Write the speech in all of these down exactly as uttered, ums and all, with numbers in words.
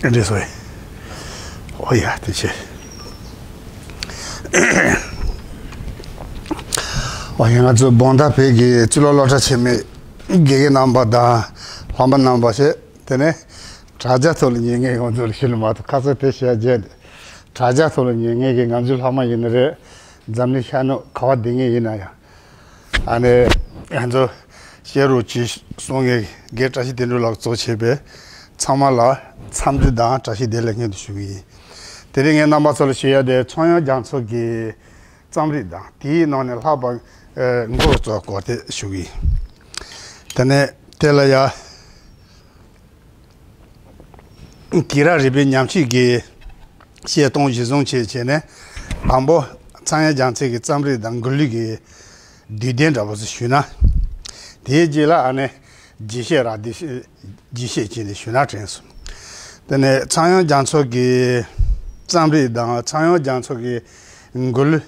འདྲེ་སོ། ཨོ་ཡ་དེ་ཆེ། ཨོ་ཡ་ང་ཚོ་བོང་ད་བོད་ཀྱི་གཙུག་ལག་སློབ་གྲྭ་ཆེན་མོའི་དགེ་རྒན་རྣམ་པ་དང་ལྷག་པ་རྣམ་པ་ཞེས་དེ་ནས་དྲ་རྒྱ་ཐོག་ལ་ཉན་མཁན་ང་ཚོ་ལ་ཤེས་ལ་མ་གཏོགས་ཁ་སང་དེ་བཤད་རྗེས་དྲ་རྒྱ་ཐོག་ལ་ཉན་མཁན་གྱི་ང་ཚོའི་ལྷག་མ་ཡིན་ནི་རེད། འཛམ་གླིང་ཤར་ནུབ་ག་བ་བསྡད་མཁན་ཡིན་ན་ཡང་། ཨ་ནི་ང་ཚོ་བཤད་རོགས་གྱིས་གསུང་མཁན་རྒན་བཀྲ་ཤིས་བསྟན་འགྲོ་ལགས་གཙོ་བྱས་པའི་ཚང་མ་ལ་འཚམས་འདྲི་དང་བཀྲ་ཤིས་བདེ་ལེགས་སྙིང་དུ་ཞུ་གི་ཡིན། དེ་རིང་ངས་རྣམ་པ་ཚོ་ལ་ཞུ་ཡ་དེ་ཚངས་དབྱངས་རྒྱ་མཚོ་གི་རྩོམ་རིག་དང་དེའི་ནང་ནས་ལྷག་པར་མགོ་གཙོ་སྐོར་དེ་ཞུ་གི་ཡིན། དེ་ནས་དེ་ལ་ཡ། དུས་རབས་རིམ་པའི་ཉམས་ཞིབ་ཀྱི་བཤད་སྟངས་གཞིར་བཟུང་བྱས་བྱས་ནས་དང་པོ་ཚངས་དབྱངས་རྒྱ་མཚོ་གི་རྩོམ་རིག་དང་མགུར་གླུ་གི་དུས་དེབ་འདྲ་པོ་ཞིག་ཞུས་ན། དེའི་རྗེས་ལ་ཨ་ནི་རྒྱས་བཤད་ར་དེ་རྒྱས་བཤད་བྱས་ནས་ཞུས་ན་དྲན་སོང་། དེ་ནས་ཚངས་དབྱངས་རྒྱ་མཚོ་གི་རྩོམ་རིག་དང་ཚངས་དབྱངས་རྒྱ་མཚོ་གི་མགུར་གླུ་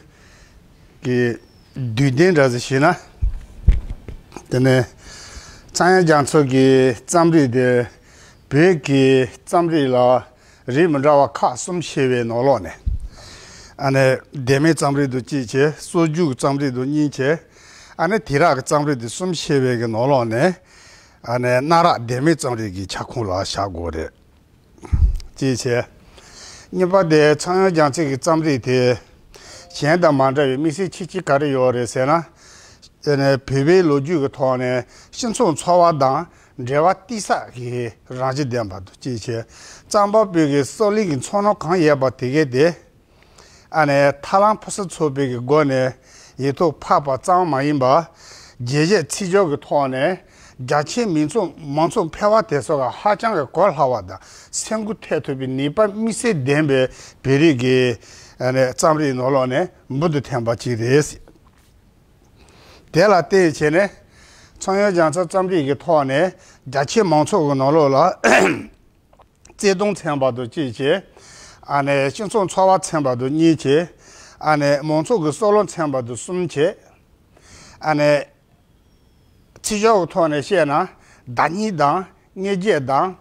གི་དུས་དེབ་འདྲ་ཞིག་ཞུས་ན། དེ་ནས་ཚངས་དབྱངས་རྒྱ་མཚོ་གི་རྩོམ་རིག་དེ་བོད་ཀྱི་རྩོམ་རིག་ལ་རིགས་མི་འདྲ་བ་ཁག་གསུམ་ཕྱེ་བའི་ནང་ལོགས་ནས། ཨ་ནི་ལྡེབ་མའི་རྩོམ་རིག་དང་གཅིག་བྱས། སྲོལ་རྒྱུན་གྱི་རྩོམ་རིག་དང་གཉིས་བྱས། ཨ་ནི་དུས་རབས་ཀྱི་རྩོམ་རིག་དེ་གསུམ་ཕྱེ་བའི་གི་ནང་ལོགས་ནས། ཨ་ནི་གནའ་རབས་ལྡེབ་མའི་རྩོམ་རིག་གི་ཁྱབ་ཁོངས་ལ་བཞག་དགོས་རེད། ཅེས་བྱས། གཉིས་པ་དེ་ཚངས་དབྱངས་རྒྱ་མཚོ་གི་རྩོམ་རིག་དེ་གཞན་དང་མ་འདྲ་བའི་དམིགས་བསལ་ཁྱད་ཆོས་ག་རེ་ཡོད་རེད་ཟེར་ན། དེ་ནི་བོད་པའི་ལོ་རྒྱུས་ཀྱི་ཐོག་ནས་སྤྱི་ཚོགས་འཚོ་བ་དང་འབྲེལ་བ་གཏིང་ཟབ་ཀྱི་རང་བཞིན་ལྡན་པ་དང་གཅིག་བྱས། རྩོམ་པ་པོའི་གི་སྲོལ་རྒྱུན་གྱི་ཚོར་སྣང་གང་ཡོད་པ་དེ་གས་དེ། ཨ་ནི་ཐབས་ལམ་ཕུན་སུམ་ཚོགས་པའི་གི་སྒོ་ནས་ཡིག་ཐོག་ཕབ་པ་ཙམ་མ་ཡིན་པར། རྒྱས་བཤད་ཚིག་སྦྱོར་གྱི་ཐོག་ནས་རྒྱ་ཆེའི་མི་ཚོགས་མང་ཚོགས་ཕལ་བ་དེ་ཚོ་ག་ཧ་ཅང་གི་གོ་སླ་བ་དང་སེམས་འགུལ་ཐེབས་ཐུབ་པའི་ནུས་པ་དམིགས་བསལ་ལྡན་པའི་བོད་རིགས་ཀྱི་ཨ་ནི་རྩོམ་རིག་ནང་ལོགས་ནས་འབུར་དུ་ཐོན་པ་ཅིག་རེད། དེ་ལ་བརྟེན་བྱས་ནས་ཚངས་དབྱངས་རྒྱ་མཚོ་རྩོམ་རིག་གི་ཐོག་ནས་རྒྱ་ཆེའི་མང་ཚོགས་ཀྱི་ནང་ལོགས་ལ་བརྩེ་དུང་ཚན་པ་དང་གཅིག་བྱས། ཨ་ནི་སྤྱི་ཚོགས་འཚོ་བ་ཚན་པ་དང་གཉིས་བྱས། ཨ་ནི་མང་ཚོགས་ཀྱི་བསམ་བློ་ཚན་པ་དང་གསུམ་བྱས། ཨ་ནི་ཚིག་སྦྱོར་གྱི་ཐོག་ནས་བཤད་ན་བརྡ་རྙིང་དང་སྙན་བརྒྱུད་དང་།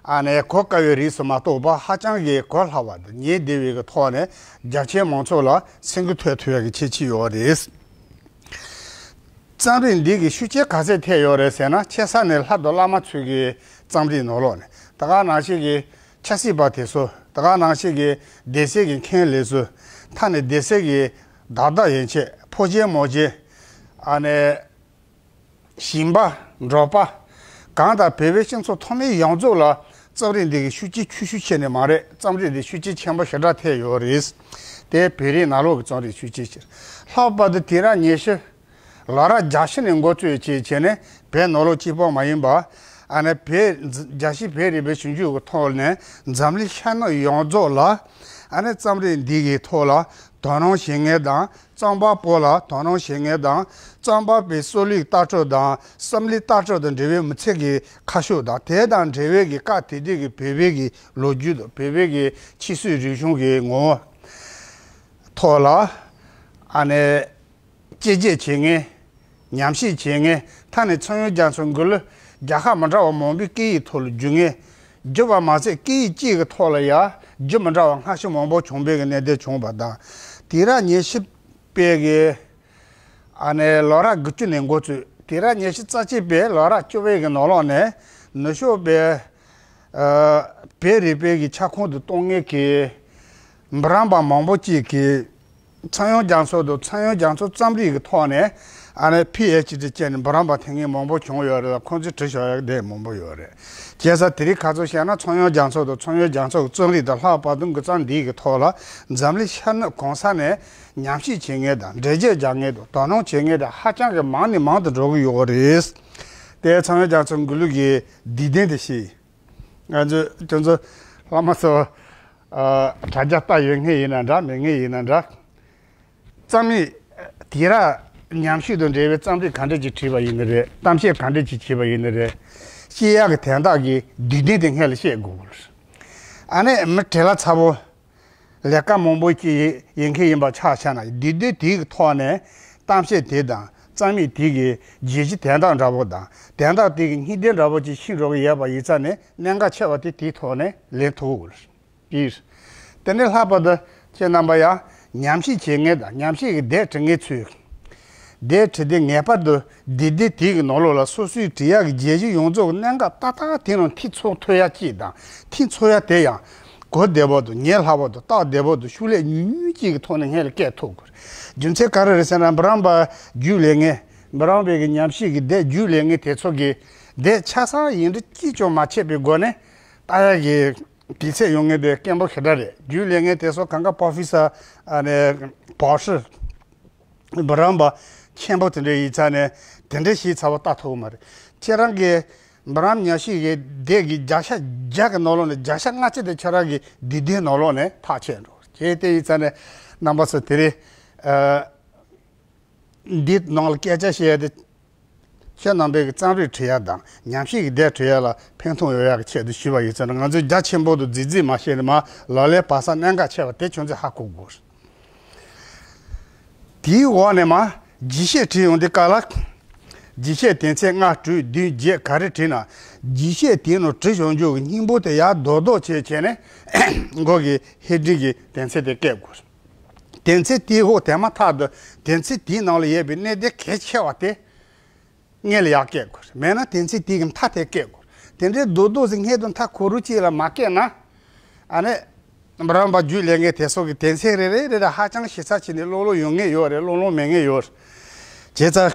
ཨ་ནི་གོ་དཀའ་བའི་རིགས་སུ་མ་གཏོགས་པ་ཧ་ཅང་གི་གོ་སླ་བ་དང་ཉན་བདེ་བའི་གི་ཐོག་ནས་རྒྱ་ཆེའི་མང་ཚོགས་ལ་སེམས་འགུལ་ཐེབས་ཐུབ་ཡག་གི་ཁྱད་ཆོས་ཡོད་རེད། རྩོམ་རིག་འདི་གི་ཤུགས་རྐྱེན་ག་ཚད་ཐེབས་ཡོད་རེད་ཟེར་ན། ཆེ་ས་ནས་ལྷ་དང་བླ་མ་ཚོའི་གི་རྩོམ་རིག་ནང་ལོགས་ནས། ད་ག་ནང་བཞིན་གྱི་ཆབ་སྲིད་པ་དེ་ཚོ། ད་ག་ནང་བཞིན་གྱི་སྡེ་སྲིད་ཀྱི་མཁན་སློབ་ཚོ། ད་ནི་སྡེ་སྲིད་ཀྱི་བདག་བདག་ཡན་ཆད། ཕོ་ཆེན་མོ་ཆེན། ཨ་ནི་ཞིང་པ། འབྲོག་པ། གང་ལྟར་བོད་པའི་སྤྱི་ཚོགས་ཐོག་མའི་ཡོངས་རྫོགས་ལ་རྩོམ་རིག་འདི་གི་ཤུགས་རྐྱེན་ཆུང་ཆུང་ཆེ་ནི་མ་རེད། རྩོམ་རིག་འདི་ཤུགས་རྐྱེན་ཆེན་པོ་ཞེ་དྲག་ཐེབས་ཡོད་རེད། དེ་བོད་རིགས་ནང་ལོགས་ཀྱི་རྩོམ་རིག་ཤུགས་རྐྱེན་ཆེ། ལྷག་པར་དུ་དུས་རབས་ཉི་ཤུ། ལོ་རབས་བརྒྱད་ཅུ་ནས་འགོ་བཙུགས་བྱས་བྱས་ནས་བོད་ནང་ལོགས་གཅིག་པོ་མ་ཡིན་པ། ཨ་ནི་བོད་རྒྱལ་སྤྱིའི་བོད་རིག་པའི་ཞིབ་འཇུག་གི་ཐོག་ནས་འཛམ་གླིང་ཤར་ནུབ་ཡོངས་རྫོགས་ལ། ཨ་ནི་རྩོམ་རིག་འདི་གི་ཐོག་ལ་དོ་སྣང་བྱེད་མཁན་དང་། རྩོམ་པ་པོ་ལ་དོ་སྣང་བྱེད་མཁན་དང་། རྩོམ་པ་པོའི་སྲོལ་རྒྱུན་ལྟ་གྲུབ་དང་བསམ་བློའི་ལྟ་གྲུབ་དང་འབྲེལ་བའི་མི་ཚེ་གི་ཁ་ཕྱོགས་དང་། དེ་དང་འབྲེལ་བའི་གི་སྐབས་དེ་དུས་ཀྱི་བོད་པའི་གི་ལོ་རྒྱུས་དང་བོད་པའི་གི་ཆོས་སྲིད་རིག་གཞུང་གི་ངོ་བོ་ཐོག་ལ། ཨ་ནི། དཔྱད་བརྗོད་བྱེད་མཁན། ཉམས་ཞིབ་བྱེད་མཁན། ད་ནི་ཚངས་དབྱངས་རྒྱ་མཚོའི་མགུར་གླུ་རྒྱལ་ཁབ་མི་འདྲ་བ་མང་པོའི་སྐད་ཡིག་ཐོག་ལ་བསྒྱུར་མཁན། བསྒྱུར་བ་མ་ཟད་སྐད་ཡིག་གཅིག་གི་ཐོག་ལ་ཡང་བསྒྱུར་མི་འདྲ་བ་སྔ་ཕྱི་མང་པོ་བྱུང་བའི་གནད་དོན་བྱུང་བ་དང་། དུས་རབས་ཉི་ཤུ་པའི་གི་ཨ་ནི་ལོ་རབས་དགུ་བཅུ་ནས་འགོ་བཙུགས། དུས་རབས་ཉི་ཤུ་རྩ་གཅིག་པའི་ལོ་རབས་བཅུ་པའི་གི་ནང་ལོགས་ནས་ནུབ་ཕྱོགས་པའི་ཨ་བོད་རིག་པའི་གི་ཁྱབ་ཁོངས་དུ་གཏོང་མཁན་གྱི་འབུམ་རམས་པ་མང་པོ་ཅིག་གིས། ཚངས་དབྱངས་རྒྱ་མཚོ་དང་ཚངས་དབྱངས་རྒྱ་མཚོའི་རྩོམ་རིག་གི་ཐོག་ནས་ཨ་ནི་ཕི་ཨེཆ་ཌི་བྱས་ནས་འབུམ་རམས་པ་ཐོན་མཁན་མང་པོ་བྱུང་ཡོད་རེད་ལ། ཁོང་ཚོས་བྲིས་བཞག་ཡག་དེ་མང་པོ་ཡོད་རེད། བྱས་ཙང་དེ་རིང་ཁ་ཚོན་བཤད་ན་ཚངས་དབྱངས་རྒྱ་མཚོ་དང་ཚངས་དབྱངས་རྒྱ་མཚོ་གི་རྩོམ་རིག་དང་། ལྷག་པར་དུ་མགུར་རྩོམ་འདི་གི་ཐོག་ལ་འཛམ་གླིང་ཤར་ནུབ་གང་ས་ནས་ཉམས་ཞིབ་བྱེད་མཁན་དང་། འགྲེལ་བརྗོད་རྒྱག་མཁན་དང་། དོ་སྣང་བྱེད་མཁན་དེ་ཧ་ཅང་གི་མང་ནས་མང་དུ་འགྲོ་གི་ཡོད་རེད། དེ་ཚངས་དབྱངས་རྒྱ་མཚོའི་མགུར་གླུ་གི་འདི་དོན་དེ་ཤེས། ང་ཚོས་ཁྱོད་ཚོ་བླ་མ་ཚོ་ཨ་དྲ་རྒྱ་ལྟ་ཡོད་མཁན་ཡིན་ན་འདྲ། མེད་མཁན་ཡིན་ན་འདྲ། རྩོམ་རིག་དུས་རབས་ཉམས་ཞིབ་དང་འབྲེལ་བའི་རྩོམ་རིག་ག་འདྲ་ཅིག་བྲིས་པ་ཡིན་ནི་རེད། གཏམ་བཤད་ག་འདྲ་ཅིག་བྱས་པ་ཡིན་ནི་རེད། བཤད་ཡག་གི་དོན་དག་གི་དུས་དོན་དེ་སྔོན་ལ་བཤད་དགོས་ཀྱི་རེད། ཨ་ནི་མི་བྲེལ་བ་ཚ་པོ་ལས་ཀ་མང་པོ་ཅིག་ཡིན་མཁན་ཡིན་པ་ཆ་བཞག་ན། དུས་དོན་དེའི་ཐོག་ནས་གཏམ་བཤད་དེ་དང་། རྟགས་མིག་དེ་གི་བརྗོད་གཞི་དན་རྟགས་འདྲ་པོ་དང་དན་རྟགས་དེ་གི་སྙིང་དོན་འདྲ་པོ་ཅིག་ཤེས་འགྲོ་གི་ཡོད་པ་ཡིན་ཙང་ནས་གནད་འགག་ཆེ་བ་དེ་དེའི་ཐོག་ནས་ལེན་ཐུབ་ཀྱི་ཡོད་རེད། དེ་ནས་ལྷག་པར་དུ་ཁྱེད་རྣམ་པ་ཡང་ཉམས་ཞིབ་བྱེད་མཁན་དང་ཉམས་ཞིབ་ཀྱི་དེབ་འབྲི་མཁན་ཚོས། དེབ་འབྲི་དུས་ངེས་པར་དུ་དེབ་དེ་དེ་གི་ནང་ལོགས་ལ་སོ་སོའི་འབྲི་ཡག་གི་བརྗོད་གཞི་ཡོངས་རྫོགས་ཀྱི་གནད་འགག་ཏག་ཏག་དེ་རང་ཐེ་ཚོམ་ཐོན་ཡག་ཅིག་དང་ཐེ་ཚོམ་ཡག་དེ་ཡང་གོ་བདེ་བོ་དང་ཉན་སླ་བོ་དང་རྟོགས་བདེ་བོ་དང་ཤུགས་ལས་ཉུང་ཉུང་ཅིག་གི་ཐོག་ནས་སྔོན་ལ་སྐད་ཐུབ་དགོས། རྒྱུ་མཚན་ག་རེ་རེད་ཟེར་ན་འབུམ་རམས་པ་རྒྱུགས་ལེན་མཁན་འབུམ་རམས་པའི་གི་ཉམས་ཞིབ་ཀྱི་དེབ་རྒྱུགས་ལེན་མཁན་དེ་ཚོ་གིས་དེབ་ཆ་ཚང་ཡིན་འདྲ་ཅིག་ཀྱང་མ་ཆད་པའི་སྒོ་ནས་ལྟ་ཡག་གི་དུས་ཚོད་ཡོང་ངེས་དེ་སྐད་པོ་ཞེ་དྲག་རེད། རྒྱུགས་ལེན་མཁན་དེ་ཚོ་གང་ག་པོ་ཧྥི་སར་ཨ་ནི་བོ་ཧྲི་འབུམ་རམས་པ་ཆེན་པོ་དེ་འདྲ་ཡིན་ཙང་ནས་དེ་འདྲ་ཞིག་ཚ་བ་ལྟ་ཐུབ་མ་རེད། ཁྱེད་རང་གི་འབུམ་རམས་ཉམས་ཞིབ་ཀྱི་དེབ་ཀྱི་བརྒྱ་ཆ་བརྒྱ་གི་ནང་ལོགས་ནས་བརྒྱ་ཆ་ལྔ་བཅུ་དེ་ཁྱེད་རང་གི་དུས་དེབ་ནང་ལོགས་ནས་ཐག་ཆོད་འགྲོ་གི་རེད། དེ་ཡིན་ཙང་ནས་རྣམ་པ་ཚོ་དེ་རིང་ཨ། འདི་ནང་ལ་སྐད་ཆ་བཤད་ཡ་དེ། ཁྱེད་རྣམ་པས་ཀྱི་རྩོམ་རིག་འབྲི་ཡ་དང་ཉམས་ཞིབ་ཀྱི་དེབ་འབྲི་ཡ་ལ་ཕན་ཐོགས་ཡོང་ཡ་གི་ཆེད་དུ་ཞུས་པ་ཡིན་ཙང་ང་ཚོས་རྒྱ་ཆེན་པོ་དང་རྫིག་རྫིག་མ་བཤད་ནས་མར་ལག་ལེན་བྱེད་ས་གནད་འགག་ཆེ་བ་དེ་ཁྱོད་ཚོས་ཧ་གོ་དགོས། དེའི་འོག་ནས་མར་རྒྱས་བཤད་བྲིས་ཡོང་དུས་སྐབས་ལ། རྒྱས་བཤད་དོན་ཚན་ལྔ་དྲུག་བདུན་བརྒྱད་ག་རེ་བྲིས་ན། རྒྱས་བཤད་དེའི་ནང་བྲིས་ཡོང་རྒྱུ་གི་སྙིང་པོ་དེ་ཡར་རྡོག་རྡོག་བྱས་བྱས་ནས་མགོ་གི་ཧེ་ཌིང་གི་དོན་ཚན་དེ་བཀོད་དགོས། དོན་ཚན་དེའི་འོག་དེ་མ་ཐག་ཏུ་དོན་ཚན་དེའི་ནང་ལ་ཡོད་པའི་གནད་དོན་གལ་ཆེ་བ་དེ་སྔོན་ལ་ཡར་བཀོད་དགོས། མེད་ན་དོན་ཚན་དེའི་མཐའ་དེ་བཀོད་དགོས། དེ་འདྲའི་རྡོག་རྡོག་ཟིག་སྔོན་དུ་མཐའ་ཁོ་རུ་གཅིག་ལ་མ་བཀོད་ན། ཨ་ནི། འབུམ་རམས་པ་རྒྱུགས་ལེན་མཁན་དེ་ཚོ་གི་དོན་ཚན་རེ་རེ་རེ་རེ་ཧ་ཅང་ཞིབ་ཚགས་བྱས་ནས་ཀློག་ཀློག་ཡོང་མཁན་ཡོད་རེད། ཀློག་ཀློག་མེད་མཁན་ཡོད་རེད། བྱས་ཙང་།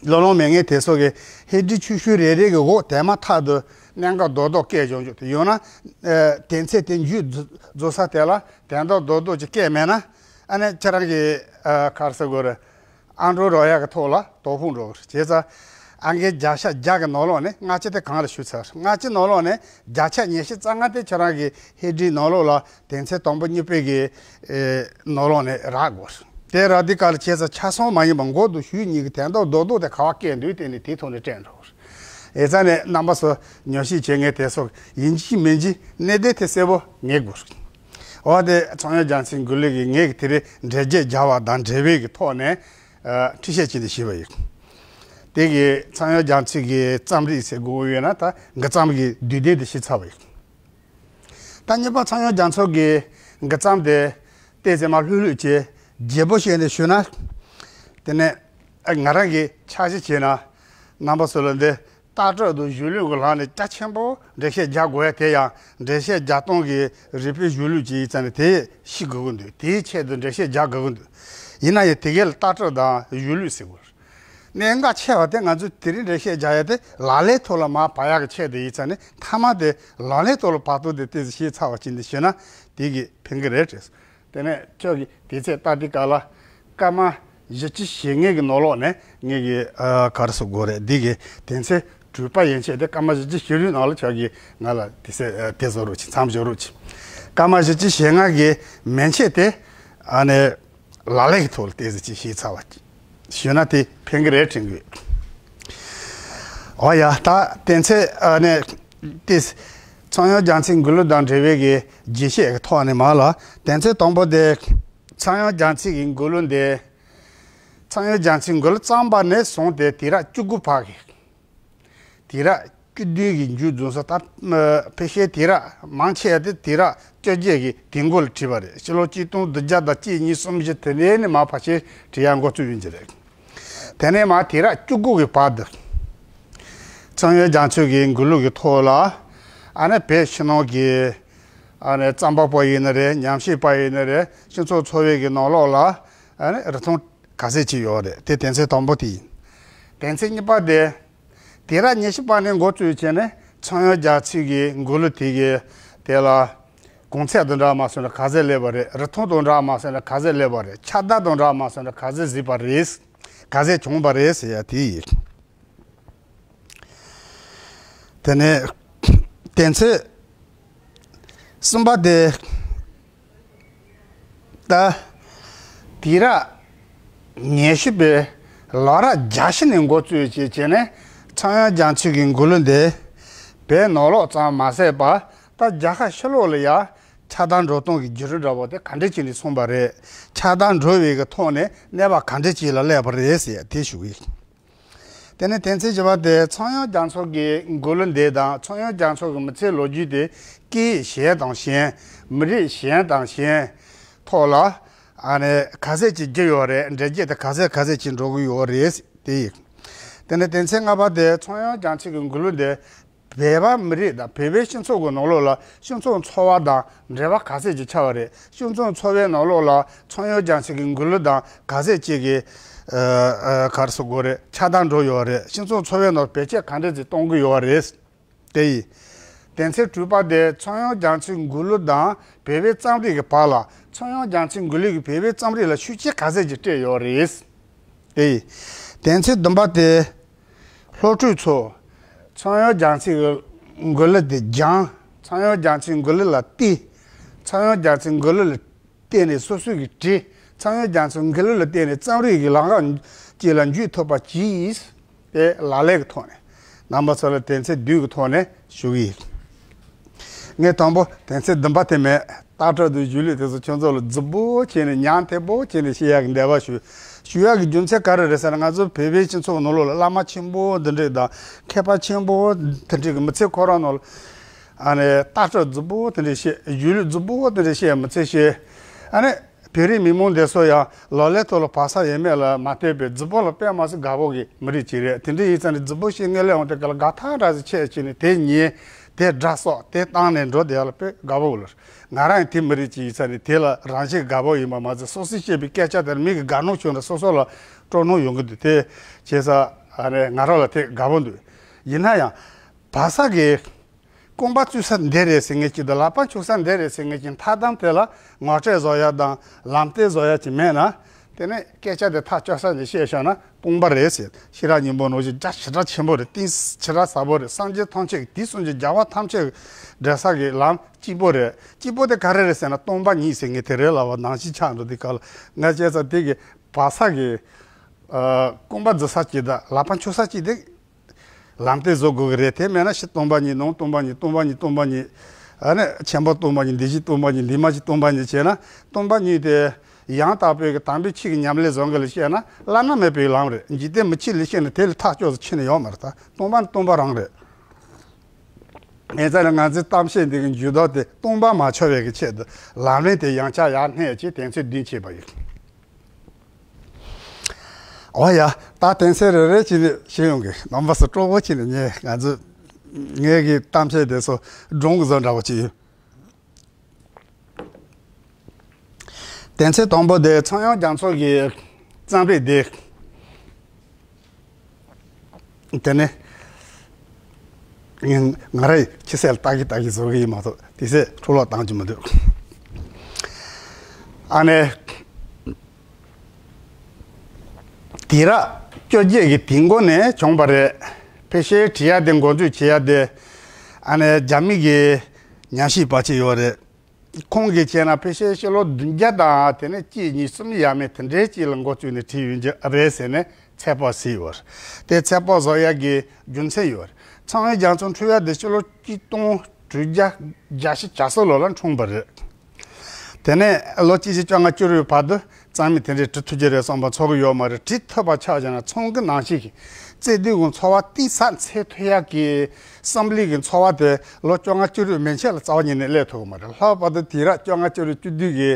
ཀློག་ཀློག་མེད་མཁན་དེ་ཚོ་གི་ཧེ་ཌིང་ཆུང་ཆུང་རེ་རེ་གི་འོག་དེ་མ་ཐག་ཏུ་གནད་འགག་རྡོག་རྡོག་བཀོད་ཡོང་རྒྱུ་དེ་ཡོད་ན། ཨ། དོན་ཚན་དེ་མཇུག་རྫོགས་ས་དེ་ལ་དོན་དག་རྡོག་རྡོག་ཅིག་བཀོད་མེད་ན། ཨ་ནི་ཁྱེད་རང་གི་ཨ། ག་རེ་ཟེར་དགོས་རེད། ཨང་སྒྲོམ་རོལ་ཡག་གི་ཐོག་ལ་དོ་ཕོག་འགྲོ་གི་རེད། བྱས་ཙང་། ཨང་ཀི་བརྒྱ་ཆ་བརྒྱ་གི་ནང་ལོགས་ནས་ལྔ་བཅུ་དེ་གོང་ལ་ཞུས་ཚར། ལྔ་བཅུ་ནང་ལོགས་ནས་བརྒྱ་ཆ་ཉི་ཤུ་རྩ་ལྔ་དེ་ཁྱེད་རང་གི་ཧེ་ཌིང་ནང་ལོགས་ལ་དོན་ཚན་དང་པོ་གཉིས་པའི་གི་ཨེ། ནང་ལོགས་ནས་རག་དགོས། དེ་རག་དུས་སྐབས་ལ་བྱས་ཙང་ཆ་ཚང་མ་ཡིན་པ་མགོ་དང་གཞུག་གཉིས་ཀྱི་དོན་དག་རྡོག་རྡོག་དེ་ག་པར་བཀོད་འདུག་དེ་ནི་དེའི་ཐོག་ནས་སྤྲད་འགྲོ་གི་རེད། ཨེ་ཙང་ནས་རྣམ་པ་ཚོ་ཉམས་ཞིབ་བྱེད་མཁན་དེ་ཚོ་ཡིན་གཅིག་མིན་གཅིག་གནད་དོན་དེ་གསལ་པོ་ངེས་དགོས། འོ་དེ་ཚངས་དབྱངས་རྒྱ་མཚོའི་མགུར་གླུ་གི་ངེད་ཀྱི་དེ་རིང་འགྲེལ་བརྗོད་རྒྱག་པ་དང་འབྲེལ་བའི་གི་ཐོག་ནས་ཨ། འགྲེལ་བཤད་ཅིག་འདི་ཞུས་པ་ཡིན། དེ་གི་ཚངས་དབྱངས་རྒྱ་མཚོའི་གི་རྩོམ་རིག་ཟེར་དགོས་ཡོད་ན་ད་འགུལ་རྩོམ་གི་དུས་དེབ་འདི་ཞིག་ཚར་བ་ཡིན། ད་གཉིས་པ་ཚངས་དབྱངས་རྒྱ་མཚོ་གི་འགུལ་རྩོམ་དེ་ཏོག་ཙམ་མར་ལྷོད་ལྷོད་བྱས་རྒྱས་པོ་བཤད་ནས་ཞུས་ན། དེ་ནས་ང་རང་གི་འཆར་གཞི་བྱས་ན་རྣམ་པ་ཚོ་ལ་འདི། ལྟ་གྲུབ་དང་གཞུང་ལུགས་ཀྱི་ལམ་ནས་རྒྱ་ཆེན་པོ་འགྲེལ་བཤད་རྒྱག་དགོས་ཡ་དེ་ཡང་འགྲེལ་བཤད་རྒྱག་སྟངས་ཀྱི་རིག་པའི་གཞུང་ལུགས་ཅིག་ཡིན་ཙང་ནས་དེ་ཤེས་དགོས་ཀྱི་འདུག་དེའི་ཆེད་དུ་འགྲེལ་བཤད་རྒྱག་དགོས་ཀྱི་འདུག་ཡིན་ན་ཡང་དེ་གའི་ལ་ལྟ་གྲུབ་དང་གཞུང་ལུགས་ཟེར་དགོས། གནད་འགག་ཆེ་བ་དེ་ང་ཚོས་དེ་རིང་འགྲེལ་བཤད་རྒྱག་ཡ་དེ་ལག་ལེན་ཐོག་ལ་མར་བབས་ཡག་གི་ཆེད་དུ་ཡིན་ཙང་ནས་མཐའ་མ་དེ་ལག་ལེན་ཐོག་ལ་བབས་སྟངས་དེ་ཏོག་ཙམ་ཤེས་ཚར་བ་ཅིག་འདི་ཤེས་ན་དེ་གི་ཕན་གི་རེད་དྲན་སོང་། དེ་ནས་ཁྱོད་ཀྱིས་དུས་ཚོད་ལྟ་དུས་སྐབས་ལ་སྐར་མ་བཞི་བཅུ་ཞེ་ལྔའི་གི་ནང་ལོགས་ནས་ངེད་ཀྱི་ཨ། ག་རེ་ཟེར་དགོས་རེད། འདི་གི་དོན་ཚན་དྲུག་པ་ཡན་ཆད་དེ་སྐར་མ་བཞི་བཅུ་ཞེ་དྲུག་ནང་ལ་ཁྱོད་ཀྱིས་ང་ལ་དུས་ཚོད་ཨ། དེ་བཟོ་རོགས་གྱིས། མཚམས་འཇོག་རོགས་གྱིས། སྐར་མ་བཞི་བཅུ་ཞེ་ལྔ་གི་མན་ཆད་དེ་ཨ་ནི་ལག་ལེན་གྱི་ཐོག་ལ་ཏོག་ཙམ་ཅིག་ཤེས་ཚར་བ་ཞུས་ན་དེ་ཕན་གི་རེད་དྲན་གི་ཡོད། འོ་ཡ། ད་དོན་ཚན་ཨ་ནི་དེ་ཚངས་དབྱངས་རྒྱ་མཚོའི་མགུར་གླུ་དང་འབྲེལ་བའི་གི་རྒྱས་བཤད་ཀྱི་ཐོག་ནས་མར་ལ་དོན་ཚན་དང་པོ་དེ། ཚངས་དབྱངས་རྒྱ་མཚོའི་གི་མགུར་གླུ་འདི། ཚངས་དབྱངས་རྒྱ་མཚོའི་མགུར་གླུ་བརྩམས་པ་ནས་བཟུང་སྟེ་དུས་རབས་བཅུ་དགུ་བར་གྱི། དུས་རབས་བཅུ་བདུན་གྱི་མཇུག་རྫོགས་ས་ད། ཕལ་ཆེར་དུས་རབས་མང་ཆེ་བ་དེ་དུས་རབས་བཅོ་བརྒྱད་ཀྱི་དུས་འགོ་ལ་བྲིས་པ་རེད། ཕྱི་ལོ་གཅིག་སྟོང་བདུན་བརྒྱ་དང་གཅིག་གཉིས་གསུམ་བཞི་དེ་ནས་ནི་མར་ཕལ་ཆེར་བྲིས་ཡ་འགོ་བཙུགས་ཡིན་གྱི་རེད། དེ་ནས་མར་དུས་རབས་བཅུ་དགུ་གི་བར་དུ། ཚངས་དབྱངས་རྒྱ་མཚོ་གི་མགུར་གླུ་གི་ཐོག་ལ། ཨ་ནི་བོད་ཕྱི་ནང་གི། ཨ་ནི་རྩོམ་པ་པོ་ཡིན་ན་རེད། ཉམས་ཞིབ་པ་ཡིན་ན་རེད། སྤྱི་ཚོགས་འཚོ་བའི་གི་ནང་ལོགས་ལ། ཨ་ནི་རིགས་མཐུན་ག་ཚད་ཅིག་ཡོད་རེད། དེ་དོན་ཚན་དང་པོ་དེ་ཡིན། དོན་ཚན་གཉིས་པ་དེ། དུས་རབས་ཉི་ཤུ་པ་ནས་འགོ་བཙུགས་བྱས་ནས་ཚངས་དབྱངས་རྒྱ་མཚོ་གི་མགུར་གླུ་དེ་གི་དེ་ལ་གོང་ཚད་དང་འདྲ་མ་སོང་ན་ག་ཚད་སླེབས་པ་རེད། རིགས་མཐུན་དང་འདྲ་མ་སོང་ན་ག་ཚད་སླེབས་པ་རེད། ཁྱབ་བརྡལ་དང་འདྲ་མ་སོང་ན་ག་ཚད་གཟིགས་པ་རེད། ག་ཚད་བྱུང་བ་རེད་ཟེར་ཡ་དེ་ཡིན། དེ་ནས་དོན་ཚན་གསུམ་པ་དེ། ད། དུས་རབས་ཉི་ཤུ་པའི་ལོ་རབས་བརྒྱད་ཅུ་ནས་འགོ་བཙུགས་བྱས་བྱས་ནས་ཚངས་དབྱངས་རྒྱ་མཚོ་གི་མགུར་གླུ་འདི་བོད་ནང་ལོགས་ཙམ་མ་ཟད་པར་ད་རྒྱལ་ཁབ་ཕྱི་ལོགས་ལ་ཡང་ ཆགས་སྡང་འགྲོ་སྟངས་ཀྱི་བརྒྱུད་རིམ་འདྲ་བོ་དེ་ག་འདྲ་བྱས་ནས་སོང་བ་རེད། ཆགས་སྡང་འགྲོ་བའི་གི་ཐོག་ནས་གནས་བབ་ག་འདྲ་ཅིག་ལ་སླེབས་པ་རེད་ཟེར་དེ་ཞུ་གི་ཡིན། དེ་ནས་དོན་ཚན་བཞི་པ་དེ་ཚངས་དབྱངས་རྒྱ་མཚོ་གི་མགུར་གླུ་འདི་དང་ཚངས་དབྱངས་རྒྱ་མཚོ་གི་མི་ཚེའི་ལོ་རྒྱུས་དེ་སྐད་ཡིག་གཞན་དང་གཞན། མི་རིགས་གཞན་དང་གཞན་ཐོག་ལ་ཨ་ནི་ག་ཚད་ཅིག་བསྒྱུར་ཡོད་རེད། འགྲེལ་བརྗོད་དེ་ག་ཚད་ག་ཚད་ཅིག་འགྲོ་གི་ཡོད་རེད་དེ་ཡིན། དེ་ནས་དོན་ཚན་ལྔ་པ་དེ་ཚངས་དབྱངས་རྒྱ་མཚོ་གི་མགུར་གླུ་འདི་བོད་པ་མི་རིགས་དང་བོད་པའི་སྤྱི་ཚོགས་ཀྱི་ནང་ལོགས་ལ་སྤྱི་ཚོགས་འཚོ་བ་དང་འབྲེལ་བ་ག་ཚད་ཅིག་ཆགས་པ་རེད། སྤྱི་ཚོགས་འཚོ་བའི་ནང་ལོགས་ལ་ཚངས་དབྱངས་རྒྱ་མཚོ་གི་མགུར་གླུ་དང་ག་ཚད་ཅིག་གི་ཨ་ཨ་ག་རེ་ཟེར་དགོས་རེད། ཆགས་སྡང་འགྲོ་ཡོད་རེད། སྤྱི་ཚོགས་འཚོ་བའི་ནང་བེད་སྤྱོད་ག་འདྲ་ཅིག་གཏོང་གི་ཡོད་རེད། དེ་ཡིན། དོན་ཚན་དྲུག་པ་དེ་ཚངས་དབྱངས་རྒྱ་མཚོའི་མགུར་གླུ་དང་བོད་པའི་རྩོམ་རིག་གི་བར་ལ་ཚངས་དབྱངས་རྒྱ་མཚོའི་མགུར་གླུ་གིས་བོད་པའི་རྩོམ་རིག་ལ་ཤུགས་རྐྱེན་ག་ཚད་ཅིག་སྤྲད་ཡོད་རེད། དེ་ཡིན། དོན་ཚན་བདུན་པ་དེ་སློབ་ཕྲུག་ཚོ་ཚངས་དབྱངས་རྒྱ་མཚོའི་མགུར་གླུ་དེ་སྦྱང་། ཚངས་དབྱངས་རྒྱ་མཚོའི་མགུར་གླུ་ལ་བལྟས། ཚངས་དབྱངས་རྒྱ་མཚོའི་མགུར་གླུ་ལ་བརྟེན་ནས་སོ་སོས་ཀྱི་བྲིས། ཚངས་དབྱངས་རྒྱ་མཚོའི་མགུར་གླུ་ལ་བརྟེན་ནས་རྩོམ་རིག་གི་ལམ་ཁ་ཅིག་ལ་འཇུག་ཐུབ་པ་གྱིས། དེ་ལག་ལེན་གྱི་ཐོག་ནས་རྣམ་པ་ཚོ་ལ་དོན་ཚན་བདུན་གྱི་ཐོག་ནས་ཞུ་གི་ཡིན། ངས་དང་པོ་དོན་ཚན་བདུན་པ་དེ་མེད། ལྟ་གྲུབ་དང་གཞུང་ལུགས་དེ་ཚོ་ཁྱོད་ཚོ་ལ་རྫིག་པོ་བྱས་ནས་ཉམས་དམས་པོ་བྱས་ནས་བཤད་ཡག་གི་འདོད་པ་ཞུ། ཞུ་ཡག་གི་རྒྱུ་མཚན་ག་རེ་རེད་ཟེར་ན། ང་ཚོ་བོད་པའི་སྤྱི་ཚོགས་ནང་ལོགས་ལ་བླ་མ་ཆེན་པོ་འདི་འདྲས་དང་མཁས་པ་ཆེན་པོ་འདི་འདྲས་ཀྱི་མི་ཚེ་ཁོ་རང་ནང་ལ་ཨ་ནི་ལྟ་གྲུབ་རྫིག་པོ་དེ་འདྲས་བཤད། གཞུང་ལུགས་རྫིག་པོ་དེ་འདྲས་བཤད། མི་ཚེ་བཤད། ཨ་ནི་བོད་རིགས་མི་མང་འདི་ཚོ་ཡང་ལག་ལེན་ཐོག་ལ་བག་ཆགས་ཡོད་མེད་ལ་མ་ལྟོས་པའི་རྫིག་པོ་ལ་དཔེ་མ་སྲིད་དགའ་པོ་གི་མི་རིགས་ཅིག་རེད། དེ་འདྲ་ཡིན་ཙང་ནི་རྫིག་པོ་བཤད་མཁན་སླེབས་འོང་དུས་སྐབས་ལ་དགའ་ཐག་འདྲ་ཞིག་ཆད་བྱས་ནས་དེ་ཉན། དེ་སྒྲ་གསོག་དེ་བཏང་ནས་འགྲོ་བསྡད་ཡག་ལ་དཔེ་དགའ་པོ་ལ། ང་རང་ཡང་དེ་མི་རིགས་ཅིག་ཡིན་ཙང་ནི་དེ་ལ་རང་བཞིན་དགའ་པོ་ཡིན་པ་མ་ཟད། སོ་སོས་བཤད་པའི་སྐད་ཆ་དེར་མི་གིས་དགའ་སྣང་བྱུང་ན་སོ་སོ་ལ་སྤྲོ་སྣང་ཡོང་གི་འདུག་དེ་བྱས་ཙང་ཨ་ནི་ང་རང་ལ་དེ་དགའ་པོ་འདུག་ཡིན་ན་ཡང་བག་ཆགས་ཀྱི་རྐང་པ་བཙུགས་ས་འདི་རེད་ཟེར་མཁན་ཅིག་དང་། ལག་པ་འཁྱུག་ས་འདི་རེད་ཟེར་མཁན་ཅིག་མཐའ་མཚམས་དེ་ལ་ངོ་སྤྲོད་བཟོ་ཡག་དང་ལམ་སྟོན་བཟོ་ཡག་ཅིག་མེད་ན། དེ་ནས་སྐད་ཆ་དེ་ཐག་གཅོད་ས་ནས་བཤད་བཞག་ན་སྟོང་པ་རེད་ཟེར། ཤེས་རབ་སྙིང་པོ་ནང་བཞིན་རྒྱ་ཞེ་དྲག་ཆེན་པོ་རེད། གཏིང་ཞེ་དྲག་ཟབ་པོ་རེད། སངས་རྒྱས་ཐམས་ཅད་ཀྱི། དུས་གསུམ་གྱི་རྒྱལ་བ་ཐམས་ཅད་ཀྱི་འགྲོ་ས་གི་ལམ་གཅིག་པོ་རེད། གཅིག་པོ་དེ་ག་རེ་རེད་ཟེར་ན་སྟོང་པ་ཉིད་ཟེར་མཁན་དེ་རེད་ལབ་པ་ནང་བཞིན་ཆགས་འགྲོ། དེ་ག་ལ་ང་བྱས་ཙང་དེ་གི་བག་ཆགས་ཀྱི་ཨ་རྐང་པ་འཛུགས་ས་གཅིག་དང་ལག་པ་འཁྱུག་ས་གཅིག་དེ་ལམ་སྟོན་བཟོ་དགོས་ཀྱི་རེད། དེ་མེད་ན་ཕྱི་སྟོང་པ་ཉིད། ནང་སྟོང་པ་ཉིད། སྟོང་པ་ཉིད། སྟོང་པ་ཉིད། ཨ་ནི་ཆེན་པོ་སྟོང་པ་ཉིད། འདི་བཞིན་སྟོང་པ་ཉིད། འདི་མ་བཞིན་སྟོང་པ་ཉིད་བྱས་ན། སྟོང་པ་ཉིད་དེ་ཡང་དག་པའི་གི་དམ་པའི་ཆོས་ཀྱི་ཉམས་ལེན་བཟོ་མཁན་ལ་བཤད་ན་བླ་ན་མེད་པའི་ལམ་རེད། འཇིག་རྟེན་མི་ཆོས་ལ་བཤད་ན་དེ་ལས་ཐག་ཆོད་ཙམ་ཕྱིན་ནས་ཡོད་མ་རེད། ད་སྟོང་པ་ནི་སྟོང་པ་རང་རེད། ཨེ་ཙ་ནི་ང་ཚོའི་གཏམ་བཤད་འདི་གི་འཇུག་ལྡོག་དེ་སྟོང་པ་མ་ཆགས་པའི་གི་ཆེད་དུ་ལམ་རིམ་དེ་ཡང་བསྐྱར་ཡར་སྣོན་བྱས་དོན་ཚན་བདུན་བྱས་པ་ཡིན། འོ་ཡ། ད་དོན་ཚན་རེ་རེ་བྱས་ནས་ཤེས་ཡོང་གི། རྣམ་པ་ཚོ་སྤྲོ་པོ་བྱས་ནས་ཉན། ང་ཚོ་ངའི་གི་གཏམ་བཤད་དེ་ཚོ་སྒྲུང་གི་བཟོ་འདྲ་པོ་ཅིག་ཡིན། དོན་ཚན་དང་པོ་དེ་ཚངས་དབྱངས་རྒྱ་མཚོ་གི་རྩོམ་རིག་དེ། དེ་ནས་ང་ང་རང་ཁྱི་སེར་ལ་ལྟ་གི་ལྟ་གི་བཟོ་གི་ཡིན་མ་གཏོགས་དེ་ཚོ་འཕྲོ་བརླག་བཏང་རྒྱུ་མི་འདུག་ཨ་ནི་དུས་རབས་བཅོ་བརྒྱད་ཀྱི་དུས་འགོ་ནས་བྱུང་བ་རེད། ཕལ་ཆེར་བྲིས་ཡ་དེ་འགོ་འཛུགས་བྱེད་ཡ་དེ་ཨ་ནི་རྒྱ་མི་གི་ཉམས་ཞིབ་པ་ཅིག་ཡོད་རེད། ཁོང་གིས་བྱས་ན་ཕལ་ཆེར་ཕྱི་ལོ་བདུན་བརྒྱ་དང་དེ་ནས་གཅིག་གཉིས་གསུམ་ཡས་མས་དེ་འདྲའི་ཅིག་ལ་འགོ་བཙུགས་ནས་བྲིས་ཡོད་རྒྱུ་རེད་ཟེར་ནས་ཚོད་དཔག་བྱས་ཡོད་རེད། དེ་ཚོད་དཔག་བཟོ་ཡག་གི་རྒྱུ་མཚན་ཡོད་རེད། ཚངས་དབྱངས་རྒྱ་མཚོ་འཁྲུངས་ཡག་དེ་ཕྱི་ལོ་གཅིག་སྟོང་དྲུག་བརྒྱ་བརྒྱད་ཅུ་གྱ་གསུམ་ལོ་ལ་འཁྲུངས་པ་རེད། དེ་ནས་ལོ་གཅིག་བརྒྱ་བཅོ་ལྔ་བཅུ་དྲུག་བར་དུ་རྩོམ་ཡིག་དེ་འདྲའི་འབྲི་ཐུབ་ཀྱི་རེད་བསམ་པ་ཚོར་གྱི་ཡོད་མ་རེད། བྲིས་ཐུབ་པ་ཆགས་བྱས་ན་ཚོང་གི་ནང་བཞིན་གྱི་བརྩེ་དུང་གི་འཚོ་བ་གཏིང་ཟབ་འཚོལ་ཐུབ་ཡག་གི་བསམ་བློའི་གི་འཚོ་བ་དེ་ལོ་བཅོ་ལྔ་བཅུ་དྲུག་མན་ཆད་ལ་རྩ་བ་ཉིད་ནས་སླེབས་ཐུབ་ཀྱི་མ་རེད། ལྷག་པར་དུ་དུས་རབས་བཅོ་ལྔ་བཅུ་དྲུག་བཅུ་བདུན་གྱི་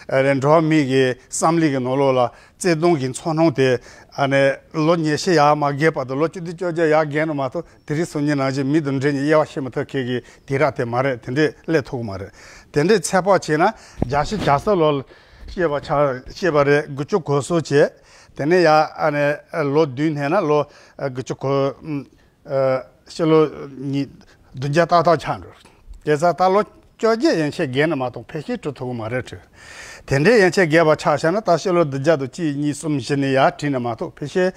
ཨ་ནི་འགྲོ་བ་མི་གི་བསམ་བློའི་གི་ནང་ལོགས་ལ་བརྩེ་དུང་གི་འཚོ་སྣང་དེ་ཨ་ནི་ལོ་ཉི་ཤུ་ཡར་མར་བརྒལ་བར་དུ། ལོ་བཅུ་བདུན་བཅོ་བརྒྱད་ཡར་བརྒལ་ན་མ་གཏོགས་དེ་རིང་སང་ཉིན་ནང་བཞིན་མི་དང་འབྲེལ་ནས་དབྱེ་བ་ཕྱེ་མི་ཐུབ་མཁན་གྱི་དུས་རབས་དེ་མ་རེད། དེ་འདྲས་སླེབས་ཐུབ་ཀྱི་མ་རེད། དེ་འདྲས་ཚོད་དཔག་བྱས་ན་བརྒྱད་ཅུ་གྱ་གསུམ་ལོ་ལ་སྐྱེས་པ་ཆགས་སྐྱེས་པ་རེད། དགུ་བཅུ་གོ་གསུམ་བྱས། དེ་ནས་ཡར་ཨ་ནི་ལོ་བདུན་བསྣན་ན་ལོ་དགུ་བཅུ་གོ་ཨ་ཕྱི་ལོ་ཉིས་བདུན་བརྒྱ་ཏག་ཏག་ཆགས་འགྲོ། དེ་ཚོ་ད་ལོ་བཅོ་བརྒྱད་ཡན་ཆད་བརྒལ་ན་མ་གཏོགས་ཕལ་ཆེར་བྲི་ཐུབ་ཀྱི་མ་རེད་དྲན། དེ་འདྲའི་ཡན་ཆད་བརྒལ་བ་ཆགས་བཞག་ན་ད་ཕྱི་ལོ་བདུན་བརྒྱ་དང་གཅིག་གཉིས་གསུམ་བཞི་ནས་ཡར་བྲིས་ན་མ་གཏོགས་ཕལ་ཆེར་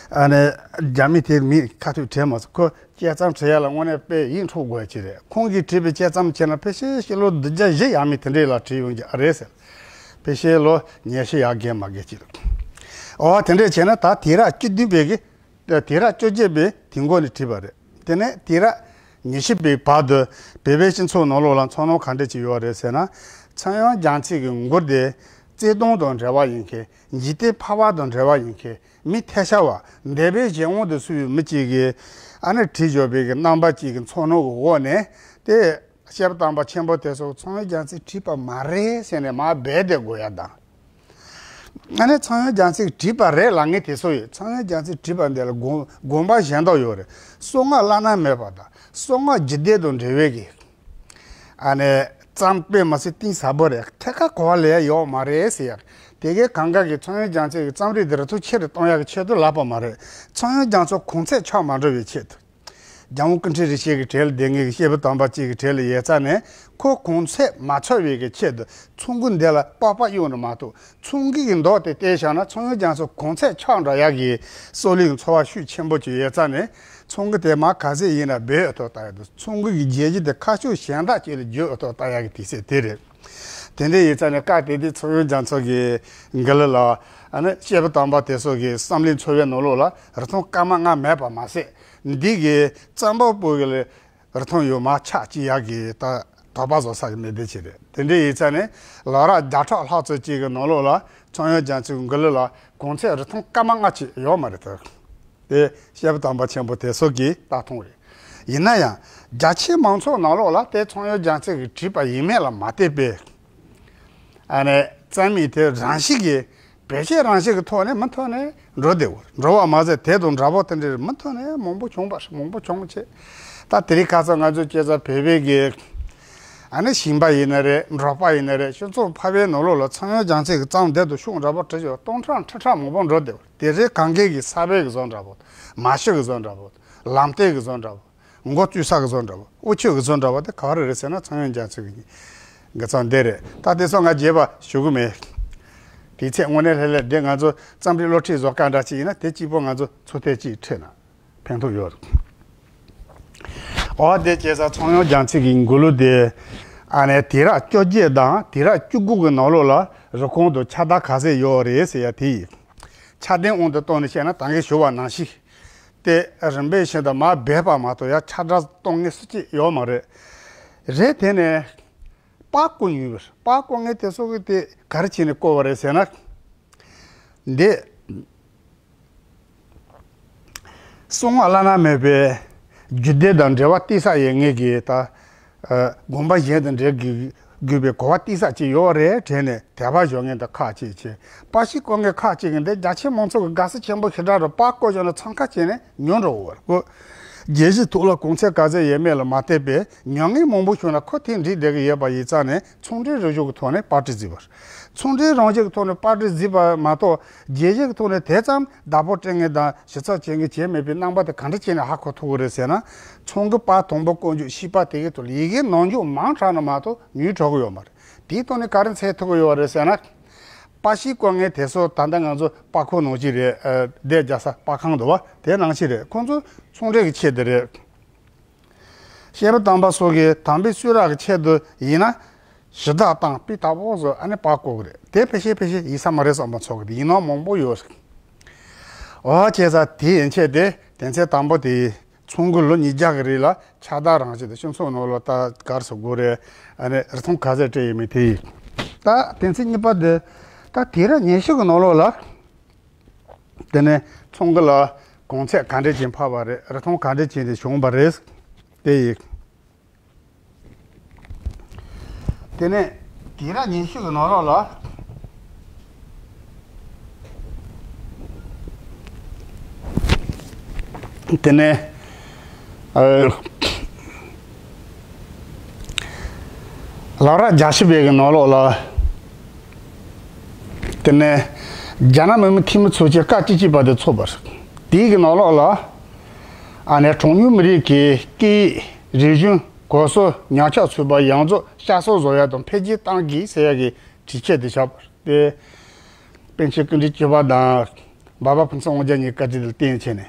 ཨ་ནི་རྒྱ་མི་དེ་མི་ཁ་ཐུག་དྲན་མ་སོང་། ཁོ་དཔྱད་རྩོམ་བྲི་ཡ་ལ་དངོས་གནས་དཔེ་ཡིད་འཕྲོག་དགོས་ཀྱི་རེད། ཁོང་གིས་བྲིས་པའི་དཔྱད་རྩོམ་བྱས་ན་ཕལ་ཆེར་ཕྱི་ལོ་བདུན་བརྒྱ་བཞི་ཡས་མས་དེ་འདྲས་ལ་བྲིས་ཡོང་གི་ཨ་རེད་ཟེར། ཕལ་ཆེར་ལོ་ཉི་ཤུ་ཡར་བརྒལ་མ་བརྒལ་ཅིག་རེད། འོ་དེ་འདྲས་བྱས་ན་ད་དུས་རབས་བཅུ་བདུན་པའི་གི་དུས་རབས་བཅོ་བརྒྱད་པའི་དུས་འགོ་ནས་བྲིས་པ་རེད། དེ་ནས་དུས་རབས་ ཉི་ཤུ་པའི་བར་དུ་བོད་པའི་སྤྱི་ཚོགས་ནང་ལོགས་ལ་ཚོར་སྣང་ག་འདྲ་ཅིག་ཡོད་རེད་ཟེར་ན། ཚངས་དབྱངས་རྒྱ་མཚོ་གི་མགུར་དེ་བརྩེ་དུང་དང་འབྲེལ་བ་ཡིན་མཁན། འཇིག་རྟེན་ཕལ་པ་དང་འབྲེལ་བ་ཡིན་མཁན། མི་ཐལ་ཤ་བ་འདས་པའི་གཞན་དབང་དུ་སུ་ཡོད་མི་གཅིག་གིས་ཨ་ནི་བྲིས་བཞག་པའི་གི་རྣམ་པ་གཅིག་གི་ཚོར་སྣང་གི་འོག་ནས་དེ། བཤད་པ་དམ་པ་ཆེན་པོ་དེ་ཚོ་ཚངས་དབྱངས་རྒྱ་མཚོས་བྲིས་པ་མ་རེད་ཟེར་ནས་མར་སྦས་ཏེ་དགོས་ཡ་དང་། ཨ་ནི་ཚངས་དབྱངས་རྒྱ་མཚོས་བྲིས་པ་རེད་ལབ་མཁན་དེ་ཚོ་ཡོད། ཚངས་དབྱངས་རྒྱ་མཚོས་བྲིས་པ་འདི་ལ་དགོངས་དགོངས་པ་གཞན་དག་ཡོད་རེད། གསང་སྔགས་བླ་ན་མེད་པ་དང་གསང་སྔགས་རྒྱུད་སྡེ་དང་འབྲེལ་བའི་གི་ཨ་ནི་བརྩམས་པས་མ་ཟད་གཏིང་ཟབ་པོ་རེད། ཐད་ཀར་གོ་བ་ལེན་ཡ་ཡོད་མ་རེད་ཟེར་ཡ། དེ་གའི་གང་ག་གིས་ཚངས་དབྱངས་རྒྱ་མཚོའི་གི་རྩོམ་རིག་འདི་ར་ཐུགས་ཆེ་རུ་གཏོང་ཡ་གི་ཆེད་དུ་ལབ་པ་མ་རེད། ཚངས་དབྱངས་རྒྱ་མཚོ་གོང་ཚད་ཆག་མ་འགྲོ་བའི་ཆེད་དུ། རྒྱལ་དབང་ཀུན་ཁྲིད་རིན་ཆེན་གྱི་གྲས་ལ་བསྡད་མཁན་གྱི་བཤད་པ་དམ་པ་གཅིག་གི་གྲས་ལ་ཡོད་ཙང་ནས་ཁོ་གོང་ཚད་མ་ཆག་པའི་གི་ཆེད་དུ་ཚོང་གི་འདི་ལ་པགས་པ་གཡུག་ནས་མ་གཏོགས། ཚོང་གི་གི་མདོག་དེ་བལྟས་བཞག་ན་ཚངས་དབྱངས་རྒྱ་མཚོ་གོང་ཚད་ཆག་འགྲོ་ཡག་གི་སྲོག་ལུས་ཀྱི་ཚོར་བ་ཤུགས་ཆེན་པོ་ཅིག་ཡོད་ཙང་ནས་ཚོང་གི་དེ་མ་ག་ཚད་ཡིན་ན་སྦས་ཐོག་ལྟ་ཡག་དང་། ཚོང་གི་གི་རྒྱལ་གཞི་དེ་ཁ་ཕྱོགས་གཞན་དག་ཅིག་ལ་བསྒྱུར་ཐོག་ལྟ་ཡག་གི་དུས་ཚོད་དེ་རེད། དེ་འདྲ་ཡིན་ཙང་ནས་སྐབས་དེ་དུས་ཚངས་དབྱངས་རྒྱ་མཚོ་གི་མགུར་ལ་ཨ་ནི་བཤད་པ་དམ་པ་དེ་ཚོ་གི་བསམ་བློའི་འཚོ་བའི་ནང་ལོགས་ལ་རིགས་མཐུན་སྐར་མ་ལྔ་མེད་པ་མ་ཟད། འདི་གི་རྩོམ་པ་པོ་གི་ལ་རིགས་མཐུན་ཡོད་མ་ཆགས་ཅི་ཡག་གི་ད་དོགས་པ་བཟོ་ས་གི་མི་སྡེ་ཅིག་རེད། དེ་འདྲ་ཡིན་ཙང་ནས་ལོ་རབས་བརྒྱ་ཕྲག་ལྷག་ཙམ་ཅིག་གི་ནང་ལོགས་ལ་ཚངས་དབྱངས་རྒྱ་མཚོའི་མགུར་ལ་གོང་ཚད་རིགས་མཐུན་སྐར་མ་ལྔ་ཅིག་ཡོད་མ་རེད་དོ། དེ་བཤད་པ་དམ་པ་ཆེན་པོ་དེ་ཚོ་གི་ལྟ་སྟངས་རེད། ཡིན་ན་ཡང་རྒྱ་ཆེའི་མང་ཚོགས་ནང་ལོགས་ལ་དེ་ཚངས་དབྱངས་རྒྱ་མཚོ་གིས་བྲིས་པ་ཡིན་མིན་ལ་མ་ལྟོས་པའི་ཨ་ནི་རྩོམ་ཡིག་དེ་རང་བཞིན་གྱིས་བེད་སྤྱོད་རང་བཞིན་གྱི་ཐོག་ནས་མུ་མཐུད་ནས་འགྲོ་བསྡད་ཡོད། འགྲོ་བ་མ་ཟད་དེ་དང་འདྲ་པོ་དེ་འདྲ་མུ་མཐུད་ནས་མང་པོ་བྱུང་བ་རེད། མང་པོ་བྱུང་བྱས། ད་དེ་རིང་ཁ་སང་ང་ཚོ་སྐྱེ་ས་བོད་པའི་གི་ཨ་ནི་ཞིང་པ་ཡིན་ན་རེད། འབྲོག་པ་ཡིན་ན་རེད། སྤྱི་ཚོགས་ཕལ་པའི་ནང་ལོགས་ལ་ཚངས་དབྱངས་རྒྱ་མཚོ་གི་རྩོམ་འདི་དང་ཤོག་འདྲ་པོ་བྲིས་ཡོད། སྟོང་ཕྲག་ཁྲི་ཕྲག་མང་པོ་འགྲོ་བསྡད་ཡོད། དེ་རེད། གང་གས་གི་ས་བོན་གི་བཟོ་འདྲ་པོ། མ་ཤི་གི་བཟོ་འདྲ་པོ། ལམ་སྟོན་གི་བཟོ་འདྲ་པོ། མགོ་བཙུགས་ས་གི་བཟོ་འདྲ་པོ། དབུ་ཁྱུད་གི་བཟོ་འདྲ་པོ་དེ་ག་བ་རེ་རེད་ཟེར་ན་ཚངས་དབྱངས་རྒྱ་མཚོ་གི་གི་རྩོམ་འདི་རེད། ད་དེ་ཚོ་ང་རྒྱས་པ་ཞུ་གི་མེད། དེའི་ཚེ་དངོས་གནས་ལྷད་ལྷད་དེ་ང་ཚོ་རྩོམ་རིག་སློབ་ཁྲིད་བཟོ་ག་འདྲ་ཅིག་ཡིན་ན་དེ་གཅིག་པོ་ང་ཚོ་ཚོད་ལྟ་ཅིག་ཁྲིད་ན་ཕན་ཐོགས་ཡོད་རེད། འོ་དེ་བྱས་ཙང་ཚངས་དབྱངས་རྒྱ་མཚོ་གི་མགུར་གླུ་དེ་ཨ་ནི་དུས་རབས་བཅོ་བརྒྱད་དང་དུས་རབས་བཅུ་དགུ་གི་ནང་ལོགས་ལ་རུ་ཁོང་དུ་ཁྱབ་བརྡལ་ག་ཚད་ཡོད་རེད་ཟེར་ཡ་དེ་ཡིན། ཆ་ལྡན་དབང་དུ་བཏང་ནས་བཤད་ན་ད་གིན་ཞུ་བ་ནང་བཞིན། དེ་རིམ་པས་བཞིན་དུ་མར་སྦས་པ་མ་གཏོགས་ཡར་ཁྱབ་བརྡལ་གཏོང་མཁན་སུ་གཅིག་ཡོད་མ་རེད། རེད་དེ་ནས་པར་བརྐོས་ཡོད་པ་རེད། པར་བརྐོ་མཁན་དེ་ཚོ་གིས་དེ་ག་རེ་བྱས་ནས་བརྐོས་པ་རེད་ཟེར་ན། འདི་གསང་སྔགས་བླ་ན་མེད་པའི་རྒྱུད་སྡེ་དང་འབྲེལ་བ་གཏིང་ཟབ་ཡོད་མཁན་གྱི་ད། ཨ། དགོངས་པ་གཞན་དང་འབྲེལ་དགོས་དགོས་པའི་གོ་བ་གཏིང་ཟབ་ཅིག་ཡོད་རེད་དྲན་ནས་དད་པ་བཞག་མཁན་དང་ཁག་ཅིག་བྱས། པར་ཤིང་བརྐོ་མཁན་ཁག་ཅིག་གིས་འདི་རྒྱ་ཆེ་མང་ཚོགས་ཀྱི་དགའ་ས་ཆེན་པོ་ཞེ་དྲག་རེད། པར་བརྐོས་བཞག་ན་འཚང་ཁ་བྱས་ནས་ཉོ་འགྲོ་འོར་གོ། རྒྱལ་སྤྱིའི་ཐོག་ལ་གོང་ཚད་ག་ཚད་ཡོད་མེད་ལ་མ་ལྟོས་པའི་ཉོ་མཁན་མང་པོ་བྱུང་ན་ཁོ་དེ་འགྲིག་བསྡད་ཀྱི་ཡོད་པ་ཡིན་ཙང་ནས་ཚོང་འབྲེལ་རང་བཞིན་གྱི་ཐོག་ནས་པར་སྐྲུན་བྱས་པ་རེད། ཚོང་འབྲེལ་རང་བཞིན་གྱི་ཐོག་ནས་པར་སྐྲུན་བྱས་པ་མ་གཏོགས་རྒྱལ་སྤྱིའི་ཐོག་ནས་དེ་ཙམ་བདག་པོ་སྤྲད་མཁན་དང་ཞིབ་ཚགས་བྱེད་མཁན་བྱས་མེད་པའི་རྣམ་པ་དེ་ག་འདྲ་བྱས་ནས་ཧ་གོ་ཐུབ་ཀྱི་རེད་ཟེར་ན། ཚོང་གི་པར་དང་པོ་བརྐོ་རྒྱུ་ཤེས་པ་དེ་གའི་ཐོག་ལ་ཡི་གེ་ནང་འཇུག་མང་དྲགས་ན་མ་གཏོགས་ཉོས་གྲབས་ཀྱི་ཡོད་མ་རེད། དེའི་ཐོག་ནས་ག་རེ་འཚོལ་ཐུབ་ཀྱི་ཡོད་རེད་ཟེར་ན། པར་ཤིང་བརྐོ་མཁན་དེ་ཚོ་ད་ལྟ་ང་ཚོ་པར་ཁང་ནང་བཞིན་རེད། ཨ། སྡེར་རྒྱག་ས་པར་ཁང་འདུག་བ། དེ་ནང་བཞིན་རེད། ཁོང་ཚོ་ཚོང་འབྲེལ་གྱི་ཆེད་དུ་རེད། བཤད་པ་དམ་པ་སོགས་ཀྱི་དམ་པའི་གསུང་རབ་ཀྱི་ཆེད་དུ་ཡིན་ན། ཞུ་དག་དང་སྤུས་དག་པོ་བཟོས་ཨ་ནི་པར་བརྐོ་གི་རེད། དེ་ཕལ་ཆེར་ཕལ་ཆེར་ཡིན་ས་མ་རེད་བསམ་པ་ཚོགས་ཀྱི་ཡིན་ནོ་མང་པོ་ཡོད་རེད། འོ་བྱས་ཙང་དེ་ཡན་ཆད་དེ་དོན་ཚན་དང་པོ་དེ་ཡིན། ཚོང་གི་ལོ་ཉིས་བརྒྱ་གི་རིང་ལ་ཁྱབ་བརྡལ་རང་བཞིན་དང་སྤྱི་ཚོགས་ནང་ལ་ད་ག་རེ་ཟེར་དགོས་རེད། ཨ་ནི་རིགས་མཐུན་ག་ཚད་སྤྲད་ཡོད་མེད་དེ་ཡིན། ད་དོན་ཚན་གཉིས་པ་དེ་ད་དུས་རབས་ཉི་ཤུ་གི་ནང་ལོགས་ལ། དེ་ནས་ཚོང་གི་ལ་གོང་ཚད་ག་འདྲས་ཅིག་འཕར་བ་རེད། རིགས་མཐུན་ག་འདྲས་ཅིག་དེ་བྱུང་བ་རེད། དེ་ཡིན། དེ་ནས་དུས་རབས་ཉི་ཤུ་གི་ནང་ལོགས་ལ། དེ་ནས། ཨ། ལོ་རབས་བརྒྱད་ཅུ་པའི་གི་ནང་ལོགས་ལ། དེ་ནས་རྒྱ་ནག་མི་དམངས་འཐུས་མི་ཚོགས་ཆེན་སྐབས་བཅུ་གཅིག་པ་དེ་ཚོགས་པ་རེད། དེའི་གི་ནང་ལོགས་ལ། ཨ་ནི་གྲངས་ཉུང་མི་རིགས་ཀྱི་སྐད་ཡིག་རིག་གཞུང་གོམས་སྲོལ་ཉམས་ཆག་ཚུད་པ་ཡོངས་རྫོགས་བསྐྱར་གསོ་བཟོ་ཡ་དང་འཕེལ་རྒྱས་གཏང་དགོས་ཟེར་ཡ་གི་དྲི་བཅད་དེ་བཞག་པ་རེད། དེ་པཎ་ཆེན་སྐུ་ཕྲེང་བཅུ་པ་དང་འབའ་པ་ཕུན་ཚོགས་དབང་རྒྱལ་གཉིས་བཀའ་དྲིན་དེ་ལ་བརྟེན་བྱས་ནས་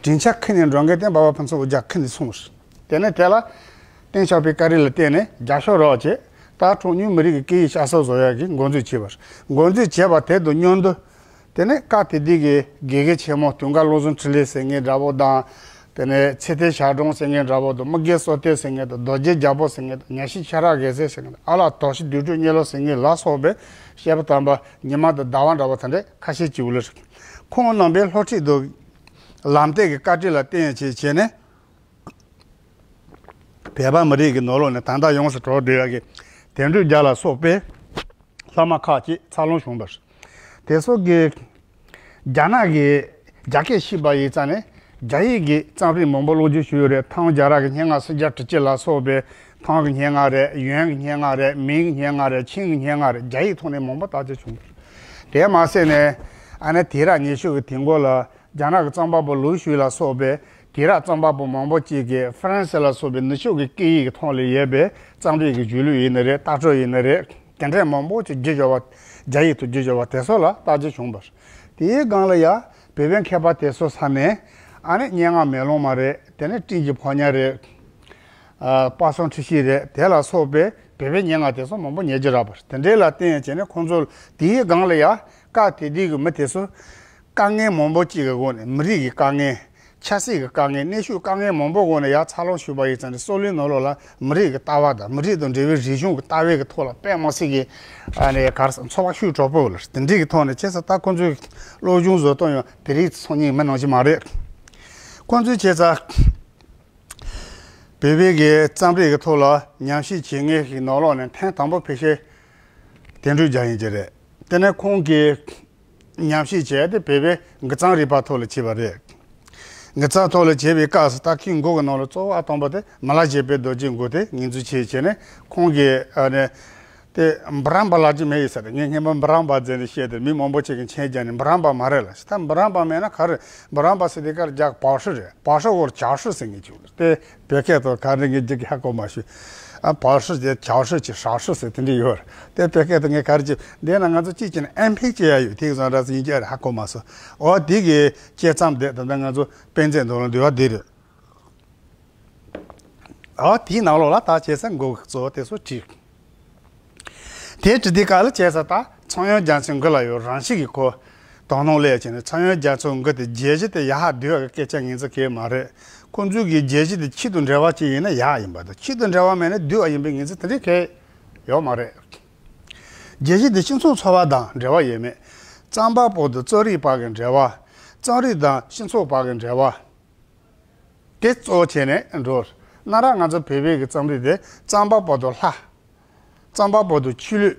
དྲིན་ཆེན་ཁ་ནས་འགྲོ་མཁན་དེ་འབའ་པ་ཕུན་ཚོགས་དབང་རྒྱལ་ཁ་ནས་སོང་རེད། དེ་ནས་དེ་ལ་བརྟེན་བཞག་པའི་བཀའ་དྲིན་ལ་བརྟེན་ནས་རྒྱབ་སྐྱོར་རོགས་བྱས། ད་གྲངས་ཉུང་མི་རིགས་ཀྱི་སྐད་ཡིག་བསྐྱར་གསོ་བཟོ་ཡ་གི་འགོ་འཛུགས་བྱས་པ་རེད། འགོ་འཛུགས་བྱས་པ་དེ་དང་མཉམ་དུ། དེ་ནས་སྐབས་དེ་དུས་ཀྱི་དགེ་རྒན་ཆེན་མོ་དུང་དཀར་བློ་བཟང་འཕྲིན་ལས་ཟེར་མཁན་འདྲ་པོ་དང་ དེ་ནས་ཚེ་ཐར་ཞག་གྲོང་ཟེར་མཁན་འདྲ་པོ་དང་། དམུ་དགེ་བསོད་བསྟན་ཟེར་མཁན་དང་། རྡོ་རྗེ་རྒྱལ་པོ་ཟེར་མཁན་དང་། ཉ་ཤི་ཆ་ར་གེ་སར་ཟེར་མཁན་དང་། ཨ་ལགས་དོགས་གཞི་བདུད་འགྲོ་གཉེན་ལོ་ཟེར་མཁན་ལ་སོགས་པའི་བཤད་པ་དམ་པ་ཉི་མ་དང་ཟླ་བ་འདྲ་པོ་དེ་འདྲ་ཁ་ཤས་ཅིག་ཡོད་ལ། ཁོང་རྣམ་པའི་སློབ་ཁྲིད་དང་ལམ་སྟོན་གྱི་བཀའ་དྲིན་ལ་བརྟེན་བྱས་བྱས་ནས། བོད་པ་མི་རིགས་ཀྱི་ནང་ལོགས་ནས་ད་ལྟ་ཡོངས་སུ་གྲགས་བསྡད་ཡག་གི་དོན་གྲུབ་རྒྱལ་ལ་སོགས་པའི་བླ་མ་ཁག་ཅིག་འཚར་ལོངས་བྱུང་བ་རེད། དེ་ཚོ་གིས་རྒྱ་ནག་གི་རྒྱ་སྐད་ཤེས་པ་ཡིན་ཙང་ནས་རྒྱ་ཡིག་གི་རྩོམ་རིག་མང་པོ་ཀློག་རྒྱུ་ཞུས་ཡོད་རེད། ཐང་རྒྱལ་རབས་ཀྱི་སྙན་ངག་སུམ་བརྒྱ་དྲུག་ཅུ་ལ་སོགས་པའི། ཐང་གི་སྙན་ངག་རེད། ཡོན་གྱི་སྙན་ངག་རེད། མིང་གི་སྙན་ངག་རེད། ཆིང་གི་སྙན་ངག་རེད། རྒྱ་ཡིག་ཐོག་ནས་མང་པོ་བརྟག་དཔྱད་བྱུང་། དེ་མ་ཟད་ནས་ཨ་ནི་དུས་རབས་ཉི་ཤུ་གི་དུས་འགོ་ལ་རྒྱ་ནག་གི་རྩོམ་པ་པོ་ལུའུ་ཞུས་ལ་སོགས་པའི་དུས་རབས་རྩོམ་པ་པོ་མང་པོ་ཅིག་གིས་ཧྥ་རན་སི་ལ་སོགས་པའི་ནུབ་ཕྱོགས་ཀྱི་སྐད་ཡིག་གི་ཐོག་ལ་ཡོད་པའི་རྩོམ་རིག་གི་གཞུང་ལུགས་ཡིན་ནི་རེད། ལྟ་གྲུབ་ཡིན་ནི་རེད། དེ་འདྲའི་མང་པོ་ཅིག་བསྒྱུར་བྱས་པ། རྒྱ་ཡིག་ཏུ་བསྒྱུར་བྱས་པ་དེ་ཚོ་ལ་བརྟག་དཔྱད་བྱུང་བ་རེད། དེའི་སྒང་ལ་ཡང་བོད་པའི་མཁས་པ་དེ་ཚོ་ས་ནས་ཨ་ནི་སྙན་ངག་མེ་ལོང་མ་རེད། དེ་ནས་སྤྲིན་གྱི་ཕོ་ཉ་རེད། ཨ། དཔག་བསམ་འཁྲུལ་ཞིག་རེད། དེ་ལ་སོགས་པའི་བོད་པའི་སྙན་ངག་དེ་ཚོ་མང་པོ་ཉར་གྱི་རག་པ་རེད། དེ་འདྲའི་ལ་བརྟེན་བྱས་ནས་ཁོང་ཚོ་དེའི་སྒང་ལ་ཡང་སྐབས་དེ་དུས་ཀྱི་མི་དེ་ཚོ་དཀའ་ངལ་མང་པོ་ཅིག་གི་འོག་ནས། མི་རིགས་ཀྱི་དཀའ་ངལ། ཆབ་སྲིད་ཀྱི་དཀའ་ངལ། གནོན་ཤུགས་དཀའ་ངལ་མང་པོ་འོག་ནས་ཡར་འཚར་ལོངས་ཞུས་པ་ཡིན་ཙང་ནས། སྲོལ་རྒྱུན་ནང་ལོགས་ལ་མི་རིགས་ཀྱི་ལྟ་བ་དང་། མི་རིགས་དང་འབྲེལ་བའི་རིག་གཞུང་གི་ལྟ་བའི་གི་ཐོག་ལ་དཔེ་མི་སྲིད་ཀྱི། ཨ་ནི་ག་རེ་ཟེར། འཚོ་བ་ཤུགས་དྲག་པོ་ལ། དེ་འདྲའི་གི་ཐོག་ནས་བྱས་ཙང་ད་ཁོང་ཚོའི་སློབ་སྦྱོང་བཟོ་སྟངས་ཡང་དེ་རིགས་ཚོ་ཉིད་མི་ནང་བཞིན་མ་རེད། ཁོང་ཚོས་བྱས་ཙང་བོད་པའི་གི་རྩོམ་རིག་གི་ཐོག་ལ་ཉམས་ཞིབ་བྱེད་མཁན་ཞིག་ནང་ལོགས་ནས་ཐེངས་དང་པོ་ཕེབས་མཁན་དོན་གྲུབ་རྒྱལ་ཡིན་གྱི་རེད། དེ་ནས་ཁོང་གིས་ཉམས་ཞིབ་བྱས་ཏེ་བོད་པའི་དགུ་རྩོམ་རིག་པ་ཐོག་ལ་བྱས་པ་རེད། དགུ་རྩོམ་ཐོག་ལ་བྱས་པའི་སྐབས་སུ་ད་ཁོང་མགོ་གི་ནང་ལ་གཙོ་བོ་ཨ་དང་པོ་དེ་མི་ལ་བཞད་པའི་རྡོ་རྗེའི་མགུར་དེ་ངོས་འཛིན་བྱས་བྱས་ནས། ཁོང་གིས་ཨ་ནི་དེ་འབུམ་རམས་པ་ལབ་རྒྱུ་མེད་ཡོད་ས་རེད། ངས་སྔོན་མ་འབུམ་རམས་པ་ཟེར་ནས་བཤད་དེ་མི་མང་པོ་ཅིག་གིས་མཁྱེན་རྒྱུ་ནི་འབུམ་རམས་པ་མ་རེད་ལབ་ཤག། ད་འབུམ་རམས་པ་མེད་ན་ག་རེ། འབུམ་རམས་པ་ཟེར་དུས་སྐབས་རྒྱ་པའོ་ཧྲི་རེད། པའོ་ཧྲི་འོག་ལ་ཅའོ་ཧྲི་ཟེར་མཁན་ཅིག་ཡོད་རེད། དེ་བོད་སྐད་དུ་ག་རེ་ངས་ཅིག་ཧ་གོ་མ་ཤེས། ཨ། པའོ་ཧྲི་ཟེར། ཅའོ་ཧྲི་ཅིག། ཧྲའོ་ཧྲི་ཟེར། དེ་འདྲ་ཡོད་རེད། དེ་བོད་སྐད་དུ་ངས་ག་རེ་ཅིག། འདི་ན་ང་ཚོ་ཅིག་བྱས་ན་ཨེམ་ཕིག་ཅིག་ཡ་ཡོད། དེ་བཟོ་འདྲ་ཡིན་གྱི་རེད། ཧ་གོ་མ་སོང་། འོ། དེ་གི་དཔྱད་རྩོམ་དེ་ད་ལྟ་ང་ཚོ་དཔེ་མཛོད་ནང་ལ་འདུག་པ་འདི་རེད། འོ། དེའི་ནང་ལོགས་ལ་ད་བྱས་ཙང་མགོ་གཙོ་བོ་དེ་ཚོ་བྲིས། དེ་བྲིས་དུས་སྐབས་ལ་བྱས་ཙང་ད་ཚངས་དབྱངས་རྒྱ་མཚོའི་མགུར་ལ་ཡང་རང་བཞིན་གྱིས་ཁོ་དོ་སྣང་སླེབས་བྱས་ནས། ཚངས་དབྱངས་རྒྱ་མཚོའི་མགུར་དེ་རྒྱས་གཞི་དེ་ཡག་པ་བསྡུས་པའི་སྐད་ཆ་ངེས་ཅིག་གང་ཡང་མ་རེད། ཁོང་ཚོའི་གི་རྒྱས་གཞི་དེ་ཆོས་དང་འབྲེལ་བ་ཅིག་ཡིན་ན་ཡག་ཡིན་པ་དང་། ཆོས་དང་འབྲེལ་བ་མེད་ན་བསྡུས་པ་ཡིན་པའི་ངེས་ཅིག་དེ་འདྲ་གང་ཡང་ཡོད་མ་རེད། རྒྱས་གཞི་དེ་སྤྱི་ཚོགས་འཚོ་བ་དང་འབྲེལ་བ་ཡོད་མེད། རྩོམ་པ་པོ་དང་རྩོམ་རིག་བར་གྱི་འབྲེལ་བ། རྩོམ་རིག་དང་སྤྱི་ཚོགས་བར་གྱི་འབྲེལ་བ། དེ་གཙོ་བོ་བྱས་ནས་འགྲོ། གནའ་རབས་ང་ཚོ་བོད་པའི་གི་རྩོམ་རིག་དེ་རྩོམ་པ་པོ་དང་ལྷ། རྩོམ་པ་པོ་དང་ཆོས་ལུགས།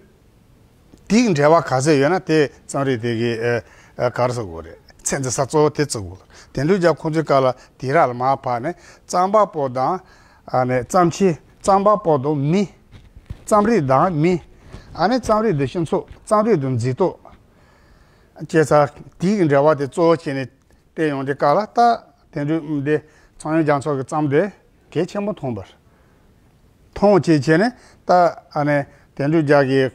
དེའི་འབྲེལ་བ་ག་ཚད་ཡོད་ན་དེ་རྩོམ་རིག་དེ་གི། ཨ། ག་རེ་ཟེར་དགོས་རེད། ཚད་འཛིན་ས་གཙོ་བོ་དེ་བརྩི་དགོས། དོན་གྲུབ་རྒྱལ་ཁོང་ཚོའི་སྐབས་ལ་དུས་རབས་ལ་མར་བབས་ནས་རྩོམ་པ་པོ་དང་། ཨ་ནི་རྩོམ་ཆེན། རྩོམ་པ་པོ་དང་མི། རྩོམ་རིག་དང་མི། ཨ་ནི་རྩོམ་རིག་དང་སྤྱི་ཚོགས། རྩོམ་རིག་དང་མཛེས་སྡུག་བྱས་ཙང་དེའི་འབྲེལ་བ་དེ་གཙོ་བོ་བྱས་ནས་བལྟས་ཡོང་དུས་སྐབས་ལ། ད་དོན་གྲུབ་འདི་ཚངས་དབྱངས་རྒྱ་མཚོ་གི་རྩོམ་དེ་གལ་ཆེན་པོ་མཐོང་བ་རེད། མཐོང་བྱས་བྱས་ནས་ད་ཨ་ནི་དོན་གྲུབ་རྒྱལ་གྱིས་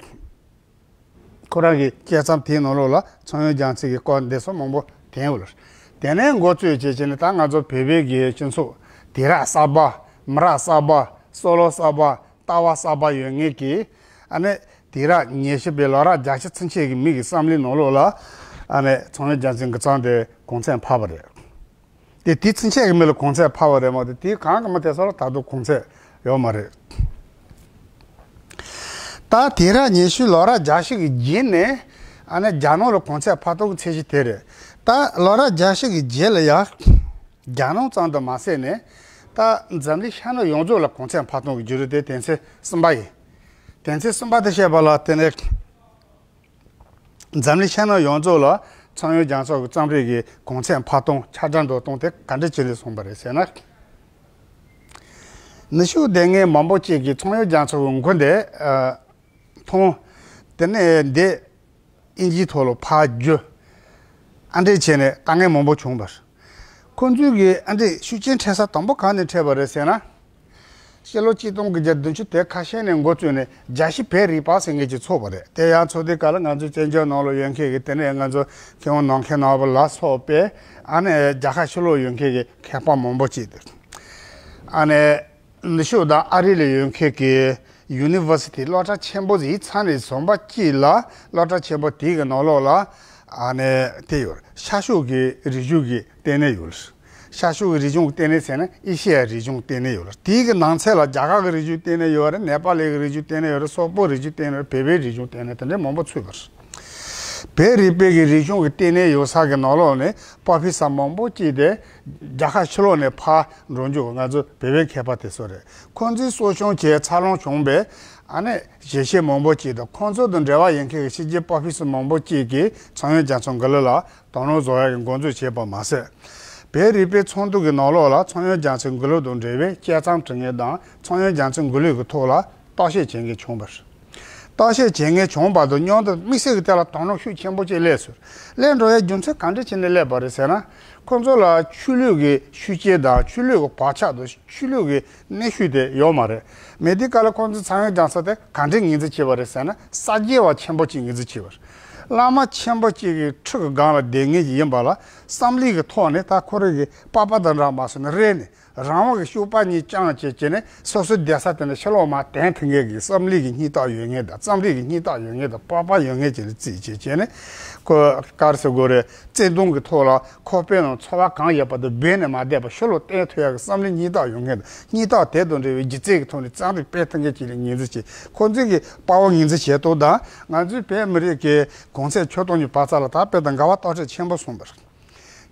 ཁོ་རང་གི་དཔྱད་རྩོམ་དེའི་ནང་ལོགས་ལ་ཚངས་དབྱངས་རྒྱ་མཚོ་གི་སྐོར་འདི་ཚོ་མང་པོ་བསྟན་ཡོད་རེད། དེ་ནས་འགོ་བཙུགས་བྱས་བྱས་ནས་ད་ང་ཚོ་བོད་པའི་གི་སྤྱི་ཚོགས། དུས་རབས་གསར་པ། མི་རབས་གསར་པ། བསམ་བློ་གསར་པ། ལྟ་བ་གསར་པ་ཡོད་མཁན་གྱི། ཨ་ནི་དུས་རབས་ཉི་ཤུ་པའི་ལོ་རབས་བརྒྱད་ཅུ་ཚུན་ཆད་ཀྱི་མི་གི་བསམ་བློའི་ནང་ལོགས་ལ། ཨ་ནི་ཚངས་དབྱངས་རྒྱ་མཚོའི་མགུར་རྩོམ་དེ་གོང་ཚད་འཕར་བ་རེད། དེ་དུས་ཚུན་ཆད་ཀྱི་མི་ལ་གོང་ཚད་འཕར་བ་རེད་མ་གཏོགས། དེའི་གོང་གི་མི་དེ་ཚོ་ལ་ད་དུང་གོང་ཚད་ཡོད་མ་རེད། ད་དུས་རབས་ཉི་ཤུ་ལོ་རབས་བརྒྱད་ཅུ་གི་རྗེས་ནས། ཨ་ནི་རྒྱ་ནང་ལ་གོང་ཚད་འཕར་སྟངས་ཀྱི་ཚད་གཞི་དེ་རེད། ད་ལོ་རབས་བརྒྱད་ཅུ་གི་རྗེས་ལ་ཡང་རྒྱ་ནང་ཙམ་དུ་མ་ཟད་ནས། ད་འཛམ་གླིང་ཤར་ནུབ་ཡོངས་རྫོགས་ལ་གོང་ཚད་འཕར་སྟངས་ཀྱི་འགྱུར་ལྡོག་དེ་དོན་ཚན་གསུམ་པ་ཡིན། དོན་ཚན་གསུམ་པ་དེ་བཤད་པ་ལ་བརྟེན་ནས། འཛམ་གླིང་ཤར་ནུབ་ཡོངས་རྫོགས་ལ་ཚངས་དབྱངས་རྒྱ་མཚོ་གི་རྩོམ་རིག་གི་གོང་ཚད་འཕར་སྟངས། ཆགས་སྡང་འགྲོ་སྟངས་དེ་ག་འདྲ་བྱས་ནས་སོང་བ་རེད་ཟེར་ན། ནུབ་ཕྱོགས་སྡོད་མཁན་མང་པོ་ཅིག་གིས་ཚངས་དབྱངས་རྒྱ་མཚོ་གི་མགུར་དེ། ཨ། མཐོང་། དེ་ནས་འདི་དབྱིན་ཇིའི་ཐོག་ལ་ཕར་བསྒྱུར། ཨ་འདྲས་བྱས་ནས་དཀའ་ངལ་མང་པོ་བྱུང་བ་རེད། ཁོང་ཚོས་གི་ཨ་འདྲས་ཤུགས་རྐྱེན་འཕྲད་ས་དང་པོ་གང་ནས་འཕྲད་པ་རེད་ཟེར་ན། ཕྱི་ལོ་གཅིག་སྟོང་དགུ་བརྒྱ་བདུན་ཅུ་དོན་ཁ་ཤས་ནས་འགོ་བཙུགས་ནས་རྒྱ་ཤི་བོད་རིག་པ་ཟེར་མཁན་ཅིག་ཚོགས་པ་རེད། དེ་ཡང་ཚོགས་དུས་སྐབས་ལ་ང་ཚོ་བཙན་བྱོལ་ནང་ལ་ཡོད་མཁན་གྱི། དེ་ནས་ང་ཚོ་མཁས་དབང་ནམ་མཁའི་ནོར་བུ་ལ་སོགས་པའི། ཨ་ནི་རྒྱ་གར་ཕྱི་ལོགས་ཡོད་མཁན་གྱི་མཁས་པ་མང་པོ་ཅིག་དང་། ཨ་ནི་ནུབ་ཕྱོགས་དང་ཨ་རི་ལ་ཡོད་མཁན་གྱི་ཡུ་ནི་ཝར་སི་ཊི། སློབ་གྲྭ་ཆེན་པོ་ཡིན་ཙང་ནས་བཟོ་འདྲ་ཅིག་ལ། སློབ་གྲྭ་ཆེན་པོ་དེའི་གི་ནང་ལོགས་ལ། ཨ་ནི་དེ་ཡོད། ཤར་ཕྱོགས་ཀྱི་རིག་གཞུང་གི་ལྟེ་གནས་ཡོད། ཤར་ཕྱོགས་ཀྱི་རིག་གཞུང་བསྟན་ནས་ཟེར་ན་ཨེ་ཤེ་ཡའི་རིག་གཞུང་བསྟན་ནས་ཡོད་ལ། དེའི་གི་ནང་ཚན་ལ་རྒྱ་གར་གྱི་རིག་གཞུང་བསྟན་ནས་ཡོད་རེད། ནེ་པ་ལི་གི་རིག་གཞུང་བསྟན་ནས་ཡོད་རེད། སོག་པོའི་རིག་གཞུང་བསྟན་ནས་ཡོད་རེད། བོད་པའི་རིག་གཞུང་བསྟན་ནས་དེ་འདྲའི་མང་པོ་ཚུད་པ་རེད། བོད་རིག་པའི་གི་རིག་གཞུང་གི་བསྟན་ནས་ཡོད་ས་གི་ནང་ལོགས་ནས་པར་ཕུད་ས་མང་པོ་ཅིག་དེ་རྒྱ་གར་ཕྱི་ལོགས་ནས་ཕར་འགྲོ་རྒྱུ་ང་ཚོ་བོད་པའི་མཁས་པ་དེ་ཚོ་རེད། ཁོང་ཚོའི་གསོ་སྐྱོང་བྱས་འཚར་ལོངས་བྱུང་བའི་ཨ་ནི་ཞལ་ཆད་མང་པོ་ཅིག་དང་། ཁོང་ཚོ་དང་འབྲེལ་བ་ཡོད་མཁན་གྱི་ཕྱི་རྒྱལ་པར་ཕུད་ས་མང་པོ་ཅིག་གིས་ཚངས་དབྱངས་རྒྱ་མཚོ་མགུར་གླུ་ལ་དོ་སྣང་བཟོ་ཡག་གི་འགོ་འཛུགས་བྱས་པ་མ་ཟད། བོད་རིག་པའི་ཚོགས་འདུ་གི་ནང་ལོགས་ལ་ཚངས་དབྱངས་རྒྱ་མཚོའི་མགུར་གླུ་དང་འབྲེལ་བའི་དཔྱད་རྩོམ་འབྲི་མཁན་དང་། ཚངས་དབྱངས་རྒྱ་མཚོའི་མགུར་གླུ་གི་ཐོག་ལ་བརྟག་དཔྱད་བྱེད་མཁན་བྱུང་བ་རེད། བརྟག་དཔྱད་བྱེད་མཁན་བྱུང་བ་དང་། མཉམ་དུ་དམིགས་བསལ་གྱི་ཐད་ལ་དོ་སྣང་ཤུགས་ཆེན་པོ་ཅིག་སླེབས་སོང་། སླེབས་འགྲོ་ཡའི་རྒྱུ་མཚན་ག་འདྲ་བྱས་ནས་སླེབས་པ་རེད་ཟེར་ན། ཁོང་ཚོ་ལ་ཆོས་ལུགས་ཀྱི་ཤུགས་རྐྱེན་དང་། ཆོས་ལུགས་ཀྱི་བག་ཆགས་དང་། ཆོས་ལུགས་ཀྱི་གནོན་ཤུགས་དེ་ཡོད་མ་རེད། མེད་དུས་སྐབས་ལ་ཁོང་ཚོས་ཚངས་དབྱངས་རྒྱ་མཚོ་དེ་ག་འདྲས་ངོས་འཛིན་བྱས་པ་རེད་ཟེར་ན། ས་སྐྱེས་པ་ཆེན་པོ་ཅིག་ངོས་འཛིན་བྱས་པ་རེད། བླ་མ་ཆེན་པོ་ཅིག་གི་ཁྲི་གི་སྒང་ལ་བསྡད་མཁན་ཅིག་ཡིན་པ་ལ། བསམ་བློའི་གི་ཐོག་ནས་ད་ཁོ་རང་གི་པགས་པ་དང་འདྲ་མ་སོང་ནས་རེད་ནས། རང་དབང་གི་སྤྱོད་པ་གཉིས་བཅངས་བྱས་བྱས་ནས། སོ་སོའི་བསྡད་ས་དེ་ནས་ཕྱི་ལོགས་མར་དེད་ཐུབ་མཁན་གྱི་བསམ་བློའི་གི་སྙིང་སྟོབས་ཡོད་མཁན་དང་། བསམ་བློའི་གི་སྙིང་སྟོབས་ཡོད་མཁན་དང་། པགས་པ་ཡོད་མཁན་བྱས་ནས་རྩིས་བྱས་བྱས་ནས། ཁོ་ག་རེ་ཟེར་དགོས་རེད། བརྩེ་དུང་གི་ཐོག་ལ་ཁོག་པའི་ནང་ཚོར་བ་གང་ཡོད་པ་དེ་སྦས་ནས་མ་བསྡད་པར་ཕྱི་ལོགས་བསྟན་ཐུབ་ཡག་གི་བསམ་བློའི་སྙིང་སྟོབས་ཡོད་མཁན་དང་། སྙིང་སྟོབས་དེ་དང་འབྲེལ་བའི་སྒྱུ་རྩལ་གྱི་ཐོག་ནས་རྩོམ་རིག་སྤེལ་ཐུབ་མཁན་ཅིག་ལ་ངོས་འཛིན་བྱས། ཁོང་ཚོའི་གི་དཔའ་བོ་ངོས་འཛིན་བྱས་ཐོག་དང་། ང་ཚོའི་བོད་མི་རིགས་ཀྱི་གོང་ཚད་ཆོས་དང་གཉིས་བར་ས་ལ་ད་དཔེ་དང་འགལ་བ་རྟོག་བྲལ་ཆེན་པོ་སོང་བ་རེད།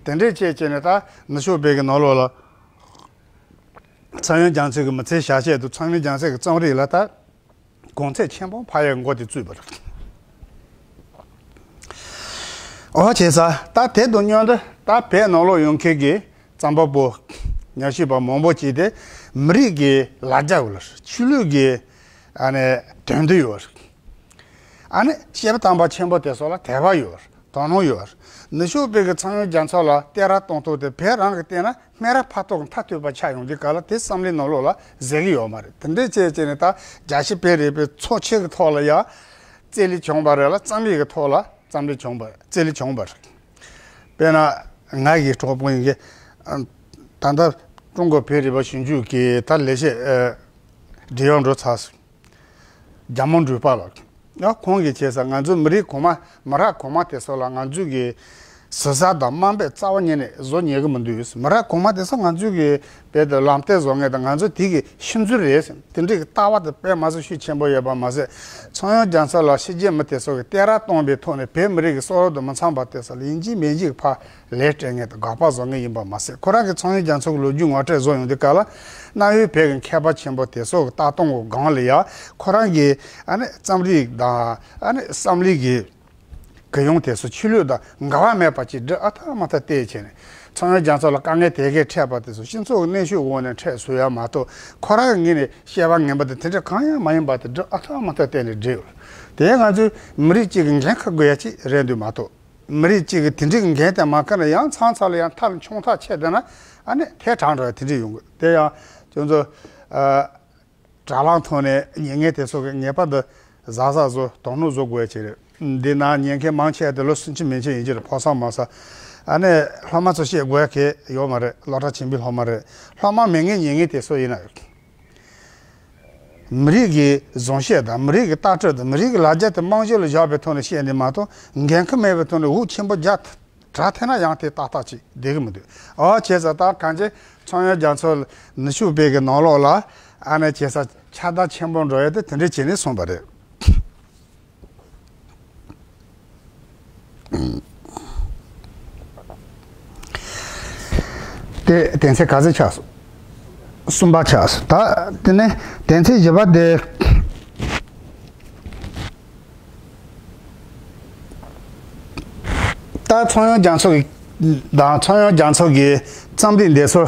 དེ་འདྲས་བྱས་བྱས་ནས་ད་ནུབ་ཕྱོགས་བོད་ཀྱི་ནང་ལོགས་ལ་ཚངས་དབྱངས་རྒྱ་མཚོ་གི་མི་ཚེའི་ཞལ་ཆད་དུ་ཚངས་དབྱངས་རྒྱ་མཚོ་གི་རྩོམ་རིག་ལ་ད་གོང་ཚད་ཆེན་པོ་འཕར་ཡག་འགོ་དེ་བཙུགས་པ་རེད། ཨོ་བྱས་ཙང་ད་དེ་དང་མཉམ་དུ་ད་བོད་ནང་ལོགས་ཡོད་མཁན་གྱི་རྩོམ་པ་པོ་ཉམས་ཞིབ་པ་མང་པོ་ཅིག་དེ་མི་རིགས་ཀྱི་ལ་རྒྱ་ལ། ཆོས་ལུགས་ཀྱི་ཨ་ནི་དོན་དུ་ཡོད། ཨ་ནི་སྐྱེས་པ་དམ་པ་ཆེན་པོ་དེ་ཚོ་ལ་དད་པ་ཡོད། དོ་སྣང་ཡོད། ནུབ་ཕྱོགས་བོད་ཀྱི་ཚངས་དབྱངས་རྒྱ་མཚོ་ལ་བསྟོད་ར་གཏོང་སྟངས་དེ་བོད་རང་གི་བལྟས་ན་སྨད་ར་ཕ་ཐོག་གི་མཐའ་ཐུག་པ་ཆགས་ཡོང་དུས་སྐབས་ལ་དེ་བསམ་བློའི་ནང་ལོགས་ལ་ཟེར་གྱི་ཡོད་མ་རེད། དེ་འདྲས་བྱས་བྱས་ནས་ད་རྒྱལ་སྤྱིའི་བོད་རིག་པའི་ཚོགས་ཆེན་གྱི་ཐོག་ལ་ཡང་རྩིས་ལེན་བྱུང་བ་རེད་ལ། རྩོམ་རིག་གི་ཐོག་ལ་རྩོམ་ལེན་བྱུང་བ། རྩིས་ལེན་བྱུང་བ་རེད། དཔེར་ན་ང་གི་གྲོགས་པོ་ཡིན་གྱི། ད་ལྟ་ཀྲུང་གོ་བོད་རིག་པ་ཞིབ་འཇུག་གི་ད་ལས་བྱེད་ཨ་འབྲེལ་ཡོད་འགྲོ་ཚར་སོང་། རྒྱ་མོ་འབྲུག་པ་ལགས། ཡང་ཁོང་གིས་བྱས་ཙང་ང་ཚོ་མི་རིགས་གོང་མ། མི་རབས་གོང་མ་དེ་ཚོ་ལ་ང་ཚོས་ཀྱི་ཟུར་ཟ་དང་དམའ་འབེབས་རྩ་བ་ཉིད་ནས་བཟོ་ཉན་གྱི་མི་འདུག། མི་རབས་གོང་མ་དེ་ཚོ་ང་ཚོས་ཀྱི་བོད་དུ་ལམ་སྟོན་བཟོ་མཁན་དང་། ང་ཚོ་དེ་གི་ཤིང་འཛུལ་རེད་ཟེར། དེ་འདྲའི་གི་ལྟ་བ་དེ་དཔེ་མ་སྲིད་ཤུགས་ཆེན་པོ་ཡོད་པ་མ་ཟད། ཚངས་དབྱངས་རྒྱ་མཚོ་ལ་ཕྱི་རྒྱལ་མི་དེ་ཚོ་གིས་བསྟོད་ར་གཏོང་བའི་ཐོག་ནས་བོད་མི་རིགས་ཀྱི་བསམ་བློ་དང་མི་འཚམ་པ་དེ་ཚོ་ལ་ཡིན་གཅིག་མིན་གཅིག་ཕར་ལན་སྤྲད་མཁན་དང་དགག་པ་བཟོ་མཁན་ཡིན་པ་མ་ཟད། ཁོ་རང་གིས་ཚངས་དབྱངས་རྒྱ་མཚོ་གི་ལོ་རྒྱུས་ངོ་སྤྲོད་བཟོ་ཡོང་དུས་སྐབས་ལ། གནའ་བོའི་བོད་ཀྱི་མཁས་པ་ཆེན་པོ་དེ་ཚོ་གི་ལྟ་སྟངས་ཀྱི་སྒང་ལ་ཡང་ཁོ་རང་གི་ཨ་ནི་རྩོམ་རིག་དང་ཨ་ནི་བསམ་བློའི་གི་གུ་ཡངས་དེ་ཚོ་ཆོས་ལུགས་དང་འགལ་བ་མེད་པ་ཅིག་འབྲི་ཨ་ཐ་མ་ཐ་བལྟས་བྱས་ནས། ཚངས་དབྱངས་རྒྱ་མཚོ་ལ་དཀའ་ངལ་དེ་གས་འཕྲད་པ་དེ་ཚོ་སྤྱི་ཚོགས་ཀྱི་གནོན་ཤུགས་འོག་ནས་འཕྲད་བཟོ་ཡ་མ་གཏོགས། ཁོ་རང་གི་ངོས་ནས་བཤད་པ་ངན་པ་དེ་དེ་འདྲ་གང་ཡང་མ་ཡིན་པ་དེ་འབྲི་ཨ་ཐ་མ་ཐ་བལྟས་ནས་བྲིས་ཡོད། དེ་ང་ཚོའི་མི་རིགས་གཅིག་གི་འགན་འཁུར་དགོས་ཡ་ཅིག་རེད་འདུག་མ་གཏོགས། མི་རིགས་གཅིག་གིས་དེ་འདྲའི་གི་འགན་དེ་མ་འཁུར་ན། ཡང་མཚམས་མཚམས་ལ་ཡང་མཐའ་ལ་མཆོང་ཐག་ཆད་བསྡད་ན། ཨ་ནི་ཐལ་དྲགས་འགྲོ་ཡ་དེ་འདྲ་ཡོང་གི། དེ་ཡང་ཁྱོད་ཚོ་ཨ་དྲ་ལམ་ཐོག་ནས་ཉན་མཁན་དེ་ཚོ་གིས་ངེས་པར་དུ་གཟབ་གཟབ་བཟོ། དོ་སྣང་བཟོ་དགོས་ཡ་ཅིག་རེད། འདི་ན་ཉན་མཁན་མང་ཆེ་བ་དེ་ལོ་སུམ་ཅུ་མན་ཆད་ཡིན་གྱི་རེད། ཕོ་གསར་མོ་གསར། ཨ་ནི་སློབ་མ་ཚོ་བཤད་དགོས་ཡ་གང་ཡང་ཡོད་མ་རེད། སློབ་གྲྭ་ཆེན་པོའི་སློབ་མ་རེད། སློབ་མ་མེད་མཁན་ཉན་མཁན་དེ་ཚོ་ཡིན་ན་ཡོད། མི་རིགས་ཀྱི་བཟང་བཤད་དང་། མི་རིགས་ཀྱི་ལྟ་གྲུབ་དང་། མི་རིགས་ཀྱི་ལ་རྒྱ་དེ་རྨང་གཞི་ལ་བཞག་པའི་ཐོག་ནས་བཤད་ནས་མ་གཏོགས། འགན་ཁུར་མེད་པའི་ཐོག་ནས་འུ་ཆེན་པོ་རྒྱ་དྲག་ཐལ་ན་ཡང་དེ་ཏག་ཏག་ཅིག་བསྡད་ཀྱི་མི་འདུག། ཨོ་བྱས་ཙང་ད་གང་ཅི་ཚངས་དབྱངས་རྒྱ་མཚོ་ནུབ་ཕྱོགས་བོད་ཀྱི་ནང་ལོགས་ལ་ཨ་ནི་བྱས་ཙང་ཁྱབ་བརྡལ་ཆེན་པོ་འགྲོ་ཡ་དེ་དེ་འདྲས་བྱས་ནས་སོང་བ་རེད། དེ་དོན་ཚན་ག་ཚོད་ཆགས་སོང་། གསུམ་པ་ཆགས་སོང་། ད་དེ་ནས་དོན་ཚན་བཞི་པ་དེ། ད་ཚངས་དབྱངས་རྒྱ་མཚོ་གི་དང་། ཚངས་དབྱངས་རྒྱ་མཚོ་གི་རྩོམ་རིག་འདི་ཚོ་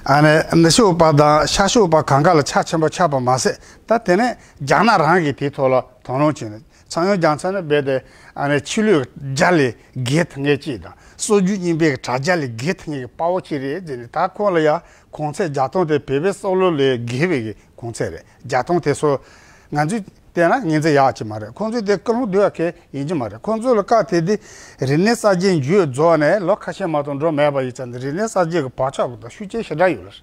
ཨ་ནི་ནུབ་ཕྱོགས་པ་དང་ཤར་ཕྱོགས་པ་གང་ག་ལ་ཆ་ཆེན་པོ་ཆགས་པ་མ་ཟད། ད་དེ་ནས་རྒྱ་ནག་རང་གིས་དེའི་ཐོག་ལ་དོ་སྣང་བྱས་ནས། ཚངས་དབྱངས་རྒྱ་མཚོ་ནི་རྦད་དེ་ཨ་ནི་ཆོས་ལུགས་རྒྱ་ལས་བརྒལ་ཐུབ་མཁན་ཅིག་དང་། སྲོལ་རྒྱུན་རྙིང་པའི་དྲ་རྒྱ་ལས་བརྒལ་ཐུབ་མཁན་གྱི་དཔའ་བོ་ཅིག་རེད་ཟེར་ནས། ད་ཁོང་ལ་ཡང་གོང་ཚད་རྒྱག་སྟངས་དེ་བོད་པའི་བསམ་བློ་ལས་བརྒལ་བའི་གི་གོང་ཚད་རེད། རྒྱག་སྟངས་དེ་ཚོ་ང་ཚོས་བལྟས་ན་ངོས་འཛིན་ཡག་ཅིག་མ་རེད། ཁོང་ཚོས་དེ་ཀུན་སློང་འདུལ་བ་གལ་ཡིན་གྱི་མ་རེད། ཁོང་ཚོ་ལ་བཀའ་དེ་དེ་རིག་གནས་གསར་བརྗེ་མཇུག་རྫོགས་ནས་ལོ་ཁ་ཤས་མ་གཏོགས་འགྲོ་མེད་པ་ཡིན་ཙང་། འདི་རིག་གནས་གསར་བརྗེ་གི་བག་ཆགས་ཀྱི་ཐོག་ཤུགས་རྐྱེན་ཞེ་དྲག་ཡོད་ལ།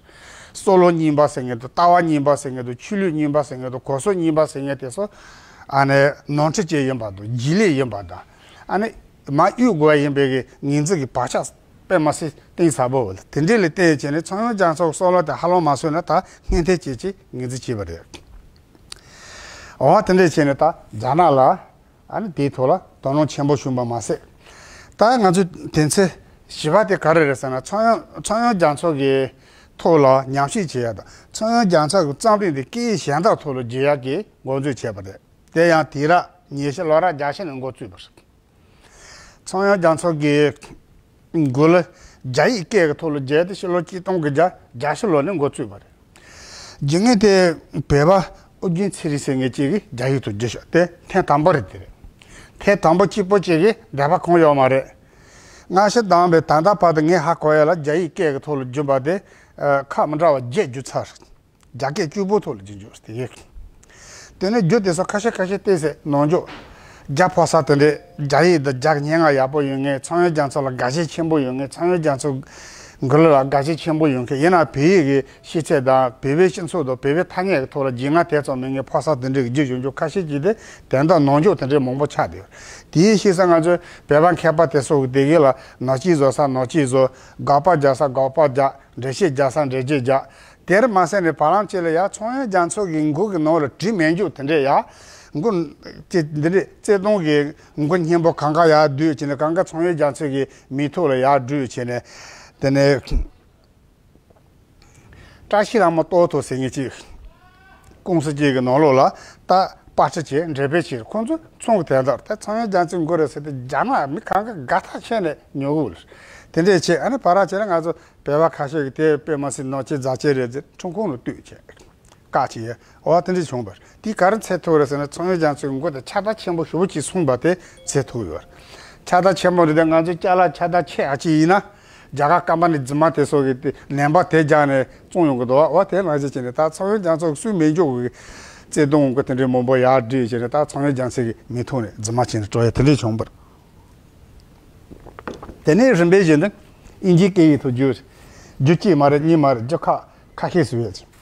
བསམ་བློ་རྙིང་པ་ཟེར་མཁན་དང་། ལྟ་བ་རྙིང་པ་ཟེར་མཁན་དང་། ཆོས་ལུགས་རྙིང་པ་ཟེར་མཁན་དང་། གོམས་སྲོལ་རྙིང་པ་ཟེར་མཁན་དེ་ཚོ་ཨ་ནི་ནོར་འཁྲུལ་ཅན་ཡིན་པ་དང་། རྗེས་ལུས་ཡིན་པ་དང་། ཨ་ནི་མར་གཡུག་དགོས་པ་ཡིན་པའི་གི་ངོས་འཛིན་གྱི་བག་ཆགས་ དཔེ་མ་སྲིད་གཏིང་ཟབ་པོ་ལ། དེ་འདྲས་ལ་བརྟེན་བྱས་ནས་ཚངས་དབྱངས་རྒྱ་མཚོ་གི་བསམ་བློ་དེ་ཧ་ལམ་མ་སོན་ན་ད་སྔོན་ཐོན་ཅན་ཅིག་ངོས་འཛིན་བྱས་པ་རེད། འོ་དེ་འདྲས་བྱས་ནས་ད་རྒྱ་ནག་ལ་ཨ་ནི་དེའི་ཐོག་ལ་དོ་སྣང་ཆེན་པོ་བྱུང་བ་མ་ཟད། ད་ང་ཚོས་དོན་ཚན་བཞི་པ་དེ་ག་རེ་རེད་ཟེར་ན། ཚངས་དབྱངས་ཚངས་དབྱངས་རྒྱ་མཚོ་གི་ཐོག་ལ་ཉམས་ཞིབ་བྱེད་ཡ་དང་། ཚངས་དབྱངས་རྒྱ་མཚོ་གི་རྩོམ་རིག་འདི་སྐད་ཡིག་གཞན་དག་ཐོག་ལ་བསྒྱུར་ཡག་གི་འགོ་འཛུགས་བྱས་པ་རེད། དེ་ཡང་དུས་རབས་ཉི་ཤུ་ལོ་རབས་བརྒྱད་ཅུ་ནས་འགོ་བཙུགས་པ་རེད། ཚངས་དབྱངས་རྒྱ་མཚོ་གི་མགུར་ལ་རྒྱ་ཡིག་སྐད་ཀྱི་ཐོག་ལ་བསྒྱུར་ཏེ་ཕྱི་ལོ་ཆིག་སྟོང་དགུ་བརྒྱ་བརྒྱད་ཅུ་ལོ་ནས་འགོ་བཙུགས་པ་རེད། བསྒྱུར་མཁན་དེ་བོད་པ་ཨོ་རྒྱན་ཚེ་རིང་ཟེར་མཁན་གཅིག་གིས་རྒྱ་ཡིག་ཏུ་བསྒྱུར་ཤག་དེ་ཐེངས་དང་པོ་རེད། དེ་རེད། ཐེངས་དང་པོ་གཅིག་པོ་གཅིག་གིས་འགྲེལ་པ་གང་ཡོད་མ་རེད། སྔ་ཕྱི་དང་པོའི་ད་ལྟ་བར་དུ་ངས་ཧ་གོ་ཡ་ལ་རྒྱ་ཡིག་སྐད་ཀྱི་ཐོག་ལ་བསྒྱུར་པ་དེ་ཁག་མི་འདྲ་བ་བརྒྱད་བསྒྱུར་ཚར། རྒྱ་སྐད་གཅིག་པོའི་ཐོག་ལ་བསྒྱུར་འཇུག་དེ་ཡིན། དེ་ནས་རྒྱུ་དེ་ཚོ་ཁ་ཤས་ཁ་ཤས་བལྟས་ཚེ་ནོར་འཇུག་རྒྱ་ཕོ་གསར་དེ་འདྲས་རྒྱ་ཡིག་དང་རྒྱ་སྙན་ངག་ཡག་པོ་ཡོད་མཁན། ཚངས་དབྱངས་རྒྱ་མཚོ་ལ་དགའ་ཞེན་ཆེན་པོ་ཡོད་མཁན། ཚངས་དབྱངས་རྒྱ་མཚོ་མགུར་ལ་དགའ་ཞེན་ཆེན་པོ་ཡོད་མཁན། ཡིན་ནའང་བོད་ཡིག་གི་ཤེས་ཚད་དང་བོད་པའི་སྤྱི་ཚོགས་དང་བོད་པའི་ཐ་སྙད་ཀྱི་ཐོག་ལ་རྒྱུས་མངའ་དེ་ཙམ་མེད་མཁན་ཕོ་གསར་དེ་འདྲས་ཀྱིས་བསྒྱུར་བཞག་རྒྱུ་ཁ་ཤས་ཀྱིས་དེ་དོན་དག་ནོར་འཇུག་དེ་འདྲས་མང་པོ་ཆགས་བསྡད་ཡོད། དེའི་ཤེས་ས་ང་ཚོའི་བོད་པ་མཁས་པ་དེ་ཚོ་གིས་དེ་གའི་ལ་ནོར་གཅིག་བཟོ་ས་ནོར་གཅིག་བཟོ། དགག་པ་རྒྱག་ས་དགག་པ་རྒྱག་འགྲེལ་བཤད་རྒྱག་ས་འགྲེལ་བཤད་རྒྱག་དེར་མ་ཟད་ནས་བར་ལམ་ཅིག་ལ་ཡ་ཚངས་དབྱངས་རྒྱ་མཚོ་གི་མགུར་གྱི་ནང་ལ་བྲིས་མེད་འཇུག་དེ་འདྲས་ཡ། མགུར་ཅིག་འདི་འདྲས་བརྩེ་དུང་གི་མགུར་སྙན་པོ་གང་ག་ཡར་བསྡུས་བྱས་ནས། གང་ག་ཚངས་དབྱངས་རྒྱ་མཚོ་གི་མིང་ཐོག་ལ་ཡར་བསྒྲིགས་བྱས་ནས། དེ་ནས་བཀྲ་ཤིས་ལྷ་མོ་ལྟོ་ཐོག་ཟེར་མཁན་ཅིག་ཀུང་སི་ཅིག་གི་ནང་ལོགས་ལ་ད་པར་སྐྲུན་བྱས། འགྲེམས་སྤེལ་བྱས། ཁོང་ཚོ་ཚོང་གི་དོན་དག་ད་ཚངས་དབྱངས་རྒྱ་མཚོའི་མགུར་རེད་ཟེར་ཏེ་རྒྱ་ནག་མི་གང་ག་དགའ་ཐག་ཆོད་ནས་ཉོ་གི་ཡོད་རེད། དེ་འདྲས་བྱས། ཨ་ནི་བར་ལམ་ཅིག་ལ་ང་ཚོ་བོད་པ་ཁ་ཤས་ཀྱིས་དེ་དཔེ་མ་སྲིད་ནོར་ཆེན་རྫ་ཆེན་རེད་ཟེར་ཁྲིམས་ཁང་ལ་གཏུགས་བྱས། བཀག་བྱས། འོ་དེ་འདྲས་བྱུང་བ་རེད། དེས་ག་རེ་འཚོལ་ཐུབ་རེད་ཟེར་ན། ཚངས་དབྱངས་རྒྱ་མཚོའི་མགུར་དེ་ཁྱབ་བརྡལ་ཆེན་པོ་ཞེ་པོ་ཅིག་སོང་བ་དེ་འཚོལ་ཐུབ་ཡོད་རེད། ཁྱབ་བརྡལ་ཆེན་པོ་རེད་དེ། ང་ཚོའི་ཅ་ལག་ཁྱབ་བརྡལ་ཆེ་ཡ་ཅིག་ཡིན་ན། རྒྱ་གར་ཀམ་པ་ནི་རྫུན་མ་དེ་ཚོ་གིས་དེ་ནད་པ་དེ་རྒྱག་ནས་བཙོང་ཡོང་གི་འདུག་འོ་དེ་ནང་བཞིན་བྱས་ནས་ད་ཚངས་དབྱངས་རྒྱ་མཚོ་གི་སུས་མེད་འཇོག་གི་བརྩེ་དུང་གི་དེ་འདྲའི་མང་པོ་ཡར་བསྒྲིགས་བྱས་ནས། ད་ཚངས་དབྱངས་རྒྱ་མཚོ་གི་མིང་ཐོག་ནས་རྫུན་མ་བྱས་ནས་སྤྲོད་ཡ་དེ་འདྲའི་བྱུང་བ་རེད། དེ་ནས་རིམ་པས་བཞིན་དུ་དབྱིན་ཇིའི་སྐད་ཡིག་ཐོག་བསྒྱུར། རྒྱུ་གཅིག་མ་རེད། གཉིས་མ་རེད། རྒྱུ་ཁ་ཁ་ཤས་ཤིག་ཡོད།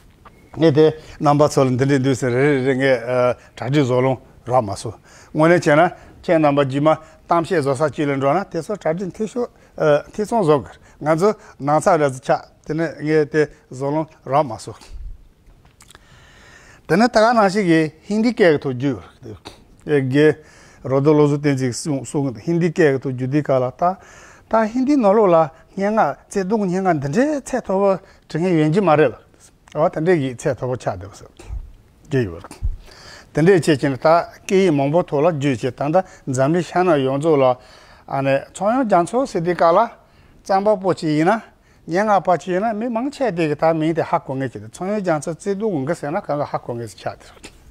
ངས་དེ་རྣམ་པ་ཚོ་ལ་འདི་འདྲའི་འདུག་ཟེར་རེ་རེ་རེ་ངས་ཨ་གྲ་སྒྲིག་བཟོ་ལོང་རག་མ་སོང་། དངོས་གནས་བྱས་ན་ཁྱེད་རྣམ་པ་རྗེས་མ་གཏམ་བཤད་བཟོ་ས་གཅིག་ལ་འགྲོ་ན་དེ་ཚོ་གྲ་སྒྲིག་འཐུས་ཤོར་ཨ་འཐུས་ཚང་བཟོ་དགོས། ང་ཚོ་ནང་ཚགས་རེ་ཚོ་ཆགས། དེ་ནས་ངས་དེ་བཟོ་ལོང་རག་མ་སོང་། དེ་ནས་ད་ག་ནང་བཞིན་གྱི་ཧིན་དི་སྐད་ཀྱི་ཐོག་བསྒྱུར་ཡོད་རེད། དགེ་རོ་ཏོ་བློ་བཟང་བསྟན་འཛིན་གྱིས་གསུངས་གསུངས་གི་འདུག་ཧིན་དི་སྐད་ཀྱི་ཐོག་བསྒྱུར་དུས་སྐབས་ལ་ད་ད་ཧིན་དིའི་ནང་ལོགས་ལ་སྙན་ངག་བརྩེ་དུང་གི་སྙན་ངག་འདི་འདྲའི་ཚད་མཐོ་པོ་འབྲི་མཁན་ཡོད་ཀྱི་མ་རེད་ལ། འོ་དེ་འདྲའི་གི་ཚད་མཐོ་པོ་ཆགས་བསྡད་པ་ཟེར་གྱི་ཡོད་རེད། དེ་འདྲའི་བྱས་བྱས་ནས་ད་སྐད་ཡིག་མང་པོའི་ཐོག་ལ་བསྒྱུར་བྱས། ད་ལྟ་འཛམ་གླིང་ཤར་ནུབ་ཡོངས་རྫོགས་ལ་ཨ་ནི་ཚངས་དབྱངས་རྒྱ་མཚོ་ཟེར་དུས་སྐབས་ལ་རྩོམ་པ་པོ་ཅིག་ཡིན་ན། སྙན་ངག་པ་ཅིག་ཡིན་ན་མི་མང་ཆེ་དེ་གིས་ད་མིང་དེ་ཧ་གོ་ངེས་ཀྱི་རེད། ཚངས་དབྱངས་རྒྱ་མཚོ་བརྩེ་དུང་གི་མགུར་ཟེར་ན་གང་ག་ཧ་གོ་ངེས་ཀྱི་ཆགས་དེ་རེད།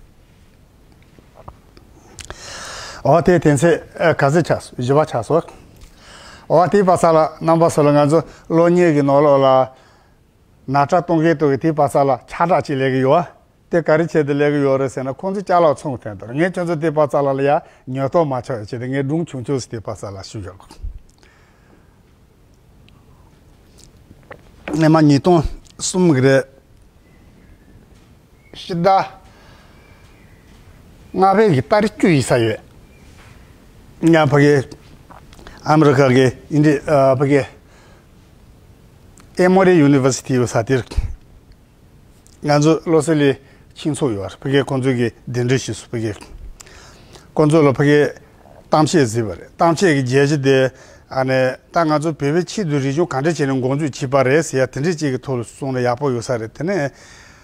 འོ་དེ་དོན་ཚན་ཨ་ག་ཚོད་ཆགས་སོང་། བཞི་པ་ཆགས་སོང་། འོ་དེའི་བར་ས་ལ་རྣམ་པ་ཚོ་ལ་ང་ཚོ་གློག་བརྙན་གྱི་ནང་ལོགས་ལ་ནཱ་ཊ་གཏོང་མཁན་དེ་གིས་དེའི་བར་ས་ལ་ཁྱབ་བསྒྲགས་ཅིག་ལས་ཀྱི་ཡོད་པ། དེ་ག་རེ་བྱས་ཏེ་ལས་ཀྱི་ཡོད་རེད་ཟེར་ན། ཁོང་ཚོས་ཅ་ལག་ཚོང་གི་དོན་དུ་རེད། ངས་ཁྱོད་ཚོ་དེའི་བར་ས་ལ་ལ་ཡ་ཉོབ་ཏོ་མ་ཆགས་ཡ་ཆེད་དུ་ངས་སྒྲུང་ཆུང་ཆུང་ཞིག་དེའི་བར་ས་ལ་ཞུ་ཡོད། སྔོན་མ་ཉིས་སྟོང་གསུམ་གི་རེད། ཕྱི་ཟླ་ལྔ་པའི་གི་ཏ་རིག་བཅུ་ཡིན་ས་ཡོད། ང་ཕ་གི་ཨ་མི་རི་ཀ་གི་ཨིན་ཌི་ཨ་ཕ་གི་ཨེ་མོ་རི་ཡུ་ནི་ཝར་སི་ཊི་ཡོད་ས་དེར། ང་ཚོ་བློ་གསལ་ལི་ཁྱིམ་ཚང་ཡོད་རེད། ཕ་གིར་ཁོང་ཚོ་གིས་གདན་འདྲེན་ཞུས་སོང་། ཕ་གིར་ཁོང་ཚོ་ལ་ཕ་གིར་གཏམ་བཤད་བཟོས་པ་རེད། གཏམ་བཤད་ཀྱི་བརྗོད་གཞི་དེ་ཨ་ནི་ད་ང་ཚོ་བོད་པའི་ཆོས་དང་རིག་གཞུང་ག་འདྲ་བྱས་ནས་འགོ་འཛུགས་བྱས་པ་རེད་ཟེར་ཡ་དེ་འདྲས་ཅིག་གི་ཐོག་ལ་གསུངས་ན་ཡག་པོ་ཡོད་ས་རེད། དེ་ནས་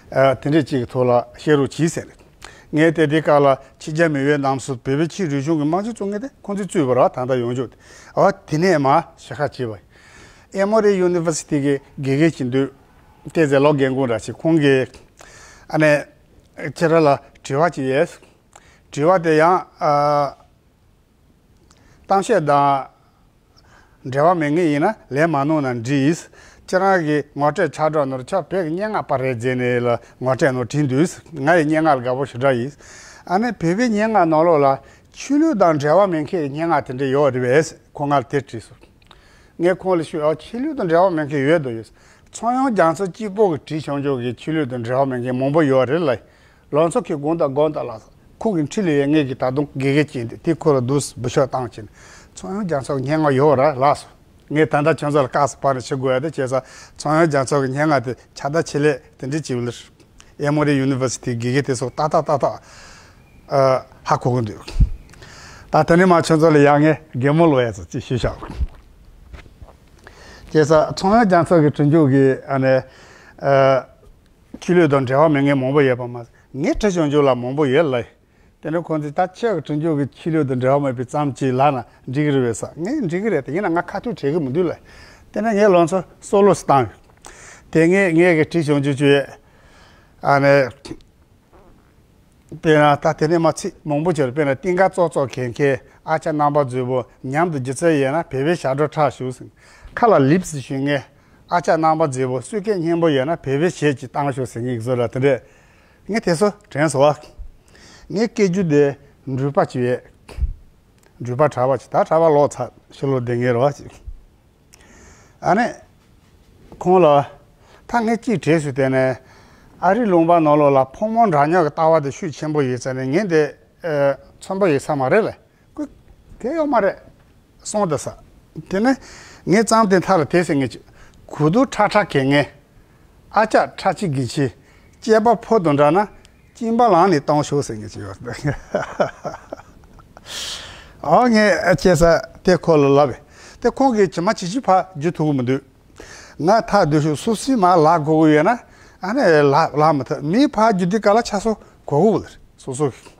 ཨ་དེ་འདྲས་ཅིག་གི་ཐོག་ལ་བཤད་རོགས་གྱིས་ཟེར་ནས། ངས་དེ་དུས་སྐབས་ལ་ཕྱི་རྒྱལ་མི་བའི་རྣམ་གསུམ་བོད་པའི་ཆོས་རིག་གཞུང་གི་རྨང་གཞི་བཙུགས་མཁན་དེ་ཁོང་ཚོས་བཙུགས་པ་རེད། ད་ལྟ་ཡོང་རྒྱུ་དེ་ཨ་དེ་ནས་མར་ཞུ་ཁ་བྱས་པ་ཡིན། ཨེ་མོ་རི་ཡུ་ནི་ཝར་སི་ཊི་གི་དགེ་རྒན་ཅིག་འདུག་དེ་ཟེར་ལོ་རྒན་གོང་འདྲ་ཞིག་ཁོང་གིས་ཨ་ནི་ཁྱེད་རང་ལ་དྲི་བ་ཅིག་ཡོད། དྲི་བ་དེ་ཡང་ཨ་གཏམ་བཤད་དང་འབྲེལ་བ་མེད་མཁན་ཡིན་ན་ལན་མ་གནང་ན་འགྲིག་ཁྱེད་རང་གི་ངོ་སྤྲོད་ཕྱག་བྲིས་ནང་ཁྱོད་བོད་ཀྱི་སྙན་ངག་པ་རེད་ཟེར་ནས་ལ་ངོ་སྤྲོད་ནང་བྲིས་འདུག་ང་ཡི་སྙན་ངག་ལ་དགའ་པོ་ཞེ་དྲག་ཡིན། ཨ་ནི་བོད་པའི་སྙན་ངག་ནང་ལོགས་ལ་ཆོས་ལུགས་དང་འབྲེལ་བ་མེད་མཁན་གྱི་སྙན་ངག་དེ་འདྲ་ཡོད་རེད་པས། ཁོང་ང་ལ་དེ་དྲིས་སོང་། ངས་ཁོང་ལ་ཞུས། ཨ་ཆོས་ལུགས་དང་འབྲེལ་བ་མེད་མཁན་ཡོད་དོ་ཡོད། ཚངས་དབྱངས་རྒྱ་མཚོ་གཅིག་པོ་གིས་བྲིས་བྱུང་ཆོག་གི་ཆོས་ལུགས་དང་འབྲེལ་བ་མེད་མཁན་མང་པོ་ཡོད་རེད་ལ། ལང་ཚོ་ཁྱེད་དགོངས་དག་དགོངས་དག་ལགས་སོ། ཁོང་གི་འཁྲིས་ལ་ཡོད་ངེད་ཀྱི་ད་དུང་དགེ་རྒན་ཅིག་འདུག་དེ་ཁོ་ལ་འདུག་སེ་འབུལ་ཤོག་བཏང་བྱས་ནས་ཚངས་དབྱངས་རྒྱ་མཚོ་སྙན་ངག་ཡོད་ར་ལགས་སོ། ངས་ད་ལྟ་ཁྱོད་ཚོ་ལ་བཀའ་ཟེར་པ་ནས་བྱེད་དགོས་ཡ་དེ་བྱས་ཙང་ཚངས་དབྱངས་རྒྱ་མཚོ་གི་སྙན་ངག་དེ་ཁྱབ་བརྡལ་ཆེད་ལས་དེ་འདྲ་བྱས་པ་ལ། Emory University དགེ་རྒན་དེ་ཚོ་ཏག་ཏག་ཏག་ཏག་ཨ་ཧ་གོ་གི་འདུག་ད་དེ་ནས་མ་ཁྱོད་ཚོ་ལ་ཡ་ངས་རྒན་མོ་ལོ་ཡ་ཚོ་ཅིག་ཞུས་བཞག་བྱས་ཙང་ཚངས་དབྱངས་རྒྱ་མཚོ་གི་བྲིས་འཇུག་གི་ཨ་ནི་ཨ་ཆོས་ལུགས་དང་འབྲེལ་བ་མེད་མཁན་མང་པོ་ཡོད་པ་མ་ཟད། ངས་བྲིས་བྱུང་རྒྱུ་ལ་མང་པོ་ཡོད་ལ། དེ་ནས་ཁོང་ཚོས་ད་ཁྱེད་ཀྱི་བྲིས་འཇུག་གི་ཆོས་ལུགས་དང་འབྲེལ་བ་མེད་པའི་ཙམ་ཅིག་ལབ་ན་འགྲིག་གི་རེད་པས་ཟེར། ངས་འགྲིག་གི་རེད་དེ། ཡིན་ན་ང་ཁ་ཐུག་བྲིས་གི་མི་འདུག་ལ། དེ་ནས་ངས་ལང་ཚོ་སོ་ལོ་སི་བཏང་ཡོད། དེ་ངས་ངས་གི་བྲིས་བྱུང་རྒྱུ་ཅིག་ཡོད། ཨ་ནི། དཔེར་ན་ད་དེ་ནས་མ་ཚིག་མང་པོ་ཅིག་ཡོད། དཔེར་ན་རྟིང་ཀ་ཙོག་ཙོག་གན་མཁན་ཨ་ཅག་རྣམ་པ་མཛེས་པོ་མཉམ་དུ་སྒྱུ་རྩལ་ཡོད་ན་བེ་བེ་ཞབས་བྲོ་འཁྲབ་ཤོག་ཟེར། ཁ་ལ་ལིབ་སི་ཞུ་མཁན་ཨ་ཅག་རྣམ་པ་མཛེས་པོ་སུས་སྐད་སྙན་པོ་ཡོད་ན་བེ་བེ་ཞེས་ཅིག་བཏང་ཤོག་ཟེར་མཁན་གྱི་བཟོ་འདྲ་དེ་འདྲས། ངས་དེ་ཚོ་དྲན་སོང་བ། ངའི་སྐད་སྒྱུར་དེ་འགྲུལ་པ་ཅིག་ཡོད། འགྲུལ་པ་གྲྭ་པ་ཅིག་ད་གྲྭ་པ་ལོག་ཚར། ཕྱི་ལོགས་བསྡད་མཁན་རེད་བ་ཅིག་ཨ་ནི། ཁོང་ལ། ད་ངས་གཅིག་བྲིས་སོང་། དེ་ནས་ཨ་རིའི་ལུང་པ་ནང་ལོགས་ལ་ཕོ་མོ་འདྲ་མཉམ་གྱི་ལྟ་བ་དེ་ཤུགས་ཆེན་པོ་ཡོད་ཙང་ནས་ངས་འདི་ཨ་མཚོན་པ་ཡོད་ས་མ་རེད་ལ། ཁོས་དེ་ཡོད་མ་རེད་གསུངས་བསྡད་ས། དེ་ནས་ངས་ཙམ་དེ་མཐའ་ལ་དེ་ཟེར་ངེས་ཀྱི། གོས་དུ་ཁྲ་ཁྲ་གྱོན་མཁན་ཨ་ཅག་ཁྲ་ཆིལ་གྱོན་ཆས་སྐྱེས་པ་ཕོ་དང་འདྲ་ན་གཅིན་པ་ལངས་ནས་གཏོང་ཤོག་ཟེར་ངེས་ཀྱི་ཡོད། ཨོ་ངས་ཨ་ཅེ་ས་དེ་ཁོ་ལ་ལབ་པས། དེ་ཁོང་གིས་ཇི་མ་ཇི་བཞིན་ཕར་བསྒྱུར་ཐུབ་ཀྱི་མི་འདུག་ང་ཐག་བསྡད་ཤོག་སོ་སོས་མར་ལབ་དགོས་ཀྱི་ཡོད་ན་ཨ་ནི་ལབ་ལབ་མི་ཐུབ། མིས་ཕར་བསྒྱུར་དུས་སྐབས་ལ་ཆ་སོ་གོ་གི་རེད་སོ་སོ་གིས།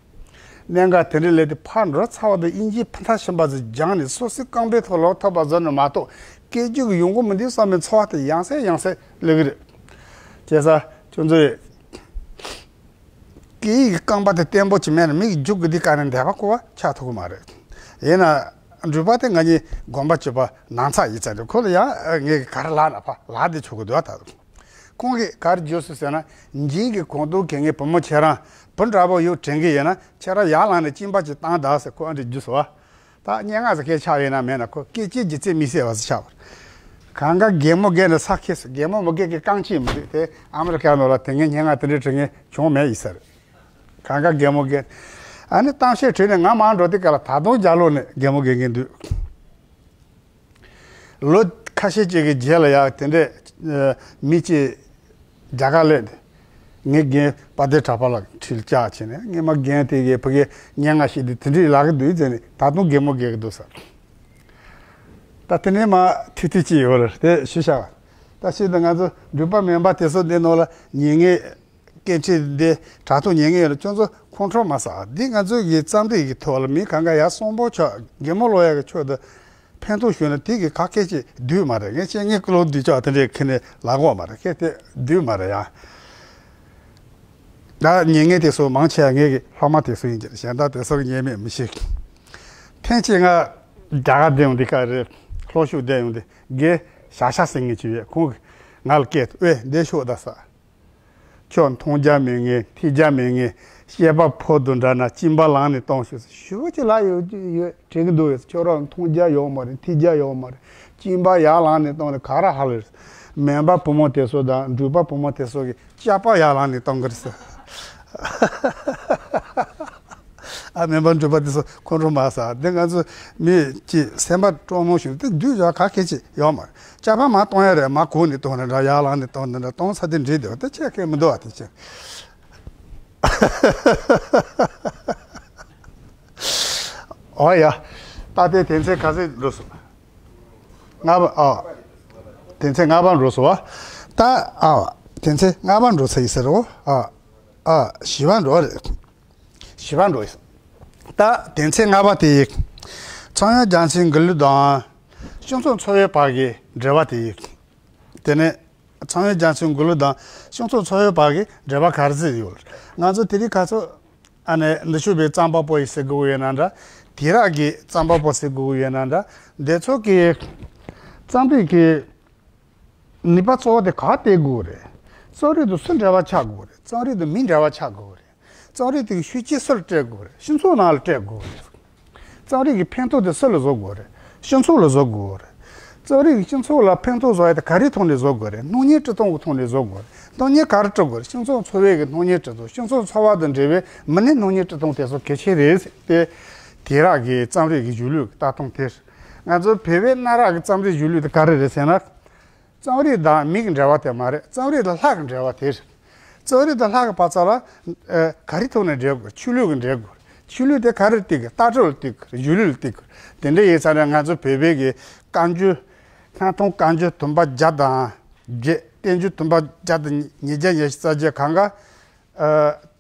གནད་འགག་དེ་འདྲ་སླེབས་དུས་ཕར་འགྲོ་ཚར་བ་དང་དབྱིན་ཇིའི་ཕུ་ཐག་ཕྱིན་པ་ཚོ་སྦྱངས་ནས་སོ་སོའི་རྐང་པའི་ཐོག་ལོག་ཐུབ་པ་བཟོ་ནས་མ་གཏོགས་སྐད་སྒྱུར་གྱི་ཡོང་གི་མི་འདུག་བསམ་པའི་ཚོར་བ་དེ་ཡང་སེ་ཡང་སེ་སླེབས་ཀྱི་རེད། བྱས་ཙང་ཁྱོད་ཚོས་སྐད་ཡིག་གི་རྐང་པ་དེ་བརྟན་པོ་ཅིག་མེད་ན་མི་གིས་རྒྱུག་གི་འདི་ག་ནས་འདས་པ་ཁོ་བ་ཆགས་ཐུབ་ཀྱི་མ་རེད། ཡིན་ན་འགྲུལ་པ་དེ་ང་གཉིས་དགོན་པ་གཅིག་པ་ནང་ཚགས་ཡིན་ཙང་དེ་ཁོ་ལ་ཡང་ངས་ག་རེ་ལབ་ན་ཕར་ལབ་བསྡད་ཆོག་གི་འདུག་ད། ཁོང་གིས་ག་རེ་བརྗོད་སོང་ཟེར་ན། འཇིགས་ཀྱི་གོང་དུ་གལ་ངེས་བུ་མོ་ཁྱེད་རང་བུ་འདྲ་པོ་ཡོད་དྲན་གྱི་ཡོད་ན་ཁྱེད་རང་ཡར་ལངས་ནས་གཅིན་པ་ཅིག་བཏང་དང་ཟེར་ཁོ་ཨ་འདྲ་བརྗོད་སོང་བ། ད་སྙན་ངག་ཟེར་མཁན་ཆགས་ཡོད་ན་མེད་ན་ཁོ་སྐད་ཅིག་སྒྱུ་རྩལ་མི་གསལ་བ་ཟེར་ཆགས་པ་རེད། གང་ག་རྒན་མོ་རྒན་ནས་ས་ཁེ་སོ་རྒན་མོ་མི་རྒན་གྱི་རྐང་གཅིག་མི་འདུག་དེ་ཨ་མི་རི་ཀ་ནང་ལ་དེ་སྔའི་སྙན་ངག་དེ་འདྲ་བྲིས་མཁན་བྱུང་མེད་ཡིན་ས་རེད། གང་ག་རྒན་མོ་རྒན། ཨ་ནི་གཏམ་བཤད་བྱས་ནས་ང་མར་འགྲོ་དུས་སྐབས་ལ་ད་དུང་རྒྱབ་ལོགས་ནས་རྒན་མོ་རྒན་རྒན་འདུག་ལོ་ཁ་ཤས་ཅིག་གི་རྗེས་ལ་ཡང་དེ་འདྲས་ཨ་མི་གཅིག་རྒྱ་གར་སླེབས་ཏེ། ངའི་རྒན་དཔལ་ལྡན་གྲགས་པ་ལགས་ཁྲིད་བཅར་བྱས་ནས་ངས་མ་རྒན་དེ་གའི་ཕ་གིའི་སྙན་ངག་ཤེས་དུས་དེ་འདྲས་ལབ་གི་འདུག་ཟེར་ནས་ད་དུང་རྒན་མོ་རྒན་གི་འདུག་ཟེར། ད་དེ་ནས་མ་ཐུག་དུས་ཅིག་ཡོད་རེད་དེ་ཞུ་བྱ་བ། ད་ཤིན་ཏུ་ང་ཚོ་འགྲུལ་པ་མིན་པ་དེ་ཚོ་འདི་ནང་ལ་ཉན་མཁན། སྐད་འཕྲིན་འདི་དྲ་ཐོག་ཉན་མཁན་ཡོད་ན་ཁྱོད་ཚོ་ཁོང་ཁྲོ་མ་ཟ། འདི་ང་ཚོའི་གི་རྩོམ་རིག་གི་ཐོག་ལ་མི་གང་ག་ཡར་གསོན་པོ་ཆགས་རྒན་མོ་ལོ་ཡ་གི་ཆོས་དང་ཕན་ཐོགས་ཞུས་ན་དེ་གི་ཁ་སྐད་ཅིག་བསྡུས་མ་རེད། ངས་བཤད་ངས་ཀློག་བསྡུས་ཆོག་དེ་འདྲས་ཁྱེད་ནས་ལབ་དགོས་མ་རེད། སྐད་དེ་བསྡུས་མ་རེད་ཡ། ད་ཉན་མཁན་དེ་ཚོ་མང་ཆེ་བ་ངེད་ཀྱི་སློབ་མ་དེ་ཚོ་ཡིན་གྱི་རེད། གཞན་དག་དེ་ཚོ་གི་ཉན་མེད་མི་ཤེས། ཐེངས་གཅིག་ང་རྒྱ་གར་བསྡད་ཡོང་དུས་སྐབས་རེད། ལྷོ་ཕྱོགས་བསྡད་ཡོང་དུས་རྒན་ཞྭ་ཤ་ཟེར་མཁན་ཅིག་ཡོད། ཁོང་གིས་ང་ལ་སྐད་དུ་ཨེ་འདི་ཤོག་ད་ཟེར། ཁྱོད་མཐོང་རྒྱ་མེད་ངེས་ཐོས་རྒྱ་མེད་ངེས་སྐྱེས་པ་ཕོ་དང་འདྲ་ན་གཅིན་པ་ལངས་ནས་གཏོང་ཤོག་ཟེར། ཞུ་ཅི་ལ་ཡོད་ཡོད་དྲན་གི་འདུག་ཡོད་ཁྱོད་རང་མཐོང་རྒྱ་ཡོད་མ་རེད། ཐོས་རྒྱ་ཡོད་མ་རེད། གཅིན་པ་ཡར་ལངས་ནས་གཏོང་ནས་ག་ར་ཧ་ལས་རེད། མོན་པ་བུ་མོ་དེ་ཚོ་དང་འགྲུལ་པ་བུ་མོ་དེ་ཚོ་གི་སྐྱག་པ་ཡར་ལངས་ནས་གཏོང་གི་རེད་ཟེར། ཨ་མོན་པ་འགྲུལ་པ་དེ་ཚོ་ཁོང་ཁྲོ་མ་ཟ། དེ་ང་ཚོ་མི་གཅིག་སེམས་པ་སྤྲོ་མོ་བྱུང་དེ་བསྡུས་བཞག་ག་གེ་ཅིག་ཡོད་མ་རེད། སྐྱག་པ་མར་གཏོང་ཡ་རེད། མར་གོང་ནས་གཏོང་ནས་འདྲ་ཡར་ལངས་ནས་གཏོང་ནས་འདྲ་གཏོང་ས་དེ་འགྲིག་བསྡད་པ་དེ་ཆེ་གེ་མི་འདུག་བ་དེ་ཆེ། ཨོ་ཡ། ད་ལྟའི་དོན་ཚན་ག་ཚོད་འགྲོ་སོང་། ལྔ་པ་ཨ། དོན་ཚན་ལྔ་པ་འགྲོ་སོང་བ། ད་ཨ། དོན་ཚན་ལྔ་པ་འགྲོ་ཚར་ཡིན་ཟེར་རོ། ཨ། ཨ་བཞི་པ་འགྲོ་རེད། བཞི་པ་འགྲོ་ཡིན། ད་དོན་ཚན་ལྔ་པ་དེ་ཡིན། ཚངས་དབྱངས་རྒྱ་མཚོའི་མགུར་གླུ་དང་། སྤྱི་ཚོགས་འཚོ་བའི་བར་གྱི་འབྲེལ་བ་དེ་ཡིན། དེ་ནས། ཚངས་དབྱངས་རྒྱ་མཚོའི་མགུར་གླུ་དང་སྤྱི་ཚོགས་འཚོ་བའི་བར་གྱི་འབྲེལ་བ་ག་རེ་ཟེར་ཡོད། ང་ཚོ་དེ་རིང་ཁ་སང་ཨ་ནི་འདི་ཤོད་པའི་རྩོམ་པ་པོ་ཡིན་ཟེར་དགོས་ཡོད་ན་འདྲ། དེང་རབས་ཀྱི་རྩོམ་པ་པོ་ཟེར་དགོས་ཡོད་ན་འདྲ། འདི་ཚོ་གི་རྩོམ་རིག་གི་ནུས་པ་གཙོ་བོ་དེ་ག་སྟེར་དགོས་རེད། རྩོམ་རིག་དང་སུ་འབྲེལ་བ་ཆགས་དགོས་རེད། རྩོམ་རིག་དང་མི་འབྲེལ་བ་ཆགས་དགོས་རེད། རྩོམ་རིག་དེ་གི་ཤུགས་རྐྱེན་སུ་ལ་སྤྲད་དགོས་རེད། སྤྱི་ཚོགས་ནང་ལ་སྤྲད་དགོས་རེད། རྩོམ་རིག་གི་ཕན་ཐོགས་དེ་སུ་ལ་བཟོ་དགོས་རེད། སྤྱི་ཚོགས་ལ་བཟོ་དགོས་རེད། རྩོམ་རིག་གི་སྤྱི་ཚོགས་ལ་ཕན་ཐོགས་བཟོ་ཡ་དེ་ག་རེའི་ཐོག་ནས་བཟོ་དགོས་རེད། སྣང་བརྙན་བྲིས་སྟངས་ཀྱི་ཐོག་ནས་བཟོ་དགོས་རེད། སྣང་བརྙན་ག་རེ་བྲི་དགོས་རེད། སྤྱི་ཚོགས་འཚོ་བའི་གི་སྣང་བརྙན་བྲིས་སྟངས། སྤྱི་ཚོགས་འཚོ་བ་དང་འབྲེལ་བའི་མི་སྣའི་སྣང་བརྙན་བྲིས་སྟངས་དེ་ཚོ་གལ་ཆེ་རེད་ཟེར་ཏེ། དེང་རབས་ཀྱི་རྩོམ་རིག་གི་གཞུང་ལུགས་ཀྱི་ལྟ་སྟངས་དེ། ང་ཚོ་བོད་པའི་གནའ་རབས་ཀྱི་རྩོམ་རིག་གཞུང་ལུགས་དེ་ག་རེ་རེད་ཟེར་ན། རྩོམ་རིག་དང་མི་གི་འབྲེལ་བ་དེ་མ་རེད། རྩོམ་རིག་དང་ལྷ་གི་འབྲེལ་བ་དེ་རེད། རྩོམ་རིག་དང་ལྷ་གི་བར་མཚམས་ལ་ཨ་ག་རེ་ཐོག་ནས་འབྲེལ་དགོས། ཆོས་ལུགས་ཀྱིས་འབྲེལ་དགོས། ཆོས་ལུགས་དེ་ག་རེ་བརྟེན་དགོས། ལྟ་གྲུབ་ལ་བརྟེན་དགོས། གཞུང་ལུགས་ལ་བརྟེན་དགོས། དེ་འདྲ་ཡིན་ཙང་ནས་ང་ཚོ་བོད་པའི་གི་བཀའ་འགྱུར། སྔགས་ཐུང་བཀའ་འགྱུར་དུམ་པ་བརྒྱ་དང་བརྒྱད། བསྟན་འགྱུར་དུམ་པ་བརྒྱ་དང་ཉིས་བརྒྱ་ཉི་ཤུ་རྩ་བརྒྱད་གང་ག་ཨ་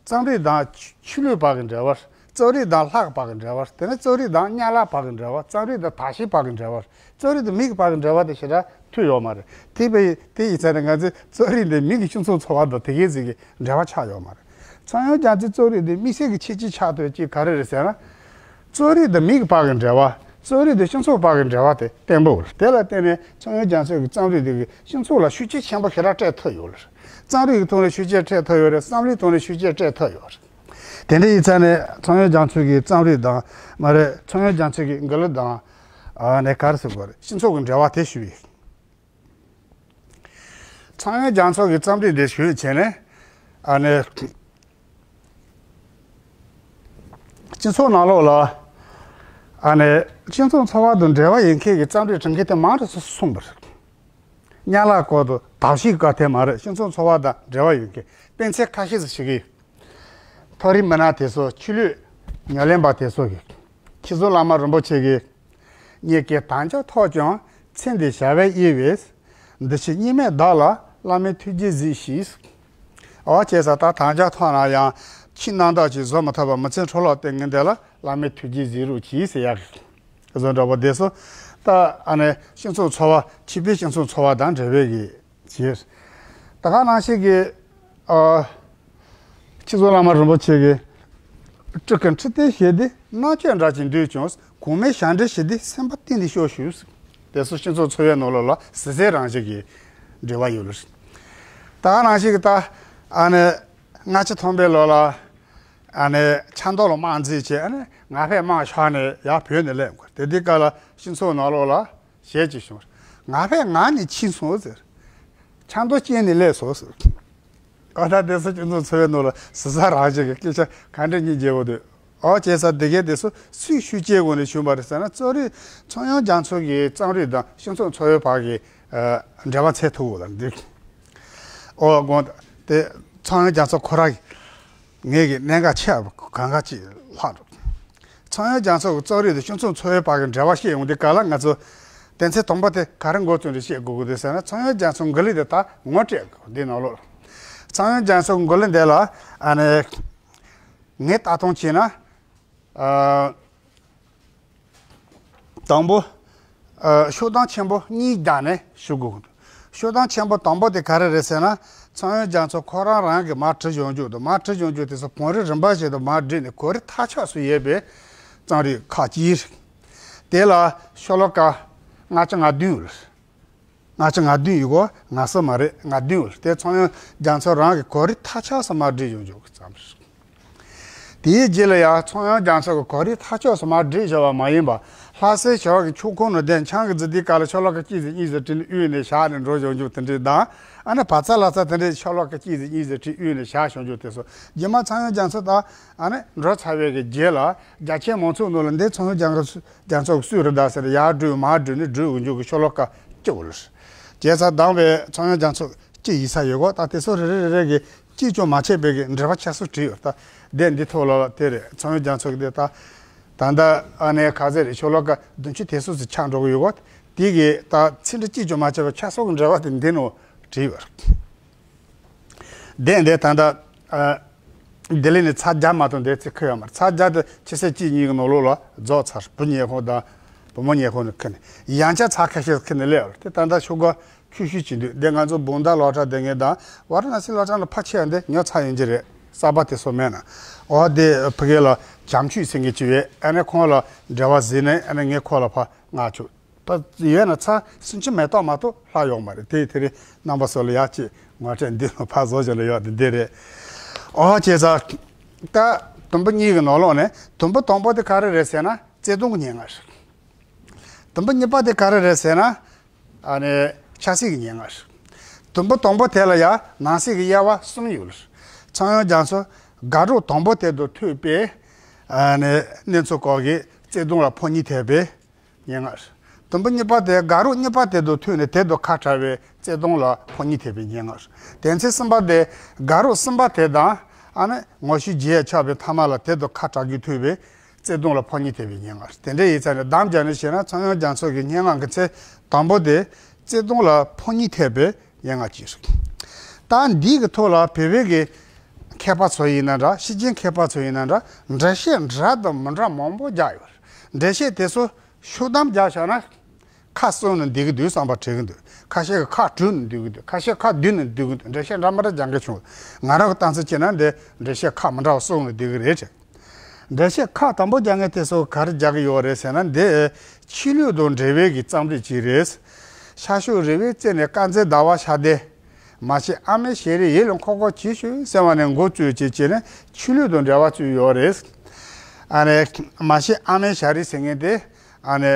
རྩོམ་རིག་དང་ཆོས་ལུགས་བར་གྱི་འབྲེལ་བ། རྩོམ་རིག་དང་ལྷ་བར་གྱི་འབྲེལ་བ། དེ་ནས་རྩོམ་རིག་དང་དམྱལ་བ་བར་གྱི་འབྲེལ་བ། རྩོམ་རིག་དང་དག་ཤེས་བར་གྱི་འབྲེལ་བ། རྩོམ་རིག་དང་མི་གི་བར་གྱི་འབྲེལ་བ་དེ་ཞེ་དྲག་ཐུག་ཡོད་མ་རེད། དེ་བས་དེ་ཡིན་ཙང་ནས་ང་ཚོས་རྩོམ་རིག་འདི་མི་གི་སྤྱི་ཚོགས་འཚོ་བ་དང་དེ་གའི་ཟིག་གི་འབྲེལ་བ་ཆགས་ཡོད་མ་རེད། ཚངས་དབྱངས་རྒྱ་མཚོའི་རྩོམ་རིག་འདི་དམིགས་བསལ་གྱི་ཁྱད་ཆོས་ཅིག་ག་རེ་རེད་ཟེར་ན། རྩོམ་རིག་དང་མི་གི་བར་གྱི་འབྲེལ་བ། རྩོམ་རིག་དང་སྤྱི་ཚོགས་བར་གྱི་འབྲེལ་བ་དེ་བརྟན་པོ་རེད། དེ་ལ་བརྟེན་ནས་ཚངས་དབྱངས་རྒྱ་མཚོ་གི་རྩོམ་རིག་འདི་གིས་སྤྱི་ཚོགས་ལ་ཤུགས་རྐྱེན་ཆེན་པོ་ཞེ་དྲག་སྤྲད་ཐུབ་ཡོད་རེད། རྩོམ་རིག་གི་ཐོག་ནས་ཤུགས་རྐྱེན་སྤྲད་ཐུབ་ཡོད་རེད། བསམ་བློའི་ཐོག་ནས་ཤུགས་རྐྱེན་སྤྲད་ཐུབ་ཡོད་རེད། དེ་འདྲ་ཡིན་ཙང་ནས་ཚངས་དབྱངས་རྒྱ་མཚོ་གི་རྩོམ་རིག་དང་མ་རེད། ཚངས་དབྱངས་རྒྱ་མཚོ་གི་མགུར་གླུ་དང་ཨ་ནས་ག་རེ་ཟེར་དགོས་རེད། སྤྱི་ཚོགས་ཀྱི་འབྲེལ་བ་དེ་ཞུ་ཡིན། ཚངས་དབྱངས་རྒྱ་མཚོ་གི་རྩོམ་རིག་འདི་ཞུས་བྱས་ནས་ཨ་ནི་སྤྱི་ཚོགས་ནང་ལོགས་ལ་ཨ་ནི་སྤྱི་ཚོགས་འཚོ་བ་དང་འབྲེལ་བ་ཡོད་མཁན་གྱི་རྩོམ་རིག་འབྲི་མཁན་དེ་མང་དུ་སོང་བ་རེད། དམྱལ་བ་སྐོར་དང་དག་ཤེས་སྐོར་དེ་མ་རེད། སྤྱི་ཚོགས་འཚོ་བ་དང་འབྲེལ་བ་ཡོད་མཁན་དཔེ་མཚོན་ཁ་ཤས་ཤིག་གིས། མཐོ་རིམ་མི་སྣ་དེ་ཚོ། ཆོས་ལུགས་ཉམས་ལེན་པ་དེ་ཚོ་གིས། ཁྱི་ཟོར་བླ་མ་རིན་པོ་ཆེ་གིས། ངེད་ཀྱིས་དམ་བཅའ་ཐོག་ཀྱང་ཚེ་འདི་བྱ་བའི་དབྱེ་བས། འདི་ཕྱི་གཉིས་མེད་བདག་ལ་བླ་མའི་ཐུགས་རྗེས་གཟིགས་ཤིག། ཨོ་བྱས་ཙང་ད་དམ་བཅའ་ཐོག་ན་ཡང་ཁྱི་རྣམ་དག་ཅིག་བཟོ་མ་ཐུབ་པར་མི་ཚེ་འཕྲོ་བརླག་སྟེར་མཁན་དེ་ལ་བླ་མའི་ཐུགས་རྗེས་གཟིགས་རོགས་གྱིས་ཟེར་ཡག་གི་བཟོ་འདྲ་པོ་དེ་ཚོ། ད་ཨ་ནི་སྤྱི་ཚོགས་འཚོ་བ། ཕྱི་པའི་སྤྱི་ཚོགས་འཚོ་བ་དང་འབྲེལ་བའི་གི་བྱས། ད་ག་ནང་བཞིན་གྱི་ཨ། ཁྱི་ཟོར་བླ་མ་རིན་པོ་ཆེ་གིས། སྤྲུལ་སྐུ་ཁྲི་སྟན་ཞེས་འདི་རྣམ་དཔྱོད་འདྲ་ཅིག་འདུག་ཀྱང་། གོང་མའི་ཞབས་འདྲེན་ཞེས་འདི་སེམས་པ་གཏིང་ནས་ཤོག་ཞུ། དེ་ཚོ་སྤྱི་ཚོགས་འཚོ་བའི་ནང་ལོགས་ལ་གཟི་བརྗིད་རང་བཞིན་གྱི་འབྲེལ་བ་ཡོད་ལ། ད་ག་ནང་བཞིན་གྱི་ད་ཨ་ནི་ལྔ་བཅུ་ཐམ་པའི་ལོ་ལ་ཨ་ནི་ཆབ་མདོ་ལ་དམག་འཛིང་བྱས། ཨ་ནི་ང་ཕོད་དམག་ཤོར་ནས་ཡར་བོད་ནས་སླེབས་དགོས། དེ་དུས་སྐབས་ལ་སྤྱི་ཚོགས་ནང་ལོགས་ལ། ཞེས་ཅིག་བྱུང་། ང་ཕོད་ངང་ནས་ཕྱིན་སོང་ཟེར། ཆབ་མདོ་བཅད་ནས་སླེབས་སོང་ཟེར། ཨ། ད་དེ་ཚོ་སྤྱི་ཚོགས་འཚོ་བའི་ནང་ལ་གཟི་བརྗིད་རང་བཞིན་གྱི་སྐད་ཆ་ག་འདྲ་སྙིང་རྗེ་པོ་འདུག། ཨོ་བྱས་ཙང་དེ་གས་དེ་ཚོ་སུས་ཤུགས་རྐྱེན་འོག་ནས་བྱུང་བ་རེད་ཟེར་ན། རྩོམ་རིག་ཚངས་དབྱངས་རྒྱ་མཚོ་གི་རྩོམ་རིག་དང་སྤྱི་ཚོགས་འཚོ་བའི་བར་གྱི་ཨ་འབྲེལ་བ་འཚོལ་ཐུབ་ཡོད་ལ་འདུག། ཨོ་དགོངས་དག། དེ་ཚངས་དབྱངས་རྒྱ་མཚོ་ཁོ་རང་གི་ངེད་ཀྱི་གནད་འགག་ཆེ་བ་གང་ག་ཅིག་ལྷག་འགྲོ། ཚངས་དབྱངས་རྒྱ་མཚོ་གི་རྩོམ་རིག་དང་སྤྱི་ཚོགས་འཚོ་བའི་བར་གྱི་འབྲེལ་བ་བཤད་ཡོང་དུས་སྐབས་ལ། ང་ཚོ་དོན་ཚན་དང་པོ་དེ་ག་རེ་མགོ་བཙུགས་ནས་བཤད་དགོས་ཀྱི་འདུག་ཟེར་ན། ཚངས་དབྱངས་རྒྱ་མཚོའི་མགུར་གླུ་དེ་ད་ངོ་སྤྲོད་དགོས། འདི་ནང་ལོགས་ཚངས་དབྱངས་རྒྱ་མཚོའི་མགུར་གླུ་འདི་ལ་ཨ་ནི་ངས་ལྟ་སྟངས་བྱས་ན། ཨ། དང་པོ། ཨ། ཤོག་གྲངས་ཆེན་པོ་གཉིས་བརྒྱབ་ནས་ཞུ་དགོས་ཀྱི་འདུག། ཤོག་གྲངས་ཆེན་པོ་དང་པོ་དེ་ག་རེ་རེད་ཟེར་ན། ཚངས་དབྱངས་རྒྱ་མཚོ་ཁོ་རང་རང་གིས་མར་བྲིས་ཡོང་རྒྱུ་དང་། མར་བྲིས་ཡོང་རྒྱུ་དེ་ཚོ་བང་རིམ་རིམ་པ་བཞིན་དུ་མར་བསྒྲིགས་ནས་གོ་རིམ་ཐག་ཆོད་སུ་ཡོད་པའི་རྩོམ་རིག་ཁག་ཅིག་རེད། དེ་ལ་ཤོ་ལོ་ཀ་ལྔ་བཅུ་ང་བདུན་ཡོད་རེད། ལྔ་བཅུ་ང་བདུན་ཡོད་གོ། ང་གསུམ་མ་རེད། ང་བདུན་ཡོད་རེད། དེ་ཚངས་དབྱངས་རྒྱ་མཚོ་རང་གིས་གོ་རིམ་ཐག་ཆོད་སུ་མར་བསྒྲིགས་ཡོང་རྒྱུ་གི་རྩོམ་རིག། དེའི་རྗེས་ལ་ཡང་ཚངས་དབྱངས་རྒྱ་མཚོ་གིས་གོ་རིམ་ཐག་ཆོད་སུ་མར་བསྒྲིགས་བཞག་པ་མ་ཡིན་པ། ལྷ་སའི་བྱ་བ་གི་ཆོས་འཁོར་ནང་བསྡད་ཆང་གི་རྫི་དེའི་སྐབས་ལ་ཤོ་ལོ་ཀ་གཅིག་ཙམ་གཉིས་ཙམ་བྲིས་ནས་དབུས་ནས་བཞག་ནས་འགྲོ་ཡོང་རྒྱུ་དེ་འདྲ་དང་། ཨ་ནི་བ་ཚ་ལ་ཚ་དེ་འདྲའི་ཤོ་ལོ་ཀ་གཅིག་ཙམ་གཉིས་ཙམ་བྲིས་དབུས་ནས་བཞག་ཡོང་རྒྱུ་དེ་ཚོ། རྗེས་མ་ཚངས་དབྱངས་རྒྱ་མཚོ་དང་ཨ་ནི་འགྲོ་ཚར་བའི་གི་རྗེས་ལ་རྒྱ་ཆེན་མང་ཚོགས་ནང་ལ་འདི་ཚངས་དབྱངས་རྒྱ་མཚོ་རྒྱ་མཚོ་གི་སྲོལ་རེད་ད་ཟེར་ཡར་བསྒྲིགས་མར་བསྒྲིགས་ནས་བསྒྲིགས་ཡོང་རྒྱུ་གི་ཤོ་ལོ་ཀ་གཅིག་པོ་རེད། བྱས་ཙང་དང་པོའི་ཚངས་དབྱངས་རྒྱ་མཚོ་གཅིག་ཡིན་ས་ཡོད་གོ། ད་དེ་ཚོ་རེ་རེ་རེ་རེ་གིས་གཅིག་ཀྱང་མ་ཆད་པའི་གི་འགྲེལ་པ་ཆ་ཚང་བྲིས་ཡོད། ད་དེ་འདི་ཐོག་ལ་དེ་རེད། ཚངས་དབྱངས་རྒྱ་མཚོ་གི་དེ་ད་ད་ལྟ་ཨ་ནི་ག་ཚོད་རེད། ཤོ་ལོ་ཀ་བདུན་ཅུ་དེ་ཚོ་ཙམ་ཆགས་འགྲོ་གི་ཡོད་གོ། དེ་གི་ད་ཚིག་འབྲུ་གཅིག་ཀྱང་མ་ཆད་པའི་ཆ་ཚང་གི་འགྲེལ་པ་དེ་འདི་ནང་བྲིས་ཡོད་རེད། དེ་འདི་ད་ལྟ་ཨ། ལྡི་ལི་ནས་ཚར་བརྒྱབ་མ་གཏོགས་འདིར་ཅིག་ཁུར་ཡོད་མ་རེད། ཚར་བརྒྱབ་དེ་ཕྱི་ཚེས་གཅིག་གཉིས་ཀྱི་ནང་ལོགས་ལ་རྫོགས་ཚར། བུ་ཉལ་ཁང་དང་བུ་མོ་ཉལ་ཁང་ནས་ཁུར་ནས། ཡང་བསྐྱར་ཚར་ཁ་ཤས་ཁུར་ནས་སླེབས་པ་རེད། དེ་ད་ལྟ་ཤོག་གུ་ཁྱུག་ཤུག་ཅིག་འདུག། འདི་ང་ཚོ་བུང་བརྡ་སློབ་གྲྭ་སྡོད་མཁན་དང་ཝཱ་ར་ཎ་སི་སློབ་གྲྭ་ལ་ཕར་ཕྱིན་ཡང་འདི་ཉོ་ཚར་ཡོང་གི་རེད། གསར་པ་དེ་ཚོ་མེད་ན། འོ་དེ་ཕ་གི་ལ་བྱམས་ཆོས་ཟེར་མཁན་ཅིག་ཡོད། ཨ་ནི་ཁོང་ལ་འབྲེལ་བ་བཟོས་ནས་ཨ་ནི་ངས་ཁོ་ལ་ཕར་མངགས་བཅུག། པ་ཡོད་ན་ཚར་སུམ་ཅུ་མེ་ཏོག་མ་གཏོགས་ལྷག་ཡོད་མ་རེད། དེ་དེ་རིང་རྣམ་པ་ཚོ་ལ་ཡག་ཅིག་ངོ་སྤྲོད་འདི་ནང་ཕར་བཟོ་བཞག་ལ་ཡོད་དེ་འདི་རེད། ཨོ་བྱས་ཙང་ད་དུམ་བུ་གཉིས་ཀྱི་ནང་ལོགས་ནས་དུམ་བུ་དང་པོ་དེ་ག་རེ་རེད་ཟེར་ན་བརྩེ་དུང་གི་སྙན་ངག་རེད། དུམ་བུ་གཉིས་པ་དེ་ག་རེ་རེད་ཟེར་ན་ཨ་ནི་ཆབ་སྲིད་ཀྱི་སྙན་ངག་རེད། དུམ་བུ་དང་པོ་དེ་ལ་ཡང་ནང་གསེས་ཀྱི་དབྱེ་བ་གསུམ་ཡོད་རེད། ཚངས་དབྱངས་རྒྱ་མཚོ་དགའ་སྤྲོ་དང་པོ་དེ་དང་ཐོས་པའི་ཨ་ནི་གནས་ཚུལ་སྐོར་གྱི་བརྩེ་དུང་ལ་ཕོ་ཉ་ཐེབས་པའི་སྙན་ངག་རེད། དུམ་བུ་གཉིས་པ་དེ་དགའ་རོགས་གཉིས་པ་དེ་དང་མཐུད་ནས་དེ་དང་ཁ་བྲལ་བའི་བརྩེ་དུང་ལ་ཕོ་ཉ་འཐེབ་པའི་སྙན་ངག་རེད། དོན་ཚན་གསུམ་པ་དེ་དགའ་རོགས་གསུམ་པ་དེ་དང་ཨ་ནི་ངོ་ཤེས་བརྗེད་ཆགས་པའི་ཐ་མ་ལ་དེ་དང་ཁ་བྲལ་དགོས་ཐུག་པའི་བརྩེ་དུང་ལ་ཕོ་ཉ་འཐེབ་པའི་སྙན་ངག་རེད། དེ་འདྲ་ཡིན་ཙང་ནས་གཏམ་རྒྱག་ནས་བཤད་ན་ཚངས་དབྱངས་རྒྱ་མཚོ་གི་སྙན་ངག་གི་ཚན་དང་པོ་དེ་བརྩེ་དུང་ལ་ཕོ་ཉ་འཐེབ་པའི་སྙན་ངག་ཅིག་རེད། ད་འདི་གི་ཐོག་ལ་བོད་པའི་གི་མཁས་པ་ཚོ་ཡིན་ན་འདྲ། ཤེས་ཅན་མཁས་པ་ཚོ་ཡིན་ན་འདྲ། འགྲེལ་བཤད་འདྲ་དང་མི་འདྲ་མང་པོ་རྒྱག་ཡོད་རེད། འགྲེལ་བཤད་དེ་ཚོ་ཤོག་གཏམ་རྒྱག་བཞག་ན་ཁ་གསུམ་ནས་འདི་གི་འདུག་བསམ་པ་དྲན་གི་འདུག་ཁ་ཤས་ཀྱི་ཁ་དྲུག་ནས་འདུག་གི་འདུག་ཁ་ཤས་ཁ་བདུན་ནས་འདུག་གི་འདུག་འགྲེལ་བཤད་འདྲ་མི་འདྲ་རྒྱག་མཁན་བྱུང་། ང་རང་གི་གཏམ་ཚིག་བྱས་ན་འདི་འགྲེལ་བཤད་ཁ་མི་འདྲ་བ་གསུམ་ནས་འདུག་གི་རེད་དྲན། འགྲེལ་བཤད་ཁག་དང་པོ་རྒྱག་མཁན་དེ་ཚོ་ག་རེ་རྒྱག་གི་ཡོད་རེད་ཟེར་ན། འདི་ཆོས་ལུགས་དང་འབྲེལ་བའི་གི་རྩོམ་རིག་ཅིག་རེད། ཤར་ཕྱོགས་རི་བོའི་རྩེ་ནས་དཀར་མཛེས་ཟླ་བ་ཤར་དུས། མ་གཞི་ཨ་མའི་ཞལ་རས་ཡིད་ལ་འཁོར་འཁོར་བྱེད་ཤོག་ཟེར་བ་ནས་འགོ་བཙུགས་བྱས་བྱས་ནས་ཆོས་ལུགས་དང་འབྲེལ་བ་བཙུགས་ཡོད་རེད། ཨ་ནི་མ་གཞི་ཨ་མའི་ཞལ་རས་ཟེར་མཁན་དེ་ཨ་ནི།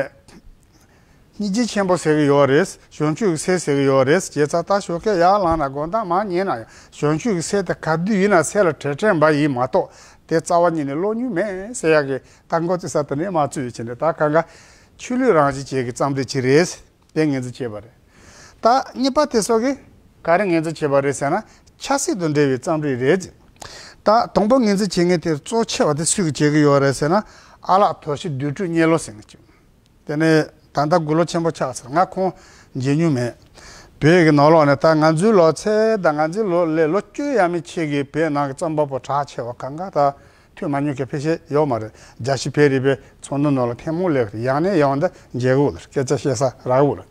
སྙིང་རྗེ་ཆེན་པོ་ཟེར་གྱི་ཡོད་རེད། བྱང་ཆུབ་ཀྱི་སེམས་ཟེར་གྱི་ཡོད་རེད། བྱས་ཙང་ད་ཞོགས་ཀས་ཡར་ལངས་ན་དགོང་དག་མར་ཉལ་ན་ཡང་བྱང་ཆུབ་ཀྱི་སེམས་དེ་ག་དུས་ཡིན་ན་སེམས་ལ་དྲན་དྲན་པ་ཡིན་མ་གཏོགས་དེ་རྩ་བ་ཉིད་ནས་ཀློག་མྱོང་མེད་ཟེར་ཡག་གི་ད་མགོ་ཚོས་ས་དེ་ནས་མར་བཙུགས་བྱས་ནས་ད་གང་ག་ཆོས་ལུགས་རང་བཞིན་ཅན་གྱི་རྩོམ་རིག་ཅིག་རེད། དེ་ངོས་འཛིན་བྱས་པ་རེད། ད་གཉིས་པ་དེ་ཚོ་གིས་ག་རེ་ངོས་འཛིན་བྱས་པ་རེད་ཟེར་ན་ཆབ་སྲིད་དང་འབྲེལ་བའི་རྩོམ་རིག་རེད། ད་དང་པོ་ངོས་འཛིན་བྱེད་མཁན་དེ་གཙོ་ཆེ་བ་དེ་སུས་བྱེད་ཀྱི་ཡོད་རེད་ཟེར་ན་ཨ་ལགས་དོར་ཞི་བདུད་འཁྲུག་གཉན་ལོ་ཟེར་མཁན་ཅིག་དེ་ནས་ད་ལྟ་དགུང་ལོ་ཆེན་པོ་ཆགས་ཚར། ང་ཁོང་མཇལ་མྱོང་མེད། བོད་ཀྱི་ནང་ལོགས་ནས་ད་ང་ཚོའི་ལོ་ཚད་དང་ང་ཚོའི་ལོ་ལས་ལོ་བཅུ་ཡས་མས་ཆེ་གི་བོད་ནང་གི་རྩོམ་པ་པོ་གྲགས་ཆེ་བ་གང་ག་ད་ཐོས་མ་མྱོང་མཁན་ཕལ་ཆེར་ཡོད་མ་རེད། རྒྱལ་སྤྱིའི་བོད་རིག་པའི་ཚོགས་འདུ་ནང་ལ་ཐེངས་མང་སླེབས་རེད། ཡང་ནས་ཡང་དུ་མཇལ་གི་ཡོད་རེད། སྐད་ཆ་བཤད་ས་རག་གི་ཡོད་རེད།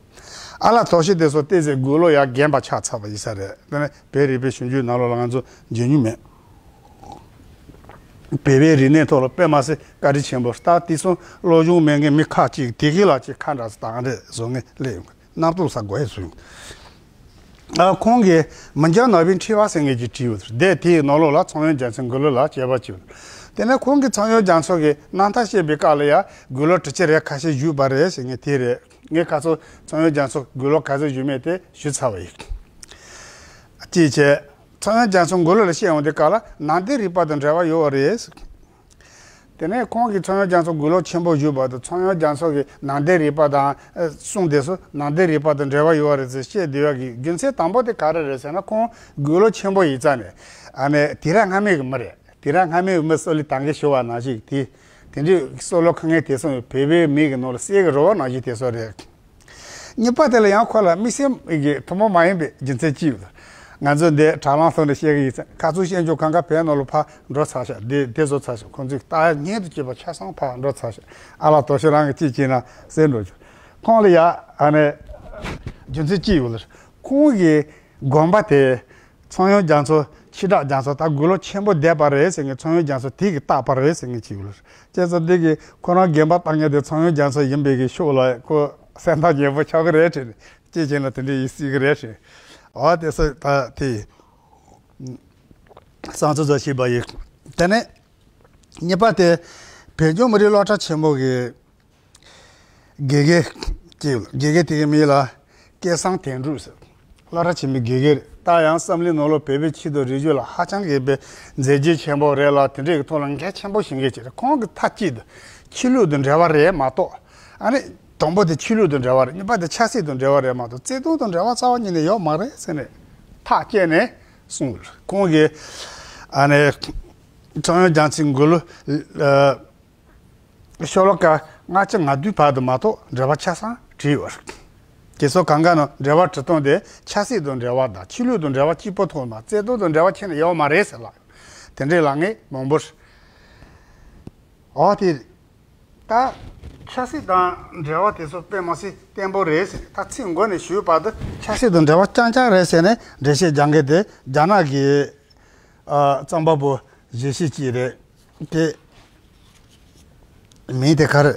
ཨ་ལགས་དོར་ཞི་དེ་ཚོ་ཏོག་ཙམ་དགུང་ལོ་ཡར་རྒན་པ་ཆགས་ཚར་བ་ཡིན་ས་རེད། དེ་ནས་བོད་རིག་པའི་གཞུང་རྒྱུན་ནང་ལོགས་ལ་ང་ཚོ་མཇལ་མྱོང་མེད། བོད་པའི་རིག་གནས་ཐོག་ལ་དཔེ་མ་སྲིད་བཀའ་དྲིན་ཆེན་པོ། ད་དེ་སོང་སློབ་སྦྱོང་མེད་མཁན་མི་ཁག་ཅིག་དེ་གི་ལ་ཅིག་ཁ་འདྲ་ས་དང་འདྲ་བཟོ་མཁན་སླེབས་ཡོང་གི་རྣམ་རྟོག་ས་དགོས་ཡས་བཟོ་ཡོང་གི་ཨ། ཁོང་གིས་མི་འཇམ་ནག་པོའི་འཁྲི་བ་ཟེར་མཁན་ཅིག་བྲིས་ཡོད་རེད། དེའི་ནང་ལོགས་ལ་ཚངས་དབྱངས་རྒྱ་མཚོའི་མགུར་གླུ་ལ་དཔྱད་པ་བྱས་ཡོད་རེད། དེ་ནས་ཁོང་གིས་ཚངས་དབྱངས་རྒྱ་མཚོ་གི་རྣམ་ཐར་བཤད་པའི་སྐབས་ལ་ཡང་མགུར་གླུ་དྲི་ཆ་རེ་ཁ་ཤས་ཞུས་པ་རེད་ཟེར་མཁན་དེ་རེད། ངས་ཁ་སང་ཚངས་དབྱངས་རྒྱ་མཚོ་མགུར་གླུ་ག་ཚོད་ཞུས་མེད་དེ་ཞུས་ཚར་བ་ཡིན། ཅེས་བྱས། ཚངས་དབྱངས་རྒྱ་མཚོ་མགུར་གླུ་ལ་བཤད་ཡོང་དུས་སྐབས་ལ་ནང་བསྟན་རིག་པ་དང་འབྲེལ་བ་ཡོད་རེད། དེ་ནས་ཁོང་གིས་ཚངས་དབྱངས་རྒྱ་མཚོ་མགུར་གླུ་ཆེན་པོ་ཞུས་པ་དང་ཚངས་དབྱངས་རྒྱ་མཚོ་གི་ནང་བསྟན་རིག་པ་དང་ཨ་གསུངས་དེ་ཚོ་ནང་བསྟན་རིག་པ་དང་འབྲེལ་བ་ཡོད་རེད་ཟེར་བཤད་བསྡད་ཡག་གི་རྒྱུ་མཚན་དང་པོ་དེ་ག་རེ་རེད་ཟེར་ན། ཁོང་མགུར་གླུ་ཆེན་པོ་ཡིན་ཙང་ནས་ཨ་ནི་དུས་རབས་སྔ་མའི་གི་མི་རེད། དུས་རབས་སྔ་མའི་གི་མི་གསོ་ལི་དང་གི་ཞུ་བ་ནང་བཞིན་དེ་དེ་འདྲའི་གསོ་ལོ་ཁ་ངན་དེ་ཚོ་བོད་པའི་མི་གི་ནང་ལ་གསེར་གི་རི་བོ་ནང་བཞིན་དེ་ཚོ་རེད། གཉིས་པ་དེ་ལ་ཡང་ཁོ་ལ་དམིགས་བསལ་གྱི་ཐུན་མོང་མ་ཡིན་པའི་རྒྱུ་མཚན་ཅིག་ཡོད། ང་ཚོ་འདི་དྲ་ལམ་ཐོག་ནས་བཤད་གི་ཡིན་ཙང་ཁ་ཚུར་བཤད་རྒྱུ་གང་ག་བོད་ནང་ལ་ཕར་འགྲོ་ཚར་ཤག་འདི་འདི་བཟོ་ཚར་ཤག་ཁོང་ཚོས་ལྟ་སྙིང་དུ་སྐྱིད་པ་ཆ་ཚང་ཕར་འགྲོ་ཚར་ཤག་ཨ་ལགས་དོ་ཤི་རང་གི་ཅིག་བྱས་ན་གསན་འགྲོ་རྒྱུ། ཁོང་ལ་ཡ་ཨ་ནི་རྒྱུ་མཚན་ཅིག་ཡོད་ལ། ཁོང་གི་དགོན་པ་དེ། ཚངས་དབྱངས་རྒྱ་མཚོ་ཕྱི་བསྒྲགས་རྒྱ་མཚོ་ད་མགུར་གླུ་ཆེན་པོ་བསྡད་པ་རེད་ཟེར་མཁན་ཚངས་དབྱངས་རྒྱ་མཚོ་དེ་གིས་བཏགས་པ་རེད་ཟེར་མཁན་ཅིག་ཡོད་རེད། བྱས་ཙང་འདི་གིས་ཁོ་རང་དགོན་པ་བཏགས་མཁན་དེ་ཚངས་དབྱངས་རྒྱ་མཚོ་ཡིན་པའི་གི་ཤུགས་ལ་ཁོ་སེམས་ཐག་ཉེ་པོ་ཆགས་ཀྱི་རེད་དྲན། ཅེས་བྱས་ན་དེ་འདྲ་ཡིན་སྲིད་ཀྱི་རེད་དྲན། འོ་དེ་སོ་ད་དེ་བསམ་ཚུལ་ཚོ་ཞིག་པ་ཡིན། དེ་ནས་གཉིས་པ་དེ་བོད་ལྗོངས་མི་རིགས་སློབ་གྲྭ་ཆེན་མོ་གི་དགེ་རྒན་ཅིག་ཡོད། དགེ་རྒན་དེ་གི་མིང་ལ་སྐལ་བཟང་དོན་གྲུབ་ཟེར། སློབ་གྲྭ་ཆེན་མོའི་དགེ་རྒན་རེད། ད་ཡང་བསམ་བློའི་ནང་ལོགས་བོད་པའི་ཆོས་དང་རིག་གཞུང་ལ་ཧ་ཅང་གི་དཔེ་མཛད་རྗེས་ཆེན་པོ་རེད་ལ། དེ་འདྲའི་གི་ཐོག་ལ་འགན་ཆེན་པོ་བཞེས་མཁན་ཅིག་རེད། ཁོང་གིས་མཐའ་གཅིག་ཏུ་ཆོས་ལུགས་དང་འབྲེལ་བ་རེད་མ་གཏོགས། ཨ་ནི་དང་པོ་དེ་ཆོས་ལུགས་དང་འབྲེལ་བ་རེད། གཉིས་པ་དེ་ཆབ་སྲིད་དང་འབྲེལ་བ་རེད་མ་གཏོགས་བརྩེ་དུང་དང་འབྲེལ་བ་རྩ་བ་ཉིད་ནས་ཡོད་མ་རེད་ཟེར་ནས་ཐག་བཅད་ནས་གསུངས་ཡོད་རེད། ཁོང་གིས་ཨ་ནི་ཚངས་དབྱངས་རྒྱ་མཚོའི་མགུར་གླུ། ཤོ་ལོ་ཀ་ལྔ་བཅུ་ང་བདུན་བར་དུ་མ་གཏོགས་འགྲེལ་པ་ཆ་ཚང་བྲིས་ཡོད་རེད། དེ་ཚོ་གང་ག་ནང་འགྲེལ་པ་བྲིས་སྟངས་དེ་ཆབ་སྲིད་དང་འབྲེལ་བ་དང་ཆོས་ལུགས་དང་འབྲེལ་བ་གཅིག་པོ་ཐོག་མ་བརྩེ་དུང་དང་འབྲེལ་བ་ཁྱོན་ནས་ཡོད་མ་རེད་ཟེར་ལབ་ཡོད། དེ་འདྲའི་ལབ་མཁན་མང་པོ་རེད། འོ་དེ་ད་ཆབ་སྲིད་དང་འབྲེལ་བ་དེ་ཚོ་དཔེ་མ་སྲིད་བརྟན་པོ་རེད་ཟེར། ད་ཚིག་མགོ་ནས་ཞུས་བར་དུ་ཆབ་སྲིད་དང་འབྲེལ་བ་རྐྱང་རྐྱང་རེད་ཟེར་ནས་འགྲེལ་བཤད་རྒྱག་མཁན་དེ་རྒྱ་ནག་གི་ཨ་རྩོམ་པ་པོ་གཞས་གཞས་ཅིག་རེད། དེ་མིང་དེ་ག་རེ་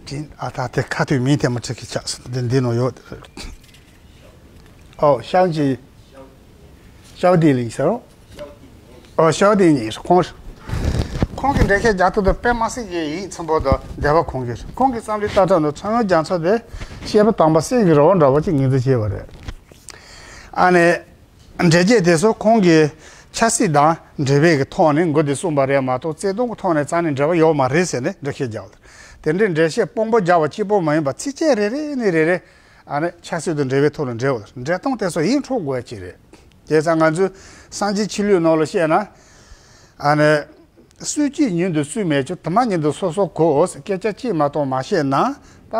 དྲན། ཨ་ད་དེ་ཁ་ཐུག་མིང་དེ་མ་འཁྲིད་ཀྱི་ཆགས་སོང་། འདི་འདི་ནང་ཡོད། ཨོ་ཤའོ་ཅི། ཤའོ་ཏི་ལིང་ཟེར་རོ། ཨོ་ཤའོ་ཏི་ཉིང་ཁོང་། ཁོང་གི་འགྲེལ་བཤད་རྒྱག་ཐུབ་དུ་དཔེ་མ་སྲིད་ཀྱི་ཡིད་ཚིམ་པོ་དང་བདེ་བ་ཁོང་གིས། ཁོང་གི་བསམ་བློའི་ལྟ་གྲུབ་ནང་ཚངས་དབྱངས་རྒྱ་མཚོ་དེ་བཤད་པ་དམ་པ་གསེར་གྱི་རི་བོ་འདྲ་བོ་ཅིག་ངོས་འཛིན་བྱས་པ་རེད། ཨ་ནི། འགྲེལ་བཤད་དེ་ཚོ་ཁོང་གིས་ཆབ་སྲིད་དང་འབྲེལ་བའི་གི་ཐོག་ནས་མགོ་དེ་གསུངས་པ་རེད་མ་གཏོགས་བརྩེ་དུང་གི་ཐོག་ནས་རྩ་ནས་འབྲེལ་བ་ཡོད་མ་རེད་ཟེར་ནས་འགྲེལ་བཤད་རྒྱག་པ་རེད། དེ་འདྲའི་འགྲེལ་བཤད་དཔང་པོ་རྒྱག་པ་གཅིག་པོ་མ་ཡིན་པར་ཚིགས་བཅད་རེ་རེ་ནས་རེ་རེ་ཨ་ནི་ཆབ་སྲིད་དང་འབྲེལ་བའི་ཐོག་ལ་འགྲེལ་བ་འགྲེལ་སྟངས་དེ་ཚོ་ཡིད་འཕྲོག་དགོས་ཀྱི་རེད། དེ་ཙང་ང་ཚོའི་སངས་རྒྱས་ཆོས་ལུགས་ནང་ལ་བཤད་ན། ཨ་ནི། སུས་ཅིས་ཉིད་དུ་སུས་མེད་ཀྱང་དུ་མ་ཉིད་དུ་སོ་སོ་གོ། སྐད་ཆ་གཅིག་མ་གཏོགས་མ་བཤད་ན། ད་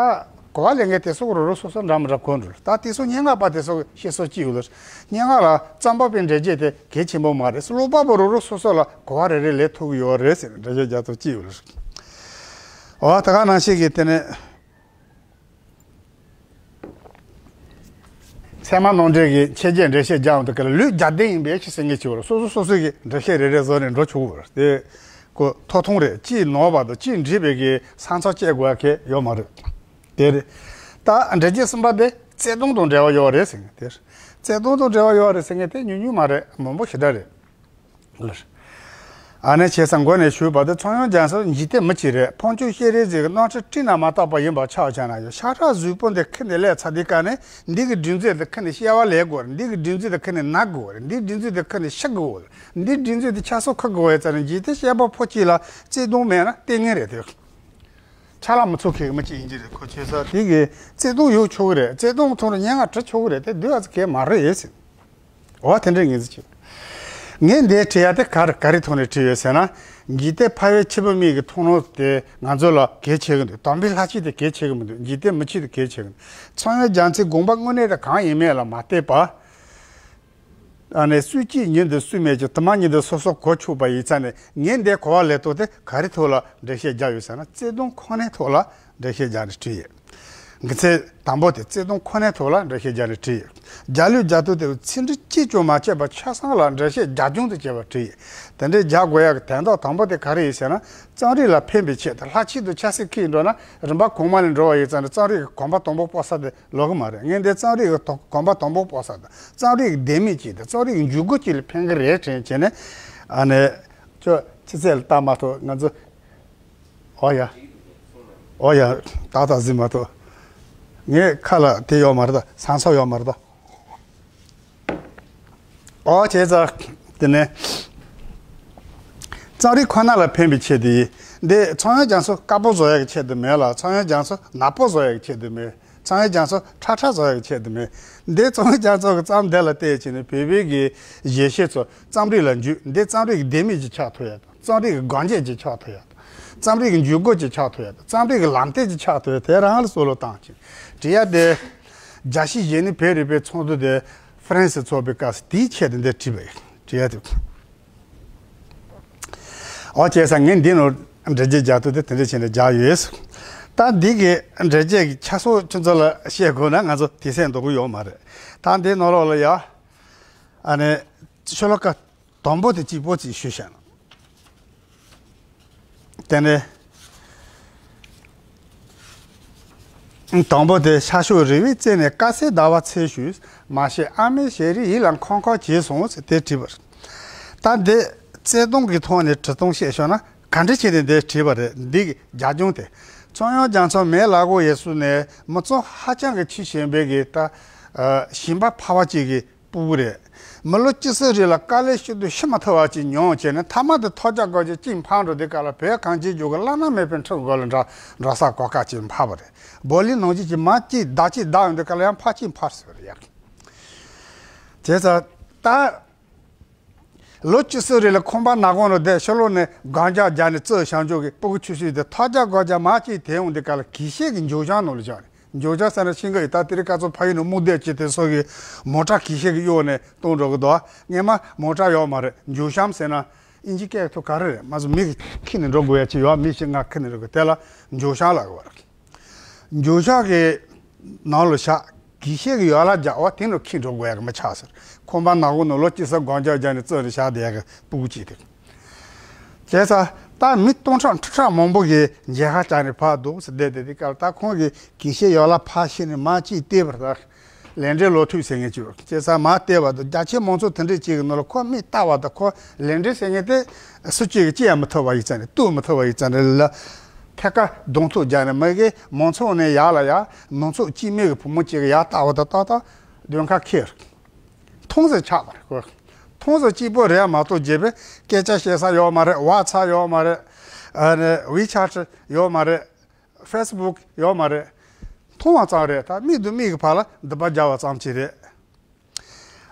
གོ་བ་ལེན་མཁན་དེ་ཚོ་རོ་རོ་སོ་སོ་འདྲ་མི་འདྲ་གོ་འགྲོ། ད་དེ་ཚོ་སྙན་ངག་པ་དེ་ཚོ་བཤད་སྲོལ་གཅིག་ཡོད་ལ། སྙན་ངག་ལ་རྩོམ་པ་པོའི་འགྲེལ་བྱེད་དེ་གལ་ཆེན་པོ་མ་རེད། ཀློག་པ་པོ་རོ་རོ་སོ་སོ་ལ་གོ་བ་རེ་རེ་ལེན་ཐུབ་ཀྱི་ཡོད་རེད་ཟེར་ནས་འགྲེལ་བཤད་རྒྱག་ཐུབ་ཀྱི་ཡོད་རེད། འོ་ད་ག་ནང་བཞིན་གྱི་དེ་ནས། ཚད་མ་ནོར་འགྲེལ་གྱི་འཆད་རྩོད་འགྲེལ་བཤད་རྒྱག་འོང་དུས་སྐབས་ལ་ལུས་རྒྱལ་ལྡན་ཡིན་པའི་ཕྱིར་ཟེར་མཁན་ཅིག་ཡོད་རེད། སོ་སོ་སོ་སོ་གི་འགྲེལ་བཤད་རེ་རེ་བཟོ་ནས་འགྲོ་ཆོག་གི་རེད། དེ་ཁོ་ཐོག་མཐོང་རེད། གཅིག་ནོར་བ་དང་གཅིག་འགྲིག་པའི་གི་ས་མཚམས་བཅད་དགོས་ཡ་གི་ཡོད་མ་རེད། དེ་རེད། ད་འགྲེལ་བྱེད་གསུམ་པ་དེ་བརྩེ་དུང་དང་འབྲེལ་བ་ཡོད་རེད་ཟེར་མཁན་དེ་རེད། བརྩེ་དུང་དང་འབྲེལ་བ་ཡོད་རེད་ཟེར་མཁན་དེ་ཉུང་ཉུང་མ་རེད། མང་པོ་ཞེ་དྲག་རེད། ལར། ཨ་ནེ་བྱས་ཙང་མགོ་ནས་ཞུས་པ་དེ་ཚངས་དབྱངས་རྒྱ་མཚོ་འཇིག་རྟེན་མི་གཅིག་རེད། ཕུང་ཆུ་ཤེས་རིག་ཟིག་གི་སྣང་ཁྲི་སྤྲིན་ན་མ་བཏགས་པ་ཡིན་པ་ཆགས་བྱས་ན་ཡང་ཤ་ཁྲག་གཟུགས་པོ་འདི་ཁྱེར་ནས་སླེབས་ཚར་དུས་ཀ་ནས་འདི་གི་སྒྲིག་འཛུགས་འདི་ཁྱེར་ནས་སྐྱེ་བ་ལེན་དགོས་རེད། འདི་གི་སྒྲིག་འཛུགས་འདི་ཁྱེར་ནས་ན་དགོས་རེད། འདིའི་སྒྲིག་འཛུགས་འདི་ཁྱེར་ནས་ཤི་དགོས་རེད། འདིའི་སྒྲིག་འཛུགས་འདི་ཆགས་སོ་ཁ་དགོས་རེད་ཙང་ནས་འཇིག་རྟེན་སྐྱེ་བོ་ཕོ་གཅིག་ལ་བརྩེ་དུང་མེད་ན་ལྟས་ངན་རེད་དེ། ཆ་ལག་མི་ཚོ་ཁེགས་མི་གཅིག་ཡིན་གྱི་རེད། ཁོ་བྱས་ཙང་དེ་གི་བརྩེ་དུང་ཡོད་ཆོག་གི་རེད། བརྩེ་དུང་ཐོག་ནས་སྙན་ངག་འབྲི་ཆོག་གི་རེད། དེ་འདུག་ཨ་ཙི་གལ་མ་རེད་ཟེར། འོ་དེ་འདྲའི་ངེས་ཚིག་ཆེ། ངས་འདིར་བྲིས་ཡ་དེ་ག་རེ་ག་རེ་ཐོག་ནས་བྲིས་ཡོད་ཟེར་ན། འཇིག་རྟེན་ཕལ་བའི་ཕྱི་པོ་མིག་གི་མཐོང་ལམ་དེ་ང་ཚོ་ལ་གལ་ཆེ་གི་འདུག། དམ་པའི་ལྷ་ཆོས་དེ་གལ་ཆེ་གི་མི་འདུག། འཇིག་རྟེན་མི་ཆོས་དེ་གལ་ཆེ་གི་འདུག། ཚངས་དབྱངས་རྒྱ་མཚོའི་དགོངས་པ་དངོས་གནས་དེ་གང་ཡིན་མིན་ལ་མ་བལྟས་པར། ཨ་ནེ་སུས་ཅིས་ཉིད་དུ་སུས་མེད་ཀྱང་དུ་མ་ཉིད་དུ་སོ་སོ་གོ་ཆོག་པ་ཡིན་ཙང་ནས། ངས་འདིར་གོ་བ་ལེན་སྟངས་དེ་ག་རེ་ཐོག་ལ་འགྲེལ་བཤད་རྒྱག་ཡོད་ཟེར་ན། བརྩེ་དུང་ཁོ་ནའི་ཐོག་ལ་འགྲེལ་བཤད་རྒྱག་ནས་བྲིས་ཡོད། དགེ་མཚན་དང་པོ་དེ་བརྩེ་དུང་ཁོ་ནའི་ཐོག་ལ་འགྲེལ་བཤད་རྒྱག་ནས་བྲིས་ཡོད། རྒྱག་ལུགས་རྒྱག་སྟངས་དེ་ཚིག་འབྲུ་གཅིག་ཀྱང་མ་ཆད་པར་ཆ་ཚང་ལ་འགྲེལ་བཤད་རྒྱབ་ལྗོངས་དུ་བྱས་པ་བྲིས་ཡོད། དེ་འདྲའི་རྒྱག་དགོས་ཡག་གི་དོན་དག་དང་པོ་དེ་ག་རེ་ཡིན་ཟེར་ན། རྩོམ་རིག་ལ་ཕན་པའི་ཆེད་དུ། ལྷ་ཆོས་དང་ཆབ་སྲིད་ཁུལ་འགྲོ་ན་རིམ་པ་གོང་མ་ལས་འགྲོ་བ་ཡིན་ཙང་ནས། རྩོམ་རིག་གི་གོམ་པ་དང་པོ་སྤོ་ས་དེ་ལོག་གི་མ་རེད། ངས་འདིར་རྩོམ་རིག་གི་ཐོག་གོམ་པ་དང་པོ་སྤོ་ས་དང་། རྩོམ་རིག་གི་ལྡེ་མིག་ཅིག་དང་། རྩོམ་རིག་གི་འཇུག་སྒོ་ཅིག་ལ་ཕན་གི་རེད་དྲན་བྱས་ནས། ཨ་ནེ། ཁྱོད་ཅི་ཚད་ལ་ལྟ་མ་ཐུབ། ང་ཚོ། ཨོ་ཡ། ཨོ་ཡ། ཏག་ཏག་གཟིགས་མ་ཐུབ། ངའི་ཁ་ལ་དེ་ཡོད་མ་རེད་ད། ས་མཚམས་ཡོད་མ་རེད་ད། ཨོ་བྱས་ཙང་དེ་ནས། རྩོམ་རིག་ཁོ་ན་ལ་ཕན་པའི་ཆེད་དུ་ཡིན། འདི་ཚངས་དབྱངས་རྒྱ་མཚོ་དཀར་པོ་བཟོ་ཡག་གི་ཆེད་དུ་མེད་ལ། ཚངས་དབྱངས་རྒྱ་མཚོ་ནག་པོ་བཟོ་ཡག་གི་ཆེད་དུ་མེད། ཚངས་དབྱངས་རྒྱ་མཚོ་ཁྲ་ཁྲ་བཟོ་ཡག་གི་ཆེད་དུ་མེད། འདི་ཚངས་དབྱངས་རྒྱ་མཚོ་གི་རྩོམ་འདི་ལ་བལྟས་བྱས་ནས་བོད་པའི་གི་གཞས་བཤད་ཚོ་རྩོམ་རིག་ལ་འཇུག། འདི་རྩོམ་རིག་གི་ལྡེ་མིག་ཅིག་ཆགས་ཐུབ་ཡག་དང་། རྩོམ་རིག་གི་སྒོ་འབྱེད་ཅིག་ཆགས་ཐུབ་ཡག་དང་། རྩོམ་རིག་གི་འཇུག་སྒོ་ཅིག་ཆགས་ཐུབ་ཡག་དང་། རྩོམ་རིག་གི་ལམ་སྟོན་ཅིག་ཆགས་ཐུབ་ཡག་དེ་རང་ལ་བསམ་བློ་བཏང་བྱས་བྲིས་ཡ་དེ། རྒྱལ་སྤྱིའི་གཞས་ནས་བོད་རིག་པའི་ཚོགས་འདུ་དེ་ཧྥ་རན་སི་ཚོགས་པའི་སྐབས་སུ་དེའི་ཆེད་དུ་འདིར་བྲིས་པ་ཡིན། བྲིས་ཡ་དེ། ཨོ་བྱས་ཙང་ངས་འདི་ནང་འགྲེལ་བརྗོད་རྒྱག་ཐུབ་དེ་དེ་འདྲ་བྱས་ནས་རྒྱག་ཡོད། ད་འདི་གི་འགྲེལ་བརྗོད་ཀྱི་ཆ་ཚང་ཁྱོད་ཚོ་ལ་བཤད་དགོས་ན་ང་ཚོ་དུས་ཚོད་འདང་གི་ཡོད་མ་རེད། ད་འདི་ནང་ལོགས་ལ་ཡ། ཨ་ནི། ཤོ་ལོ་ཀ་དང་པོ་དེ་གཅིག་པོ་གཅིག་ཞུས་བཞག་ན། དེ་ནས། དང་པོ་དེ། ཤར་ཕྱོགས་རི་བོའི་རྩེ་ནས། དཀར་གསལ་ཟླ་བ་འཚེར་ཞིང་། མ་ཤེས་ཨ་མའི་ཞལ་རས་ཡིད་ལ་འཁོར་འཁོར་བྱས་སོང་ཟེར་དེ་བྲིས་པ་རེད། ད་འདི་བརྩེ་དུང་གི་ཐོག་ནས་བྲིས་སྟངས་བཤད་ཤོག་ན་ག་འདྲ་བྱས་ནས་འདི་བྲིས་པ་རེད། འདི་གི་རྒྱབ་ལྗོངས་དེ། ཚངས་དབྱངས་རྒྱ་མཚོ་མེ་ལ་གོ་ཡེ་སུ་ནས་མི་ཚང་ཧ་ཅང་གི་ཆེས་ཞན་པའི་གི་ད། ཨ། ཞིང་པ་ཕལ་པ་ཅིག་གི་སྤུ་གུ་རེད། མི་ལོ་བཅུ་གསུམ་རིང་ལ་དཀའ་ལས་ཤི་དུས་ཤི་མ་ཐུབ་པ་ཅིག་མྱོང་བྱས་ནས། མཐའ་མ་དེ་ཐོལ་རྒྱག་སྒོ་རྒྱག་གཅིག་འཕངས་འགྲོ་དུས་སྐབས་ལ་བོད་གངས་ཅན་ལྗོངས་ཀྱི་བླ་ན་མེད་པའི་འཁྲུག་སྒོ་ལ་འགྲོ་འགྲོ་ས་གོ་སྐབས་ཅིག་འཕགས་པ་རེད། བོ་ལི་ནང་བཞིན་གྱི་མར་གཅིག་བདའ་གཅིག་བདའ་ཡོང་དུས་སྐབས་ལ་ཡང་ཕར་གཅིག་འཕར་སོང་བ་རེད་ཡ། བྱས་ཙང་ད། ལོ་བཅུ་གསུམ་རིང་ལ་ཁང་པ་ནག་གོང་ལ་བསྡད། ཕྱི་ལོགས་ནས་སྒོ་རྒྱག་རྒྱག་ནས་བཙོན་བཞག་འཇོག་གི་སྤུ་གུ་ཆུང་ཆུང་དེ་ཐོལ་རྒྱག་སྒོ་རྒྱག་མར་གཅིག་དེད་ཡོང་དུས་སྐབས་ལ་གྱིས་ཤེས་ཀྱི་མཇུག་བྱང་ནང་ལ་བཞག་ནས། མཇུག་བྱང་ཟེར་ན་ཤེས་ཀྱི་ཡོད། ད་དེ་རིང་ཁ་སང་ཕ་ཡུལ་ནས་སྨུག་རྡོག་ཅིག་དེ་ཚོ་གི་མོ་ཊ་གྱིས་ཤེས་ཀྱིས་གཡོགས་ནས་གཏོང་འགྲོ་གི་འདུག། སྔོན་མ་མོ་ཊ་ཡོད་མ་རེད། མཇུག་བྱང་ཟེར་ན་ཨིན་ཇི་སྐད་ཐོག་ག་རེ་རེད། མ་གཞི་མི་གིས་ཁྱེར་ནས་འགྲོ་དགོས་ཡ་ཅིག་ཡོད། མི་ཞིག་ང་ཁྱེར་ནས་འགྲོ་དགོས། དེ་ལ་མཇུག་བྱང་ལབ་ཀྱི་ཡོད་རེད། མཇུག་བྱང་གི་ནང་ལ་བཞག། གྱིས་ཤེས་ཀྱིས་ཡོ་ལ་རྒྱག་པ་དེ་ནང་ཁྱེར་འགྲོ་དགོས་ཡ་གི་མི་ཆགས་ཟེར། ཁང་པ་ནག་པོ་ནང་ལོ་གཅིག་ས་སྒོ་རྒྱག་རྒྱག་ནས་བཙོན་ནས་བཞག་བསྡད་ཡ་གི་སྤུ་གུ་གཅིག་དེ། བྱས་ཙང་ད་མི་སྟོང་ཕྲག་ཁྲི་ཕྲག་མང་པོ་གིས་མཇལ་ཁ་བཅར་ནས་ཕར་འདུག་ཟེར་བསྡད་དེ། དེ་སྐབས་ད་ཁོང་གིས་གྱིས་ཤེས་ཡོ་ལ་ཕར་ཕྱིན་ནས་མར་གཅིག་བལྟས་པ་རེད། ལས་འབྲས་ལོག་ཐུག་ཟེར་མཁན་ཅིག་ཡོད། བྱས་ཙང་མར་བལྟས་པ་དང་། རྒྱ་ཆེ་མང་ཚོགས་དེ་འདྲས་ཅིག་གི་ནང་ལ་ཁོ་མིག་ལྟ་བ་དང་། ཁོ་ལས་འབྲས་ཟེར་མཁན་དེ་སུ་གཅིག་གིས་ཅི་ཡང་མི་ཐུབ་པ་ཡིན་ཙང་ནས། གཏུག་མི་ཐུབ་པ་ཡིན་ཙང་ནས་ལ། ཐད་ཀར་གདོང་ཐུག་རྒྱག་ནས། མི་གིས་མང་ཚོགས་ནས་ཡར་ལ་ཡ། མང་ཚོགས་སྐྱིད་མེད་ཀྱི་བུ་མོ་གཅིག་གིས་ཡར་ལྟ་བ་དང་། ཏག་ཏག་མགྲོན་ཁང་ཁེལ། མཐོང་ས་ཆགས་པ་རེད་ཁོ། མཐོང་ས་གཅིག་པོ་རེད་མ་གཏོགས་རྒྱུད་པའི་སྐད་ཆ་བཤད་ས་ཡོད་མ་རེད། ཝ་ཚ་ཡོད་མ་རེད། ཨ་ནི་ཝི་ཆ་ཊི་ཡོད་མ་རེད། ཕེ་སི་བུག་ཡོད་མ་རེད། མཐོང་བ་ཙམ་རེད། ད་མིག་དང་མིག་གི་བར་ལ་མདུད་པ་རྒྱག་པ་ཙམ་ཅིག་རེད།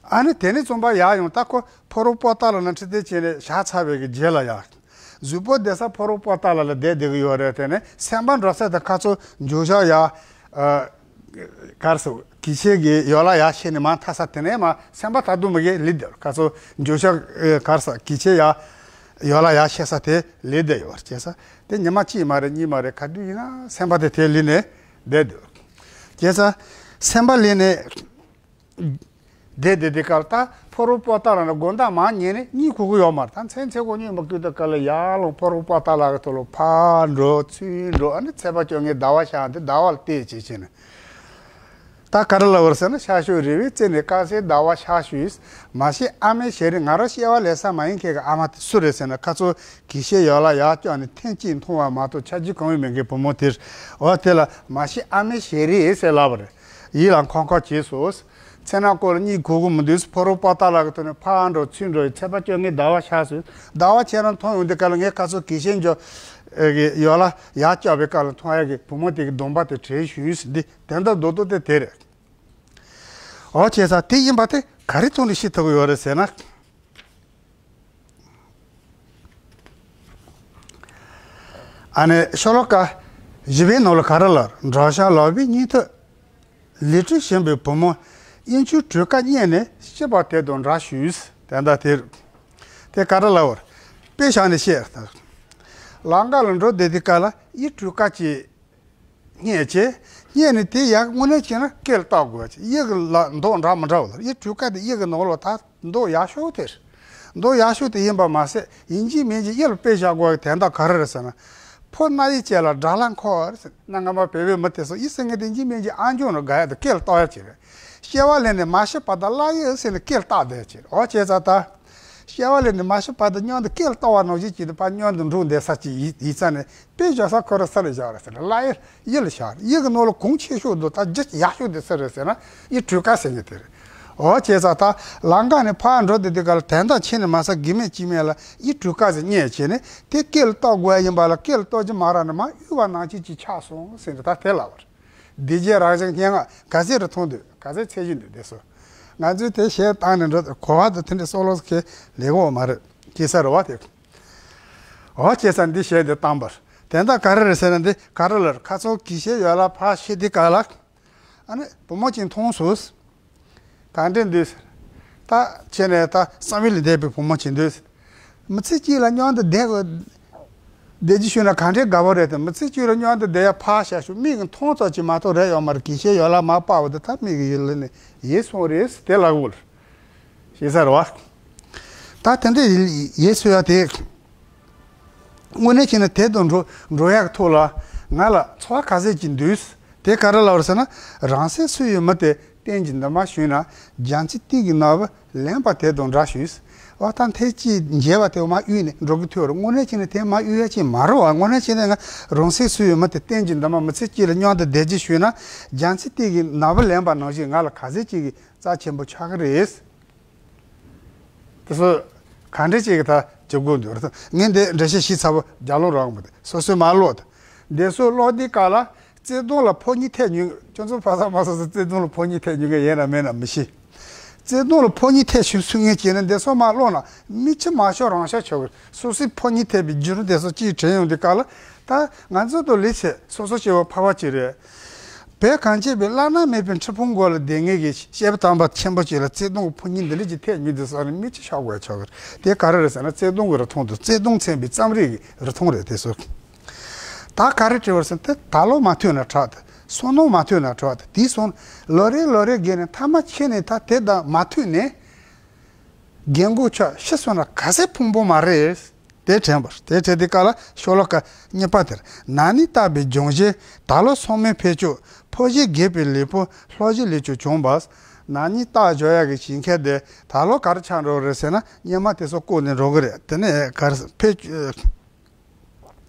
ཨ་ནི་དེ་ནས་བཙོན་པ་ཡར་ཡོང་། ད་ཁོ་ཕ་རོལ་པོ་ཏ་ལ་ནས་ཁྲིད་དེ་བྱས་ནས་བཞག་ཚར་བའི་གི་རྗེས་ལ་ཡ། གཟུགས་པོ་བསྡད་ས་ཕ་རོལ་པོ་ཏ་ལ་ལ་བསྡད་བསྡད་གི་ཡོད་རེད། དེ་ནས་སེམས་པ་འགྲོ་ས་དེ་ཁ་ཚོ་འགྱོད་བཤགས་ཡ། ཨ། ག་རེ་ཟེར། གྱིས་ཆེ་གི་ཡོ་ལ་ཡ་ཤེས་ནས་མ་ཐར་ས་དེ་ནས་མ་སེམས་པ་ད་དུང་མ་གི་ལི་དེ་ཁ་ཚོ་འགྱོད་བཤགས། ཨ། ག་རེ་ཟེར། གྱིས་ཆེ་ཡ་ཡོ་ལ་ཡ་ཤེས་ས་དེ་ལི་དེ་ཡོད་བྱས་ས་དེ་ཉི་མ་གཅིག་མ་རེད། གཉིས་མ་རེད། ག་དུས་ཡིན་ན་སེམས་པ་དེ་དེ་ལི་ནས་བསྡད་དེ་བྱས་ས་སེམས་པ་ལི་ནས། བསྡད་བསྡད་དེ་གར་ད་ཕ་རོལ་པོ་ཏ་ལ་ནི་དགོང་དག་མར་ཉལ་ནས་གཉིད་ཁུག་གི་ཡོད་མ་རེད། ད་མཚན་ཚེ་གོ་གཉིད་མ་ཁུག་དུས་ག་ལ་ཡར་ལོང་ཕ་རོལ་པོ་ཏ་ལ་གི་ཐོག་ལ་ཕར་འགྲོ་ཚུར་འགྲོ། ཨ་ནི་ཚེས་པ་བཅོ་ལྔའི་ཟླ་བ་ཤར་འདི་ཟླ་བ་ལ་བལྟས་བྱས་བྱས་ནས། ད་ག་རེ་ལབ་པ་རེད་ཟེར་ན། ཤར་ཕྱོགས་རི་བོའི་རྩེ་ནས་དཀར་གསལ་ཟླ་བ་ཤར་ཞུས། མ་གཞི་ཨ་མའི་ཞལ་རས། ང་རང་སྐྱེ་བ་ལེན་ས་མ་ཡིན་མཁན་གྱི་ཨ་མ་དེ་སུ་རེད་ཟེར་ན། ཁ་ཚོ་གྱིས་ཤེས་ཡོ་ལ་ཡར་བཀྱགས་ནས་ཐེངས་གཅིག་མཐོང་བ་མ་གཏོགས་ཆ་རྒྱུས་གང་ཡང་མེད་མཁན་བུ་མོ་དེར། འོ་དེ་ལ་མ་གཞི་ཨ་མའི་ཞལ་རས་ཟེར་ལབ་པ་རེད། ཡིད་ལ་འཁོར་འཁོར་བྱས་སོང་། མཚན་ནག་སྐོར་ལ་གཉིད་ཁུག་གི་མི་འདུག་ཕ་རོལ་པོ་ཏ་ལ་གི་ཐོག་ནས་ཕར་འགྲོ་ཚུར་འགྲོ་ཡི། ཚེས་པ་བཅོ་ལྔའི་ཟླ་བ་ཤར་སོང་། ཟླ་བ་ཁྱེད་རང་མཐོང་ཡོང་དུས་ག་ལ་ངས་ཁ་ཚོ་གྱིས་ཤེས་འཇོ་གི་ཡོ་ལ་ཡར་བཀྱགས་པའི་སྐབས་ལ་མཐོང་ཡ་གི་བུ་མོ་དེ་གི་གདོང་པ་དེ་དྲན་བྱུང་ཟེར། འདི་དོན་དག་རྡོག་རྡོག་དེ་དེ་རེད། འོ་བྱས་ཙང་དེ་ཡིན་པ་དེ་ག་རེ་ཐོག་ནས་ཤེས་ཐུབ་ཀྱི་ཡོད་རེད་ཟེར་ན། ཨ་ནི་ཤོ་ལོ་ཀ་བཞི་པའི་ནང་ལ་ག་རེ་ལབ། འབྲོག་ཤ་ལོག་པའི་སྙིང་ཐུབ་ལས་སྒྲིབ་ཞིམ་པའི་བུ་མོ། དབྱིན་ཇིའི་གྲུ་ཁ་རྙེད་ནས་སྐྱིད་པ་དེ་དང་འདྲ་ཞུས། དེ་འདྲ་དེ་དེ་ག་རེ་ལབ་པར། དཔེ་བཞག་ནས་བཤད། ལམ་ཁ་ལ་འགྲོ་བསྡད་དུས་ག་ལ་གཡུ་གྲུ་ཁ་ཅིག་རྙེད་བྱས། རྙེད་ནས་དེ་ཡར་དངོས་གནས་བྱས་ན་སྐེ་ལ་བཏགས་དགོས་བྱས། གཡུ་གི་ལ་མདོག་འདྲ་མི་འདྲ་བ་ལ། གཡུ་གྲུ་ཁ་དེ་གཡུ་གི་ནང་ལ་ད་མདོག་ཡག་ཤོས་དེ་རེད། མདོག་ཡག་ཤོས་དེ་ཡིན་པ་མ་ཟད་ཡིན་གཅིག་མིན་གཅིག་གཡུ་ལ་དཔེ་བཞག་དགོས་པའི་དོན་དག་ག་རེ་རེད་ཟེར་ན། ཕོ་རྣ་ཡི་བཅད་ལ་དགྲ་ལྷ་འཁོར་ཟེར། གནའ་སྔ་མ་བོད་པའི་མི་དེ་ཚོ་ཡིད་སེང་གེ་དེ་ཡིན་གཅིག་མིན་གཅིག་ཨ་འཇོན་ནོ་དགའ་ཡ་དེ་སྐེ་ལ་བཏགས་ཡ་ཅིག་རེད། སྐྱེ་བ་ལེན་ནས་མ་ཤི་བར་དུ་བརླག་ཡོད་ཟེར་ནས་སྐེ་ལ་བཏགས་བསྡད་ཅིག་འོ་བྱས་ཙང་ད། སྐྱེ་བ་ལེན་ནས་མ་ཤི་བར་དུ་སྙིང་དུ་སྐེ་ལ་བཏགས་པ་ནང་བཞིན་གྱིས་དེ་ཕར་སྙིང་དུ་འགྲོ་བསྡད་ས་ཅིག་ཡིན་ཙང་ནས། དཔེ་བཞག་ས་ཁོ་རང་ས་རེ་བཞག་རེད་ཟེར་ན། བརླག་ཡ་གཡུ་ལ་བཞག་རེད། གཡུ་གི་ནང་ལ་གོང་ཆེ་ཤོས་འདུག་ད་རྒྱུ་ཡག་ཤོས་དེ་སུ་རེད་ཟེར་ན། གཡུ་གྲུ་ཁ་ཟེར་མཁན་དེ་རེད། འོ་བྱས་ཙང་ད་ལམ་ཁ་ནས་ཕར་འགྲོ་བསྡད་དུས་ག་ལ་དོན་དག་ཆེ་ནས་མ་ཟད་གི་མེད་ཅི་མེད་ལ་གཡུ་གྲུ་ཁ་ཟེར་རྙེད་བྱས་ནས་དེ་སྐེ་ལ་བཏགས་དགོས་ཡ་ཡིན་པ་ལ། སྐེ་ལ་བཏགས་རྒྱུ་མ་རག་ནས་མར་གཡུག་པ་ནང་བཞིན་གྱིས་ཆགས་སོང་ཟེར་ནས་ད་དེ་ལབ་པ་རེད། སྡིག་བྱས་རང་བཞིན་སྙན་ངག་ག་ཚོད་རེ་མཐོང་འདུག་ག་ཚོད་ཚད་གཞི་འདུག་དེ་ཚོ། ང་ཚོས་དེ་གཞས་བཏང་ནས་འགྲོ། གོ་བ་དང་དེ་འདྲའི་སོགས་ལོགས་ཁས་ལེན་གྱི་ཡོད་མ་རེད། ཁྱད་མཚར་རེད་བ་དེ། འོ་བྱས་ཙང་འདི་གཞས་འདི་བཏང་པར་དོན་དག་ག་རེ་རེད་ཟེར་ན། འདི་ག་རེ་ལབ། ཁ་ཚོ་གྱིས་ཤེས་ཡོ་ལ་ཕར་ཤི་དུས་ག་ལ། ཨ་ནི་བུ་མོ་གཅིག་མཐོང་སོང་། ག་འདྲས་འདུག་ཟེར། ད་བྱས་ནས་ད་བསམ་ཡུལ་ལས་འདས་པའི་བུ་མོ་གཅིག་འདུག་ཟེར། མི་ཚེ་གཅིག་ལ་མཉམ་དུ་བསྡད་དགོས། བསྡད་རྒྱུ་ཞུས་ན་ག་འདྲའི་དགའ་པོ་རེད་དེ། མི་ཚེ་གཅིག་ལ་མཉམ་དུ་བསྡད་ཡ་ཕར་བཞག་ཤོག་མིག་གིས་མཐོང་ཙམ་ཅིག་མ་གཏོགས་རེད་ཡོད་མ་རེད། གྱིས་ཤེས་ཡོ་ལ་མར་སྤར་བ་དེ་ད་མིག་གི་ཡུལ་ལས་ནས་ཡལ་སོང་རེད་ཟེར་དེ་ལབ་དགོས་རེད། ཤེས་ཚར་བ། ད་དེ་འདྲའི་ཡལ་སོང་ཡ་དེ། དངོས་གནས་བྱས་ན་དེ་དང་འགྲོ་འགྲོ་ཡག་ཐོག་ལ་ང་ལ་ཚོར་བ་ག་ཚོད་ཅིག་འདུག་དེ་ག་རེ་ལབ་རེད་ཟེར་ན། རང་སྲེག་སུ་ཡི་མི་དེ་གཏན་གྱི་འདུན་མ་ཞུས་ན། རྒྱ་མཚོའི་གཏིང་གི་ནགས་བུ་ལེན་པ་དེ་དང་འདྲ་ཞུས། འོ་ད་ཐེངས་གཅིག་མཇལ་བ་དེ་མར་གཡུགས་ནས་འགྲོ་གི་ཐུག་རེད། དངོས་གནས་བྱས་ན་དེ་མར་གཡུག་ཡ་ཅིག་མ་རེད་བ། དངོས་གནས་བྱས་ན་ང་རང་སྲེག་སུ་ཡི་མི་དེ་གཏན་གྱི་འདུན་མ་མི་ཚེ་གཅིག་ལ་མཉམ་དུ་བསྡད་རྒྱུ་ཞུས་ན། རྒྱ་མཚོའི་གཏིང་གི་ནགས་བུ་ལེན་པ་ནང་བཞིན་ང་ལ་ག་ཚོད་ཅིག་གི་རྩ་ཆེན་པོ་ཆགས་ཀྱི་རེད། དེ་ཚོ་ག་འདྲ་ཅིག་གི་ད་བྱེད་དགོས་འདུག་རེད། ངས་འདི་འགྲེལ་བཤད་ཞིབ་ཚགས་པོ་རྒྱག་ལོང་རག་མི་འདུག་སོ་སོས་མར་ཀློག་དང་། འདི་ཚོ་ཀློག་དུས་སྐབས་ལ་བརྩེ་དུང་ལ་ཕོ་ཉ་ཐེབས་མྱོང་། ཁྱོད་ཚོ་ཕ་ས་མ་སོ་སོ་བརྩེ་དུང་ལ་ཕོ་ཉ་ཐེབས་མྱོང་མཁན་ཡིན་ན་མེད་ན་མི་ཤེས། བརྩེ་དུང་ལ་ཕོ་ཉ་ཐེབས་ཤུགས་སུ་ངེས་བྱས་ན་འདི་ཚོ་མར་ཀློག་ན་མི་ཆེ་མ་ཤོར་རང་ཤོར་ཆོག་གི། སོ་སོའི་ཕོ་ཉ་ཐེབས་པའི་བརྒྱུད་རིམ་དེ་ཚོ་གཅིག་དྲན་ཡོང་དུས་སྐབས་ལ། ད་ང་ཚོ་དང་ལས་བྱེད་སོ་སོ་སྐྱེ་བོ་ཕལ་པ་ཅིག་རེད། བོད་གངས་ཅན་པའི་བླ་ན་མེད་པའི་ཁྲི་སྤུངས་སྒོ་ལ་སྡོད་མཁན་གྱི་སྐྱེས་བུ་དམ་པ་ཆེན་པོ་ཅིག་ལ་བརྩེ་དུང་གི་ཕོ་ཉ་འདི་འདྲ་ཅིག་ཐེབས་མྱོང་དུས་ཙང་ནས་མི་ཆེ་ཤོར་དགོས་ཆོག་གི་རེད། དེ་ག་རེ་རེད་ཟེར་ན་བརྩེ་དུང་གི་རིགས་མཐོང་དང་། བརྩེ་དུང་མཚོན་པའི་རྩོམ་རིག་གི་རིགས་མཐོང་རེད། དེ་ཚོ་ད་ག་རེ་བྲིས་པ་རེད་ཟེར་ན། དེ་ད་ལོ་མ་ཐོན་ན་དྲག་དང་། སོ་ནམ་མ་ཐོན་ན་དྲག་དང་། དེ་སོང་ལོ་རེ་ལོ་རེ་བརྒལ་ནས་མཐའ་མ་ཁྱེད་ནས་ད་དེ་དང་མ་ཐུག་ནས། རྒན་གོག་ཆགས་ཤི་སོང་ན་ག་ཚད་ཕངས་པོ་མ་རེད། དེ་དྲན་པར། དེ་དྲན་དུས་སྐབས་ལ་ཤོ་ལོ་ཀ་གཉིས་པ་དེར། ན་ནིང་བཏགས་པའི་སྦྱོང་བྱེད། ད་ལོ་སོ་མའི་འཕེལ་ཕྱོགས། ཕོ་བཞི་རྒས་པའི་ལུས་པོ། ལྷོ་བཞི་ལུས་ཀྱང་བྱུང་བ། ན་ནིང་བཏགས་འཇོག་ཡག་གི་བྱེད་མཁན་དེ་ད་ལོ་ག་རེ་ཆགས་འགྲོ་གི་རེད་ཟེར་ན། སྙེ་མ་དེ་ཚོ་བཀོག་ནས་འགྲོ་གི་རེད། དེ་ནས་ག་རེ་འཕེལ།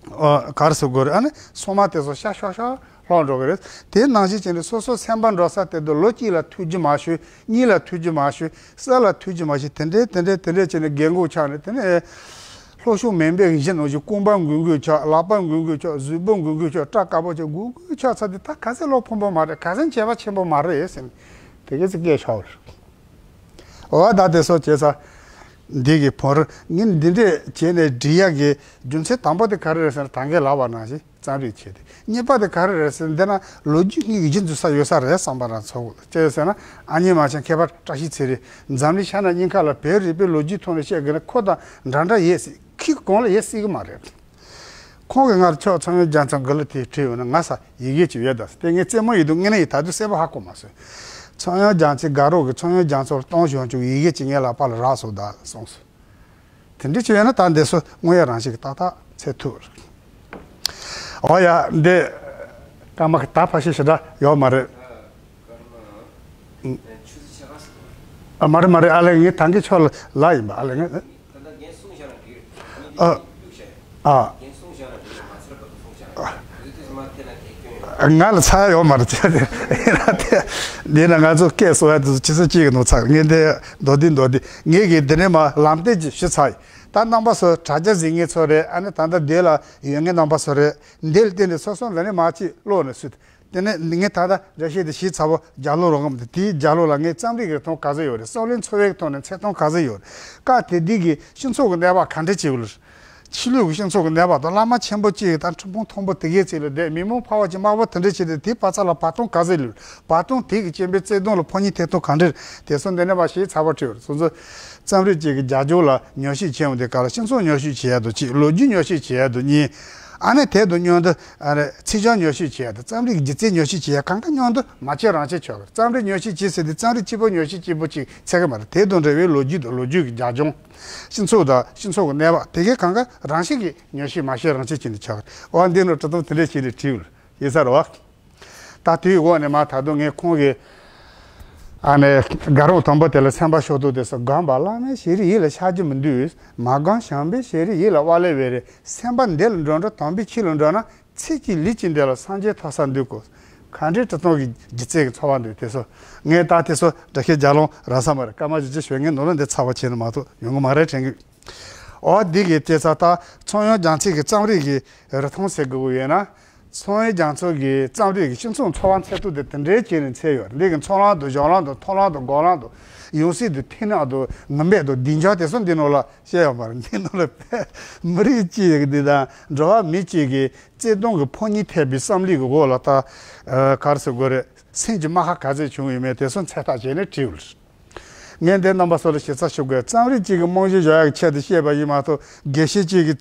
ཨ། ག་རེ་ཟེར་དགོས་རེད། ཨ་ནི་སོ་མ་དེ་ཚོ་ཤ་ཤོག་ཤོག་ལྷོང་འགྲོ་གི་རེད། དེ་ནང་བཞིན་བྱས་ནས་སོ་སོ་སེམས་པ་འགྲོ་ས་དེ་དུ་ལོ་གཅིག་ལ་ཐུག་རྒྱུ་མ་ཞུ། གཉིས་ལ་ཐུག་རྒྱུ་མ་ཞུ། གསུམ་ལ་ཐུག་རྒྱུ་མ་ཞུ། དེ་འདྲས་དེ་འདྲས་དེ་འདྲས་བྱས་ནས་རྒན་གོག་ཆགས་ནས། དེ་ནས་ ལྷོ་ཕྱོགས་མུན་པའི་གཞི་ནང་བཞིན་རྐང་པ་འགུལ་འགུལ་ཆགས། ལག་པ་འགུལ་འགུལ་ཆགས། གཟུགས་པོ་འགུལ་འགུལ་ཆགས། སྐྲ་དཀར་པོ་ཆགས། འགུལ་འགུལ་ཆགས་ཚར་དུས་ད་ག་ཚད་བློ་ཕམ་པོ་མ་རེད། ག་ཚད་བྱས་པ་ཆེན་པོ་མ་རེད་ཟེར་ནས་དེ་ག་ཚོད་སྐད་ཆགས་པ་རེད། འོ་ད་དེ་སོགས་བྱས་ཚར། འདི་གི་བོར་ངས་འདི་འདྲས་བྱས་ནས་འབྲི་ཡག་གི་རྒྱུ་མཚན་དང་པོ་དེ་ག་རེ་རེད་ཟེར་ན། ད་གིན་ལབ་པ་ནང་བཞིན་རྩོམ་རིག་བྱས་ཏེ། གཉིས་པ་དེ་ག་རེ་རེད་ཟེར་ན། འདི་ན་ལོ་རྒྱུས་གཉིས་ཀྱི་གཞི་འཛུགས་ས་ཡོད་ས་རེད་བསམ་པ་རང་ཚོར་གི། ཅི་ཡོད་ཟེར་ན། ཨ་མྱེས་རྨ་ཆེན་མཁས་པ་བཀྲ་ཤིས་ཚེ་རིང་འཛམ་གླིང་ཤ་ནག་གཉིས་ཀ་ལ་བོད་རིག་པའི་ལོ་རྒྱུས་ཐོག་ནས་བཤད་དགོས་ན་ཁོ་དང་འདྲ་འདྲ་ཡོད་སྲིད། ཁྱི་གང་ལ་ཡོད་སྲིད་གི་མ་རེད། ཁོང་གིས་སྔར་ཕྱོགས་ཚངས་དབྱངས་རྒྱ་མཚོ་གི་ལ་དེ་བྲིས་ཡོད་ན། ང་ས་ཡི་གེ་ཅིག་ཡོད་ད་ཟེར། དེ་ངས་རྩེད་མོ་ཡིན་དུས་དངོས་གནས་ཡིན། ད་དུང་གསལ་པོ་ཧ་གོ་མ་སོང་། ཚངས་དབྱངས་རྒྱ་མཚོའི་དགའ་རོགས་ཀྱིས་ཚངས་དབྱངས་རྒྱ་མཚོ་ལ་གཏོང་བྱུང་བྱུང་ཡི་གེ་ཅིག་ངའི་ལག་པ་ལ་རག་སོང་ད་གསུངས་སོང་། དེ་འདྲ་ཅིག་ཡོད་ན་ད་འདི་ཚོ་དངོས་ཡོད་རང་བཞིན་གྱིས་ཏག་ཏག་འཚོལ་ཐུབ། འོ་ཡ། འདི་སྐར་མ་གི་ད་ཕ་ཤི་ཞེ་དྲག་ཡོད་མ་རེད། ཨ། མ་རེད་མ་རེད། ཨ་ལས་ངས་ཐང་གི་ཆོག་ལ་ལ་ཡིན་པ། ཨ་ལས་ངས། ཨ། ཨ། ང་ལ་ཚ་ཡ་ཡོད་མ་རེད་ཅེས་ཏེ། ཡིན་ན་དེ་འདི་ན་ང་ཚོ་སྐད་གསོ་ཡ་དེ་ཚོ་ཕྱི་ས་གཅིག་གི་ནང་ཚར། ངས་འདི་མདོར་བསྡུས་མདོར་བསྡུས་ངས་གི་འདི་ནས་མ་ལམ་སྟོན་ཅིག་ཞུ་ཚར་ཡིན། ད་རྣམ་པ་ཚོ་དྲ་རྒྱ་གཟིགས་མཁན་ཚོ་རེད། ཨ་ནི་ད་ལྟ་འདི་ལ་ཡོད་མཁན་རྣམ་པ་ཚོ་རེད། འདི་ལ་བརྟེན་ནས་སོ་སོ་འདི་ནས་མ་ཅིག་ཀློག་ནས་སུ། དེ་ནས་ངས་ད་ལྟ་འགྲེལ་བཤད་དེ་ཞུས་ཚར་བོ། རྒྱབ་ལོགས་རོགས་གམ་དེ། དེའི་རྒྱབ་ལོགས་ལ་ངས་རྩོམ་རིག་གི་ཐོག་ག་ཚོད་ཡོད་རེད། རྩོམ་རིག་འཚོ་བའི་ཐོག་ནས་འཚོལ་སྟངས་ག་ཚོད་ཡོད་རེད། སྐབས་དེ་དུས་ཀྱི་སྤྱི་ཚོགས་ཀྱི་གནས་བབ་ག་འདྲ་ཅིག་ཡོད་རེད། ཆོས་ལུགས་ཀྱི་སྤྱི་ཚོགས་ཀྱི་གནས་བབ་དང་། བླ་མ་ཆེན་པོ་གཅིག་དང་ཁྲི་འཕང་མཐོན་པོ་དེ་གའི་རྩེ་ལ་བསྡད། མི་མང་ཕལ་བ་ཅིག་དམར་པོ་དེ་འདྲ་བྱས་ཏེ། དེའི་བར་མཚམས་ལ་བར་སྟོང་ག་ཚོད་ཡོད་རེད། བར་སྟོང་དེ་གི་སྤྱན་པའི་བརྩེ་དུང་ལ་ཕོ་ཉའི་ཐེ་གཏོགས་ག་འདྲ་རེད། དེ་ཚོ་འདི་ནས་མ་ཞིག་ཚར་བོ་བྲིས་ཡོད་རེད། སོ་སོ་རྩོམ་རིག་ཅིག་གི་རྒྱབ་ལྗོངས་ལ་ཉམས་ཞིབ་བྱས་ཡོང་དུས་སྐབས་ལ། སྤྱི་ཚོགས་ཉམས་ཞིབ་བྱེད་ཡ་དང་གཅིག་ལོ་རྒྱུས་ཉམས་ཞིབ་བྱེད་ཡ་དང་གཉིས། ཨ་ནི་དེ་དང་མཉམ་དུ་ཨ་ནི་ཚིག་སྦྱོར་ཉམས་ཞིབ་བྱེད་ཡ་དང་། རྩོམ་རིག་སྒྱུ་རྩལ་ཉམས་ཞིབ་བྱེད་ཡ། གང་ག་མཉམ་དུ་མ་བྱས་རང་བྱས་ཆོག་གི། རྩོམ་རིག་ཉམས་ཞིབ་བྱེད་ཟེར་དུས་རྩོམ་རིག་གཅིག་པོ་ཉམས་ཞིབ་གཅིག་པོ་གཅིག་ཚད་གི་མ་རེད། དེ་དང་འབྲེལ་བའི་ལོ་རྒྱུས་དང་ལོ་རྒྱུས་ཀྱི་རྒྱབ་ལྗོངས། སྤྱི་ཚོགས་དང་སྤྱི་ཚོགས་ཀྱི་གནས་བབ་དེ་གའི་གང་ག་རང་བཞིན་གྱིས་ཉམས་ཞིབ་མ་བྱས་རང་བྱས་བྱས་ནས་ཆོག་གི། འོ་འདི་ནི་འབྲི་སྟངས་དེ་འདྲས་བྱས་ནས་བྲིས་ཡོད་ས་རེད་བ། ཡིན་ས་རེད་བ། ད་དེའི་འོག་ནས་མ་ད་དུང་ངས་ཁོང་གི་ཨ་ནི་དགའ་རོགས་དང་པོ་དེ་ལ་སེམས་པ་ཤོར་དུས་དེ་སོ། སྒོམ་པ་བླ་མའི་ཞལ་རས་ཡིད་ལ་ཤར་གྱི་མི་འདུག་མ་སྒོམ་བྱམས་པའི་ཞལ་རས་ཡིད་ལ་དབའ་ལས་པའི་རེད། སེམས་པ་འདི་ལ་འགྲོ་འགྲོ་དམ་པའི་ཆོས་ལ་འགྲོ་ན། ཚེ་གཅིག་ལུས་གཅིག་འདི་ལ་སངས་རྒྱས་ཐོབ་ས་འདུག་གོ། ག་འདྲའི་འབྲི་སྟངས་ཀྱི་སྒྱུ་རྩལ་གྱི་འཚོ་བ་འདུག་དེ་སོ། ངས་ད་དེ་སོ་འདྲ་ཤེས་རྒྱག་ལོང་རག་ས་མ་རེད། སྐར་མ་བཞི་བཅུ་ཞེ་ལྔའི་ནང་ལ་འདི་ཚར་བ་བྱས་ན་མ་གཏོགས་ཡོང་གི་མ་རེད་དྲན་གི། འོ་འདི་གི་དེ་ཚ་ད་ཚངས་དབྱངས་རྒྱ་མཚོ་གི་རྩོམ་རིག་གི་རིན་ཐང་ཟེར་དགོས་ཀྱི་ཡོད་ན། ཚངས་དབྱངས་རྒྱ་མཚོ་གི་རྩོམ་རིག་གི་སྤྱི་ཚོགས་འཚོ་བ་འཚོལ་སྟངས་དེ་དེ་འདྲའི་བྱས་ནས་འཚོལ་ཡོད། འདི་གི་འཚོ་ལམ་དང་སྦྱོར་ལམ་དང་མཐོང་ལམ་དང་སྒོམ་ལམ་དང་ཡང་སྲིད་དང་མཐུན་སྣང་དང་ངུ་འབོད་དང་སྡིངས་ཆ་དེ་ཚོ་འདི་ནང་ལ་བཤད་ཡོད་མ་རེད། འདི་ནང་ལ་མི་རིགས་གཅིག་གི་འདི་དང་འགྲོ་བ་མི་གཅིག་གི་བརྩེ་དུང་གི་ཕོ་ཉ་འཐད་པའི་བསམ་བློའི་གི་འོག་ལ་ད་ཨ་ག་རེ་ཟེར་དགོས་རེད། སེམས་ཀྱི་རྨ་ཁ་ག་ཚོད་བྱུང་ཡོད་མེད་དེ་ཚོ་འཚོལ་ཐབས་བྱས་ནས་བྲིས་ཡོད། ངས་འདི་རྣམ་པ་ཚོ་ལ་ཞིབ་ཚགས་ཞུ་དགོས། རྩོམ་རིག་ཅིག་གི་རྨང་གཞི་བཞག་ཡག་གི་ཆེད་དུ་བཤད་པ་ཡིན་མ་གཏོགས། དགེ་བཤེས་ཅིག་གིས་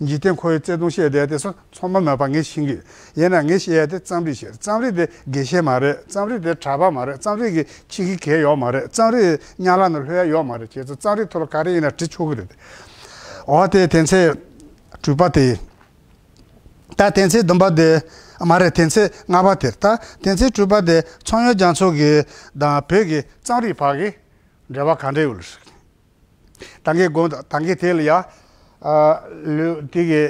འཇིག་རྟེན་འཁོར་བའི་བརྩེ་དུང་བཤད་བསྡད་དེ་ཚོ་ཚང་མ་མེད་པ་ངས་ཤེས་ཀྱི་ཡོད། ཡིན་ན་ངས་བཤད་ཡ་དེ་རྩོམ་རིག་བཤད། རྩོམ་རིག་དེ་དགེ་བཤེས་མ་རེད། རྩོམ་རིག་དེ་གྲྭ་པ་མ་རེད། རྩོམ་རིག་གི་ཆེད་ཀྱི་གལ་ཡོད་མ་རེད། རྩོམ་རིག་དམྱལ་བ་ནང་ལྷོད་ཡ་ཡོད་མ་རེད། བྱས་ཙང་རྩོམ་རིག་ཐོག་ལ་ག་རེ་ཡིན་ན་བྲི་ཆོག་གི་རེད། འོ་དེ་དེ་ཚེ་དྲུག་པ་དེ། ད་དེ་ཚེ་བདུན་པ་དེ། མ་རེད། དེ་ཚེ་ལྔ་པ་དེ། ད་དེ་ཚེ་དྲུག་པ་དེ་ཚངས་དབྱངས་རྒྱ་མཚོ་གི་དང་བོད་ཀྱི་རྩོམ་རིག་བར་གྱི་འབྲེལ་བ་ག་འདྲ་ཡོད་རེད། ད་གིན་དགོངས་དག་ད་གིན་དེ་ལ་ཡ། ཨ་ལུས་དེ་གི་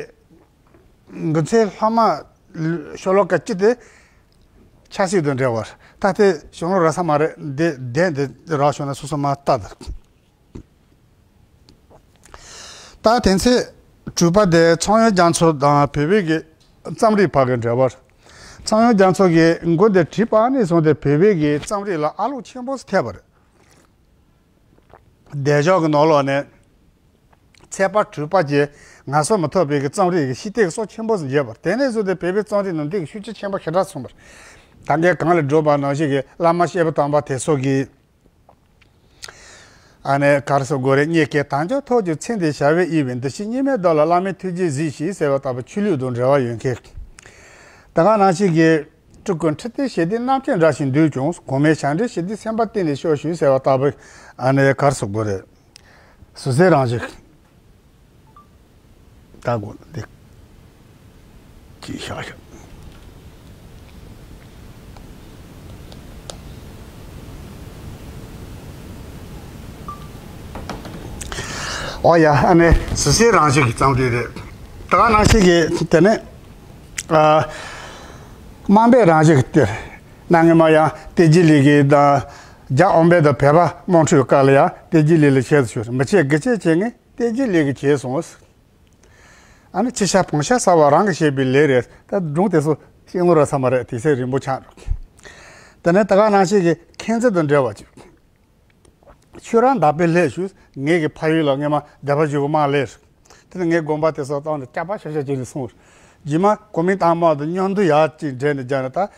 འགོ་ཚེ་ལྷག་མ་ཤོ་ལོ་ཀ་གཅིག་དེ་ཆབ་སྲིད་དང་འབྲེལ་བ་རེད། ད་དེ་ཤོ་ལོ་ར་ས་མ་རེད། འདི་བདེན་དེ་རག་ཤོར་ན་སོ་སོ་མ་ལྟ་དང་། ད་དེ་ཚེ་དྲུག་པ་དེ་ཚངས་དབྱངས་རྒྱ་མཚོ་དང་བོད་པའི་གི་རྩོམ་རིག་བར་གྱི་འབྲེལ་བ་རེད། ཚངས་དབྱངས་རྒྱ་མཚོ་གིས་མགུར་དེ་བྲིས་པ་ནས་བཟུང་སྟེ་བོད་པའི་གི་རྩོམ་རིག་ལ་ཨ་ལོག་ཆེན་པོ་ཐེབས་པ་རེད། སྡེབ་སྦྱོར་གྱི་ནང་ལོགས་ནས་ཚེས་པ་དྲུག་པ་གྱི་ངལ་གསོ་མི་ཐོབ་པའི་གི་རྩོམ་རིག་གི་ཤུགས་དེ་གི་སྲོག་ཆེན་པོ་ཞིག་འཇལ་བར། དེ་ནས་བཟུང་སྟེ་བོད་པའི་རྩོམ་རིག་ནང་འདི་གི་ཤུགས་རྐྱེན་ཆེན་པོ་ཞེ་དྲག་སོང་བར། ད་གིན་གོང་ལ་བསྒྲགས་པ་ནང་བཞིན་གྱི་བླ་མ་གཤེགས་པ་དམ་པ་དེ་ཚོ་གིས་ཨ་ནི་ག་རེ་ཟེར་དགོས་རེད། རྙེད་དཀའི་དལ་འབྱོར་ཐོབ་ཀྱང་ཚེ་འདིར་བྱ་བའི་དབྱེ་བས་འདུ་ཤེས་གཉིས་མེད་བདག་ལ་བླ་མའི་ཐུགས་རྗེས་གཟིགས་ཤིག་ཟེར་བ་ལྟ་བུ་ཆོས་ལུགས་དང་འབྲེལ་བ་ཡོད་མཁན། ད་ག་ནང་བཞིན་གྱི་སྤྲུལ་སྐུ་ཁྲི་སྟེང་ཞལ་ཏིག་རྣམ་ཅན་འདྲ་ཞིག་འདུག་ཀྱང་། གོང་མའི་ཞབས་འདྲེན་ཞུ་དུས་སེམས་པ་གཏིང་ནས་སྐྱོ་ཞིང་ཟེར་བ་ལྟ་བུ། ཨ་ནི་ག་རེ་ཟེར་དགོས་རེད། ཟུར་ཟའི་རང་བཞིན། ད་དགོས་འདི་ཅིག་བཞག་བཞག་ཨོ་ཡ། ཨ་ནི་ཟུར་ཟའི་རང་བཞིན་གྱི་རྩོམ་རིག་རེད། ད་ག་ནང་བཞིན་གྱི་དེ་ནས་ཨ་དམའ་འབེབས་རང་བཞིན་གྱི་གཏེར། གནའ་སྔ་མོ་ཡང་ཏེ་ཇི་ལི་གི་དང་རྒྱ་ཨོམ་བན་དང་བོད་པ་དམངས་ཁྲོད་སྐབས་ལ་ཡང་ཏེ་ཇི་ལི་ལ་བྱས་སུ་ཞུགས། མི་ཆེ་དགེ་ཆེ་བྱས་ངས་ཏེ་ཇི་ལི་གི་བྱས་སོང་། ཨ་ནི་ཕྱི་ཤ་བོང་ཤ་ཟ་བ་རང་གིས་བྱས་པའི་ལས་རེད། ད་སྒྲུང་དེ་ཚོ་ཤེས་ངོ་ར་ས་མ་རེད། དེ་ཚེ་རིང་པོ་ཆགས་འགྲོ། དེ་ནས་ད་ག་ནང་བཞིན་གྱི་མཁྱེན་བརྩེ་དང་འབྲེལ་བ་ཅིག་ཁྱོད་རང་འདག་པའི་ལས་ཞུ། ངེད་ཀྱི་ཕ་ཡུལ་ལ་སྔས་མ་སྡེ་པ་བཞི་པོ་དམག་ལས། དེ་ནས་ངའི་དགོན་པ་དེ་ཚོ་བཏང་ནས་སྐྱག་པ་ཤ་ཤ་བྱས་ནས་སོང་། རྗེས་མ་གོ་མིན་ཏང་དམག་དང་མཉམ་དུ་ཡར་ཅིག་འདྲེས་ནས་རྒྱག་ནས། ད་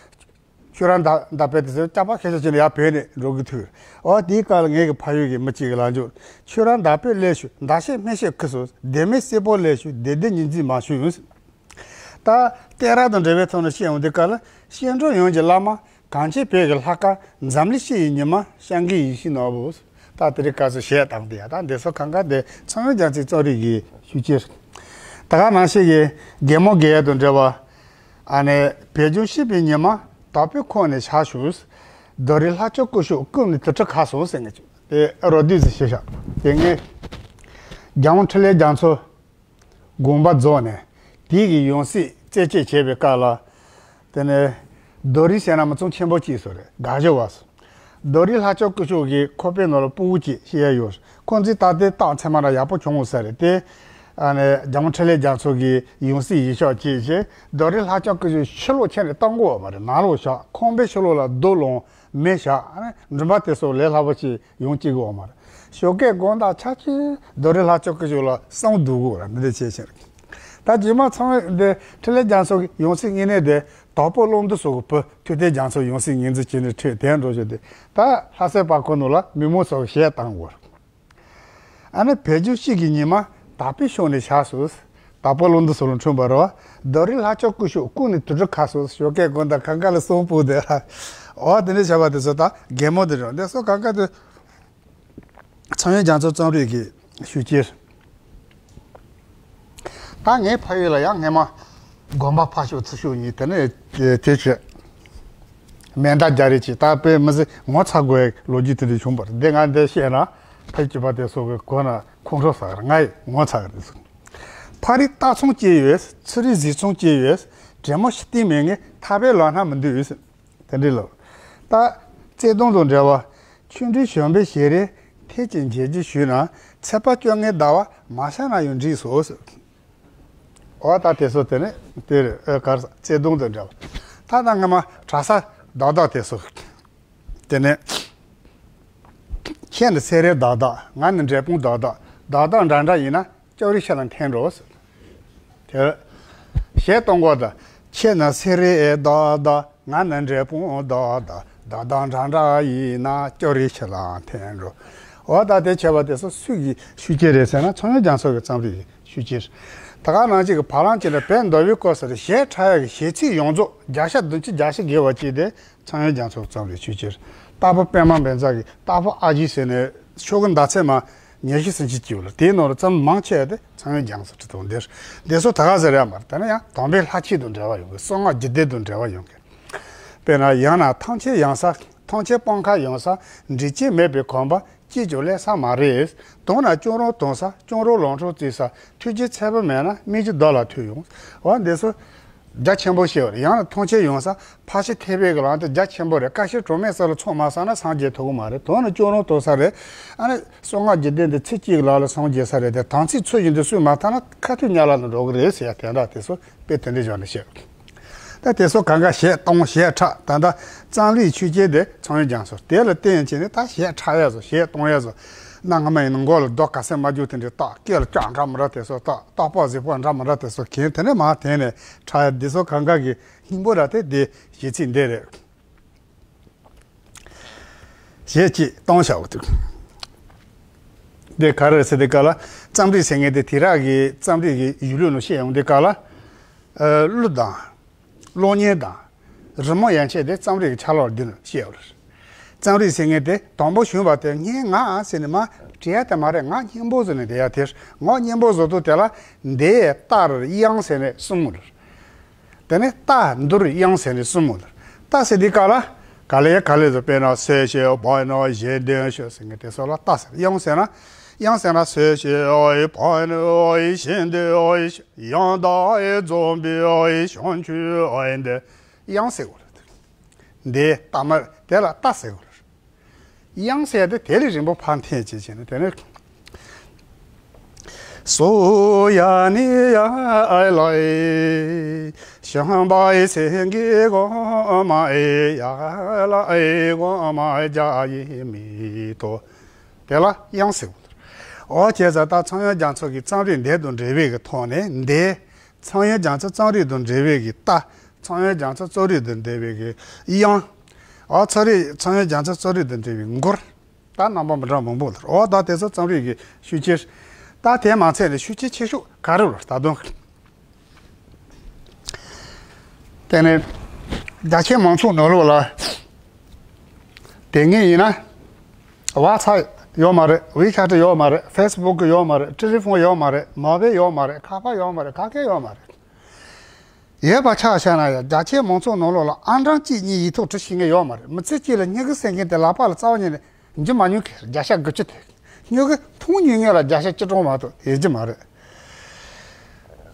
ཁྱོད་རང་འདག་འདག་པའི་དེ་ཚོ་སྐྱག་པ་ཤ་ཤ་བྱས་ནས་ཡར་བོས་ནས་འགྲོ་གི་ཐུག་འོ་དེའི་སྐབས་ལ་ངེད་ཀྱི་ཕ་ཡུལ་གྱི་མི་གཅིག་གིས་ལབ་བྱུང་། ཁྱོད་རང་འདག་པའི་ལས་ཞུ། འདག་ཤེད་སྨན་ཤེད་ཁུ་སོ། བདེ་མེད་སྲིད་པོ་ལས་ཞུ། བདེ་བདེ་ཉིན་མཚན་མ་ཞུ། ད་གཏད་རགས་དང་འབྲེལ་བའི་ཐོག་ནས་བཤད་ཡོང་དུས་སྐབས་ལ། སྐྱེ་འགྲོ་ཡོངས་ཀྱི་བླ་མ། གངས་ཅན་བོད་ཀྱི་ལྷ་སྐལ། འཛམ་གླིང་སྤྱི་ཡི་ཉི་མ། སྐྱབས་མགོན་ཡིད་བཞིན་ནོར་བུ། ད་དེ་རིང་སྐབས་སུ་གཞས་བཏང་དེ་ཡ། ད་འདི་ཚོ་གང་ག་དེ་ཚངས་དབྱངས་རྒྱ་མཚོའི་རྩོམ་རིག་གི་ཤུགས་ཀྱིས། ད་ག་ནང་བཞིན་གྱི་རྒན་མོ་རྒས་ཡོལ་དང་འབྲེལ་བ། ཨ་ནི་བོད་ལྗོངས་སྐྱིད་པའི་ཉི་མ། དྭགས་པོའི་ཁོག་ནས་ཞག་ཞུ། རྡོ་རིང་ལྷ་ལྕམ་སྐུ་ཞབས་བཀུག་ནས་དུར་ཁྲོད་ཁ་སོང་ཟེར་མཁན་ཅིག་དེ་རོ་བསྡུས་སུ་ཞུ་ཤག་དེ་ངས་རྒྱལ་དབང་འཕྲིན་ལས་རྒྱ་མཚོ་དགོངས་པ་རྫོགས་ནས་དེའི་གི་ཡང་སྲིད་རྩད་གཅོད་བྱས་པའི་སྐབས་ལ། དེ་ནས་རྡོ་རིང་ཟེར་ན་མི་ཚང་ཆེན་པོ་གཅིག་སོ་རེད། དགའ་ཞོ་བ་སོ། རྡོ་རིང་ལྷ་ལྕམ་སྐུ་ཞབས་ཀྱི་ཁོག་པའི་ནང་ལ་ཕྲུ་གུ་གཅིག་སྐྱེས་ཡོད། ཁོ་ཚོའི་ད་ལྟའི་རྟགས་མཚན་མ་ར་ཡག་པོ་བྱུང་ཡོད་ས་རེད་དེ། ཨ་ནི་རྒྱལ་དབང་འཕྲིན་ལས་རྒྱ་མཚོ་གི་ཡང་སྲིད་ཡིག་ཤོག་བྱས་རྗེས་རྡོ་རིང་ལྷ་ལྕམ་སྐུ་ཞབས་ཕྱི་ལོགས་ཁྱེར་ནས་གཏོང་དགོས་པ་མ་རེད། ནང་ལོགས་བཞག་ཁང་པའི་ཕྱི་ལོགས་ལ་རྡོ་སློང་མེ་བཞག་ཨ་ནི་མགྲོན་པོ་དེ་ཚོ་ལས་སླ་པོ་ཞིག་ཡོང་ཅིག་གི་འོ་མ་རེད། ཞོགས་ཀས་དགོང་དག་ཆ་ཆེ་རྡོ་རིང་ལྷ་ལྕམ་སྐུ་ཞབས་ལ་གསང་སྡུག་གོ་ར་འདི་འདྲ་བྱས་ཕྱིར། ད་རྗེས་མ་ཚང་འདི་འཕྲིན་ལས་རྒྱ་མཚོ་གི་ཡང་སྲིད་དངོས་གནས་དེ་དྭགས་པོ་ཀློང་རྡོལ་སོགས་ཀྱི་བུ་ཐུབ་བསྟན་རྒྱ་མཚོ་ཡང་སྲིད་ངོས་འཛིན་བྱས་ནས་ཁྲིད་དེ་འགྲོ་བཞིན་དེ། ད་ལྷ་སའི་པར་ཁང་ནང་ལ་མི་མང་ཚོ་གི་གཞས་བཏང་གོ་ར། ཨ་ནི་བོད་ལྗོངས་སྐྱིད་ཀྱི་ཉི་མ། དྭགས་པོའི་ཕྱོགས་ནས་ཞག་སོང་། དྭགས་པོ་ཀློང་རྡོལ་སོགས་ལ་འཁྲུངས་པ་རེད་བ། རྡོ་རིང་ལྷ་ལྕམ་སྐུ་ཞབས་བཀུག་ནས་དུར་ཁྲོད་ཁ་སོང་། ཞོགས་ཀས་དགོང་དག་གང་ག་ལ་གསང་སྤོ་དེ་ར། འོ་དེ་འདྲ་བྱས་པ་དེ་ཚོ་ད་རྒན་མོ་དེ་རེད། འདི་ཚོ་གང་ག་དེ་ཚངས་དབྱངས་རྒྱ་མཚོ་རྩོམ་རིག་གི་ཤུགས་ཀྱིས། ད་ངའི་ཕ་ཡུལ་ལ་ཡང་སྔས་མ་དགོན་པ་ཕར་ཕྱོགས་ཚུར་ཕྱོགས་གཉིས། དེ་ནས་དེ་བྱས་མེ་མདའ་རྒྱག་རེས་བྱས། ད་དཔེ་མི་སྲིད་ངོ་ཚ་དགོས་ལོ་རྒྱུས་དེ་འདྲ་བྱུང་བ་རེད། འདི་ང་འདི་བཤད་ན་ཕ་གི་པ་དེ་ཚོ་གི་གོ་ན་ཁོང་ཁྲོ་ཟ་གི་རེད། ང་ཡི་ངོ་ཚ་གི་རེད་ཟེར། ཕ་རི་སྟག་ཚང་སྐྱེས་ཡོད། ཚུ་རི་གཟིག་ཚང་སྐྱེས་ཡོད། དྲེད་མོང་ཤི་སྟེང་མེད་ངས་ཐར་པའི་ལམ་སྣ་མི་འདུག་ཟེར། དེ་འདྲ་ལབ། ད་བརྩེ་དུང་དང་འབྲེལ་བ། ཆོ་འཕྲུལ་གཞོན་པའི་ཞལ་རས་ཐེལ་གྱིས་འཇལ་རྒྱུ་ཞུས་ན། ཚེས་པ་བཅོ་ལྔའི་ཟླ་བ་མ་ཤར་ན་ཡང་འགྲིག་སོ་ཟེར། འོ་ད་དེ་ཚོ་དེ་ནས་དེ་རེད། ཨ་གར་བརྩེ་དུང་དང་འབྲེལ་བ། ད་ད་སྔ་མ་གྲྭ་ས་བདག་བདག་དེ་ཚོ། དེ་ནས་ཁྱེད་ནི་སེ་རའི་བདག་བདག་ང་ནི་འབྲས་སྤུངས་བདག་བདག་བདག་བདག་འདྲ་འདྲ་ཡིན་ན་ཅོ་རི་ཤ་ལ་འཐེན་འགྲོ་ཟེར། དེ་གཞས་གཏོང་གོ་ད། ཁྱེད་ནི་སེ་རའི་བདག་བདག་ང་ནི་འབྲས་སྤུངས་བདག་བདག་བདག་བདག་འདྲ་འདྲ་ཡིན་ན་ཅོ་རི་ཤ་ལ་འཐེན་འགྲོ། འོ་ད་དེ་བྱས་པ་དེ་ཚོ་སུ་གི་ཤུགས་རྐྱེན་རེད་ཟེར་ན་ཚངས་དབྱངས་རྒྱ་མཚོ་གི་རྩོམ་རིག་གི་ཤུགས་རྐྱེན་རེད། ད་ག་ནང་བཞིན་གྱི་བ་ལང་ཅན་དང་བོད་མདོ་དབུས་སྐོར་ཟེར་གཞས་འཁྲབ་ཡག་གི་གཞས་ཚིག་ཡོངས་རྫོགས་བརྒྱ་ཆ་བདུན་ཅུ་གྱ་བཞི་བརྒལ་བ་ཅིག་དེ་ཚངས་དབྱངས་རྒྱ་མཚོ་རྩོམ་རིག་ཤུགས་རྐྱེན་རེད། རྟག་པར་པད་མ་འབེན་ཚ་གི་རྟག་པར་ཨ་ཇི་ཟེར་ནས་ཤོག་གུ་མདའ་ཚད་མ་ཉི་ཤུ་སུམ་ཅུ་གྱིས་ལ་དེའི་ནང་ལ་རྩོམ་མང་ཆེ་བ་དེ་ཚངས་དབྱངས་རྒྱ་མཚོ་ཁྲི་སྟོང་འདིར་འདི་ཚོ་ད་ག་ཟེར་ཡ་མ་རེད། ད་ནི་ཡང་དམ་པའི་ལྷ་ཆོས་དང་འབྲེལ་བ་ཡོང་གི། གསང་སྔགས་རྒྱུད་སྡེ་དང་འབྲེལ་བ་ཡོང་གི། དཔེར་ན་ཡང་ན་ཐམས་ཅད་ཡང་ས། ཐམས་ཅད་སྤང་ཁ་ཡང་ས། འདྲེ་སྐྱེས་མེད་པའི་གོམ་པ་སྐྱེས་ཀྱང་ལེགས་ས་མ་རེད། དོན་ན་གཅོང་རོང་དྭངས་ས། གཅོང་རོང་ལམ་འཕྲང་བརྩིགས་ས། ཐུགས་རྗེ་ཚལ་པ་མེད་ན་སྨན་གྱི་རྡོ་ལ་ཐུག་ཡོང་། འོ་འདི་ཚོ་རྒྱ་ཆེན་པོ་ཞིག་རེད། ཡང་ན་ཐམས་ཅད་ཡང་ས། ཕར་ཕྱིན་ཐེག་པའི་གི་ལམ་དེ་རྒྱ་ཆེན་པོ་རེད། ཀ་ཤི་གྲོགས་མེད་ས་ལ་ཚོགས་མ་བསགས་ན་སངས་རྒྱས་ཐུབ་ཀྱི་མ་རེད། དོན་ན་གཅོང་རོང་དྭངས་ས་རེད། ཨ་ནི་གསང་སྔགས་རྒྱུད་སྡེ་འདི་ཚེ་གཅིག་ལ་ལ་སངས་རྒྱས་ས་རེད་དེ། དམ་ཚིག་ཚུལ་བཞིན་དུ་བསྲུང་མ་ཐུབ་ན་ཁ་ཐུག་དམྱལ་བ་ལ་འགྲོ་གི་རེད་ཟེར་ཡ་དེ་འདྲ་དེ་ཚོ་དཔེ་དེ་འདྲའི་བཞག་ནས་བཤད། ད་དེ་ཚོ་གང་ག་གཞས་གཏོང་གཞས་འཁྲབ་ད་ལྟ་རྩོམ་རིག་ཤུགས་རྐྱེན་དེ་ཚངས་དབྱངས་རྒྱ་མཚོ་དེ་ལ་བརྟེན་བྱས་ནས་ད་གཞས་འཁྲབ་ཡ་བཟོ། གཞས་གཏོང་ཡ་བཟོ། གནའ་སྔ་མ་ཡིན་ན་མགོ་ལ་རྡོ་ག་ཚད་མ་རྒྱུག་དེ་འདྲའི་རྟགས། སྐེ་ལ་ལྕགས་འདྲ་མི་འདྲ་དེ་ཚོ་རྟགས། རྟགས་པ་གཟིག་པ་འདྲ་མི་འདྲ་དེ་ཚོ་གྱོན་དེ་འདྲ་མ་དེ་ནས་འཁྲབ་ཡ་འདི་ཚོ་གང་ག་གི་སྙིང་པོ་ར་དེ་དེ་གཞས་ཚིག་འདི་རེད། གཞས་གཅིག་གཏོང་བྱའོ་འདུག་འདི་ག་རེ་ཟེར་དུས་སྐབས་ལ་རྩོམ་རིག་ཟེར་མཁན་དེ་དེང་རབས་ཀྱི་རྩོམ་རིག་གི་གཞུང་ལུགས་ནང་བཤད་ཡོང་དུས་སྐབས་ལ། ཨ་གླུ་དང་། གློག་བརྙན་དང་། རི་མོ་ཡན་ཆད་དེ་རྩོམ་རིག་གི་ཆ་ལག་བརྒྱུད་ནས་བཤད་ཡོད་རེད། རྩོམ་རིག་ཟེར་མཁན་དེ་དང་པོ་བྱུང་བ་དེ་སྔོན་ང་ཟེར་ནས་མར་བྲིས་ཡ་དེ་མ་རེད། ངག་སྙན་པོ་བཟོ་ནས་བསྡད་ཡ་དེ་རེད། ངག་སྙན་པོ་བཟོ་དུས་དེ་ལ་འདི་རྟ་རི་དབྱངས་ཟེར་ནས་གསུམ་རེད། དེ་ནས་རྟ་འདུ་རི་དབྱངས་ཟེར་ནས་གསུམ་མོ། རྟ་ཟེར་དུས་སྐབས་ལ་ག་ལེ་ག་ལེ་ཟེར། དཔེར་ན་སོ་ཞེས་བ་ན་ཞེས་འདོན་ཞེས་ཟེར་མཁན་དེ་ཚོ་ལ་རྟ་ཟེར། དབྱངས་ཟེར་ན། དབྱངས་ཟེར་ན་སོ་ཞེས་བ་ན་ཞེས་འདོན་ཞེས། ཡང་དག་འཛོམས་པའི་བྱང་ཆུབ་འདི་དབྱངས་ཟེར་གོ་ལ། འདི་རྟ་མ་དེ་ལ་རྟ་ཟེར་གོ་ལ། དབྱངས་ཟེར་དེ་དེ་ལས་རིང་པོ་ཕར་འཐེན་བྱས་བྱས་ནས་དེ་ནས། སོ་ཡ་ནི་ཡ་ཨའི་ལ་ཨེ། ཤམ་བྷ་ཨེ་སེང་གེ་གོ་མ་ཨེ་ཡ་ལ་ཨེ་གོ་མ་ཨེ་རྒྱ་ཡེ་མི་ཏོ། དེ་ལ་དབྱངས་ཟེར་བ། ཨོ་བྱས་ཙང་ད་ཚངས་དབྱངས་རྒྱ་མཚོ་གི་རྩོམ་རིག་འདི་དང་འབྲེལ་བའི་གི་ཐོག་ནས་འདི། ཚངས་དབྱངས་རྒྱ་མཚོ་རྩོམ་རིག་དང་འབྲེལ་བའི་གི་རྟ། ཚངས་དབྱངས་རྒྱ་མཚོ་རྩོམ་རིག་དང་འབྲེལ་བའི་གི་དབྱངས། ཨོ་ཚངས་རིག་ཚངས་དབྱངས་རྒྱ་མཚོ་རྩོམ་རིག་དང་འབྲེལ་བའི་མགུར། ད་རྣམ་པ་མི་འདྲ་མང་པོ་ལ་འོ་ད་དེ་ཚོ་རྩོམ་རིག་གི་ཤུལ་ཕྱིར། ད་དེ་མ་ཚད་ནས་ཤུལ་ཕྱིར་ཆེ་ཤོས་ག་རེ་ལ་ད་དུང་། དེ་ནས་རྒྱ་ཆེ་མང་ཚོགས་ནང་ལོགས་ལ་དེ་ངས་ཡིན་ན་ཝ་ཚ་ཡོད་མ་རེད། ཝི་ཆ་ཊི་ཡོད་མ་རེད། ཧྥེ་སི་བུག་ཡོད་མ་རེད། ཊེ་ལི་ཕོན་ཡོད་མ་རེད། མོ་བེལ་ཡོད་མ་རེད། ཁ་པར་ཡོད་མ་རེད། ག་གེ་ཡོད་མ་རེད། ཡོད་པ་ཆ་བཞག་ན་ཡང་རྒྱ་ཆེ་མང་ཚོགས་ནང་ལོགས་ལ་ཨང་གྲངས་གཅིག་གཉིས་ཡིག་ཐོག་འབྲི་ཤེས་མཁན་ཡོད་མ་རེད། མི་ཚེ་གཅིག་ལ་སྨྱུ་གུ་ཟེར་མཁན་དེ་ལག་པ་ལ་རྩ་བ་ཉིད་ནས་འཇུ་མ་མྱོང་གི་རེད། བརྒྱ་ཆ་དགུ་བཅུ་དེ། སྨྱུ་གུ་འཐུང་མྱོང་མཁན་ལ་བརྒྱ་ཆ་བཅུ་གྲངས་མ་གཏོགས་ཡོད་ཀྱི་མ་རེད།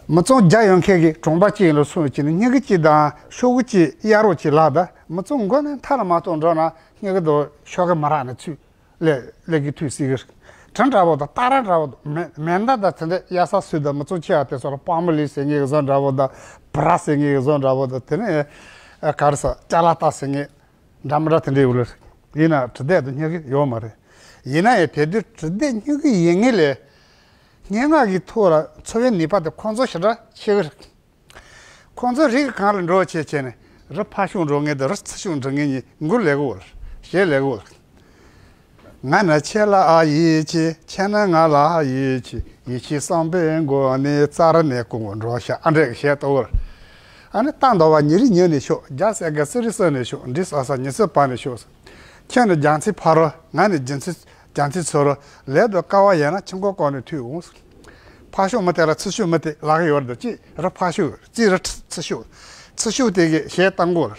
མི་ཚང་བརྒྱ་ཡོད་མཁན་གྱི་གྲོང་པ་གཅིག་ལ་སོང་བྱས་ནས་སྨྱུ་གུ་གཅིག་དང་ཤོག་གུ་གཅིག་གཡར་རོགས་གཅིག་ལགས། ད་མི་ཚང་མགོ་ནས་མཐའ་ལ་མ་གཏོགས་འགྲོ་ན་སྨྱུ་གུ་དང་ཤོག་གུ་མ་རག་ན་ཚུར་ལས་ལས་ཀྱི་དུས་སྲིད་ཀྱི་གྲི་འདྲ་བོ་དང་སྟ་ར་འདྲ་བོ་དང་མེ་མེ་མདའ་དང་དེ་འདྲ་གཡར་ས་སུས་དང་མི་ཚང་ཆེ་བ་དེ་ཚོ་ལ་པ་མ་ལི་ཟེར་མཁན་གྱི་བཟོ་འདྲ་བོ་དང་བྷ་ར་ཟེར་མཁན་གྱི་བཟོ་འདྲ་བོ་དང་དེ་ནས་ག་རེ་ཟ་ཅ་ལག་རྟ་ཟེར་མཁན་འདྲ་མི་འདྲ་དེ་འདྲ་ཡོད་ལ། ཡིན་ན་འབྲི་དེབ་དང་སྨྱུ་གུ་ཡོད་མ་རེད། ཡིན་ན་ཡང་དེ་དུས་འབྲི་དེབ་སྨྱུ་གུ་ཡོད་མཁན་ལས་སྙན་ངག་གི་ཐོག་ལ་འཚོ་བའི་ནུས་པ་དེ་ཁོང་ཚོ་ཞེ་དྲག་ཆེ་གི་རེད། ཁོང་ཚོ་རི་གི་སྒང་ལ་འགྲོ་བྱས་བྱས་ནས་རི་ཕར་ཕྱོགས་འགྲོ་མཁན་དང་རི་ཚུར་ཕྱོགས་འགྲོ་མཁན་གཉིས་མགུར་ལས་གོ་ལ་གཞས་ལས་གོ་ལ། ང་ནི་ཁྱེད་ལ་ཡིད་ཆེས། ཁྱེད་ནི་ང་ལ་ཡིད་ཆེས། ཡིད་ཆེས་བསམ་པའི་སྒོ་ནས་རྩ་རི་ནས་ཀོང་པོ་འགྲོ་ཤག་ཨ་འདྲས་ཀྱི་གཞས་ལྟ་བུ་ལ། ཨ་ནི་རྟ་འདོ་བ་ཉིན་རེ་ཉིན་ནས་ཤོག་རྒྱ་སེ་ག་སི་རི་སི་ནས་ཤོག་འབྲི་ས་ས་ཉི་ཚེ་བར་ནས་ཤོག་ཁྱེད་ནི་རྒྱ་མཚོའི་ཕ་རོལ། ང་ནི་རྒྱ་མཚོའི་རྒྱ་མཚོའི་ཚུ་རོལ། ལས་དང་སྐལ་བ་ཡོད་ན་ཆུ་འགོ་བཀོག་ནས་ཐུག་འོང་། ཕར་ཕྱོགས་མི་དེ་ལ་ཚུར་ཕྱོགས་མི་དེ་ལག་ཡོད་རེད་དོ། ཅི་རི་ཕར་ཕྱོགས་ཅི་རི་ཚུར་ཕྱོགས། ཚུར་ཕྱོགས་དེ་གི་གཞས་བཏང་གོ་ལ།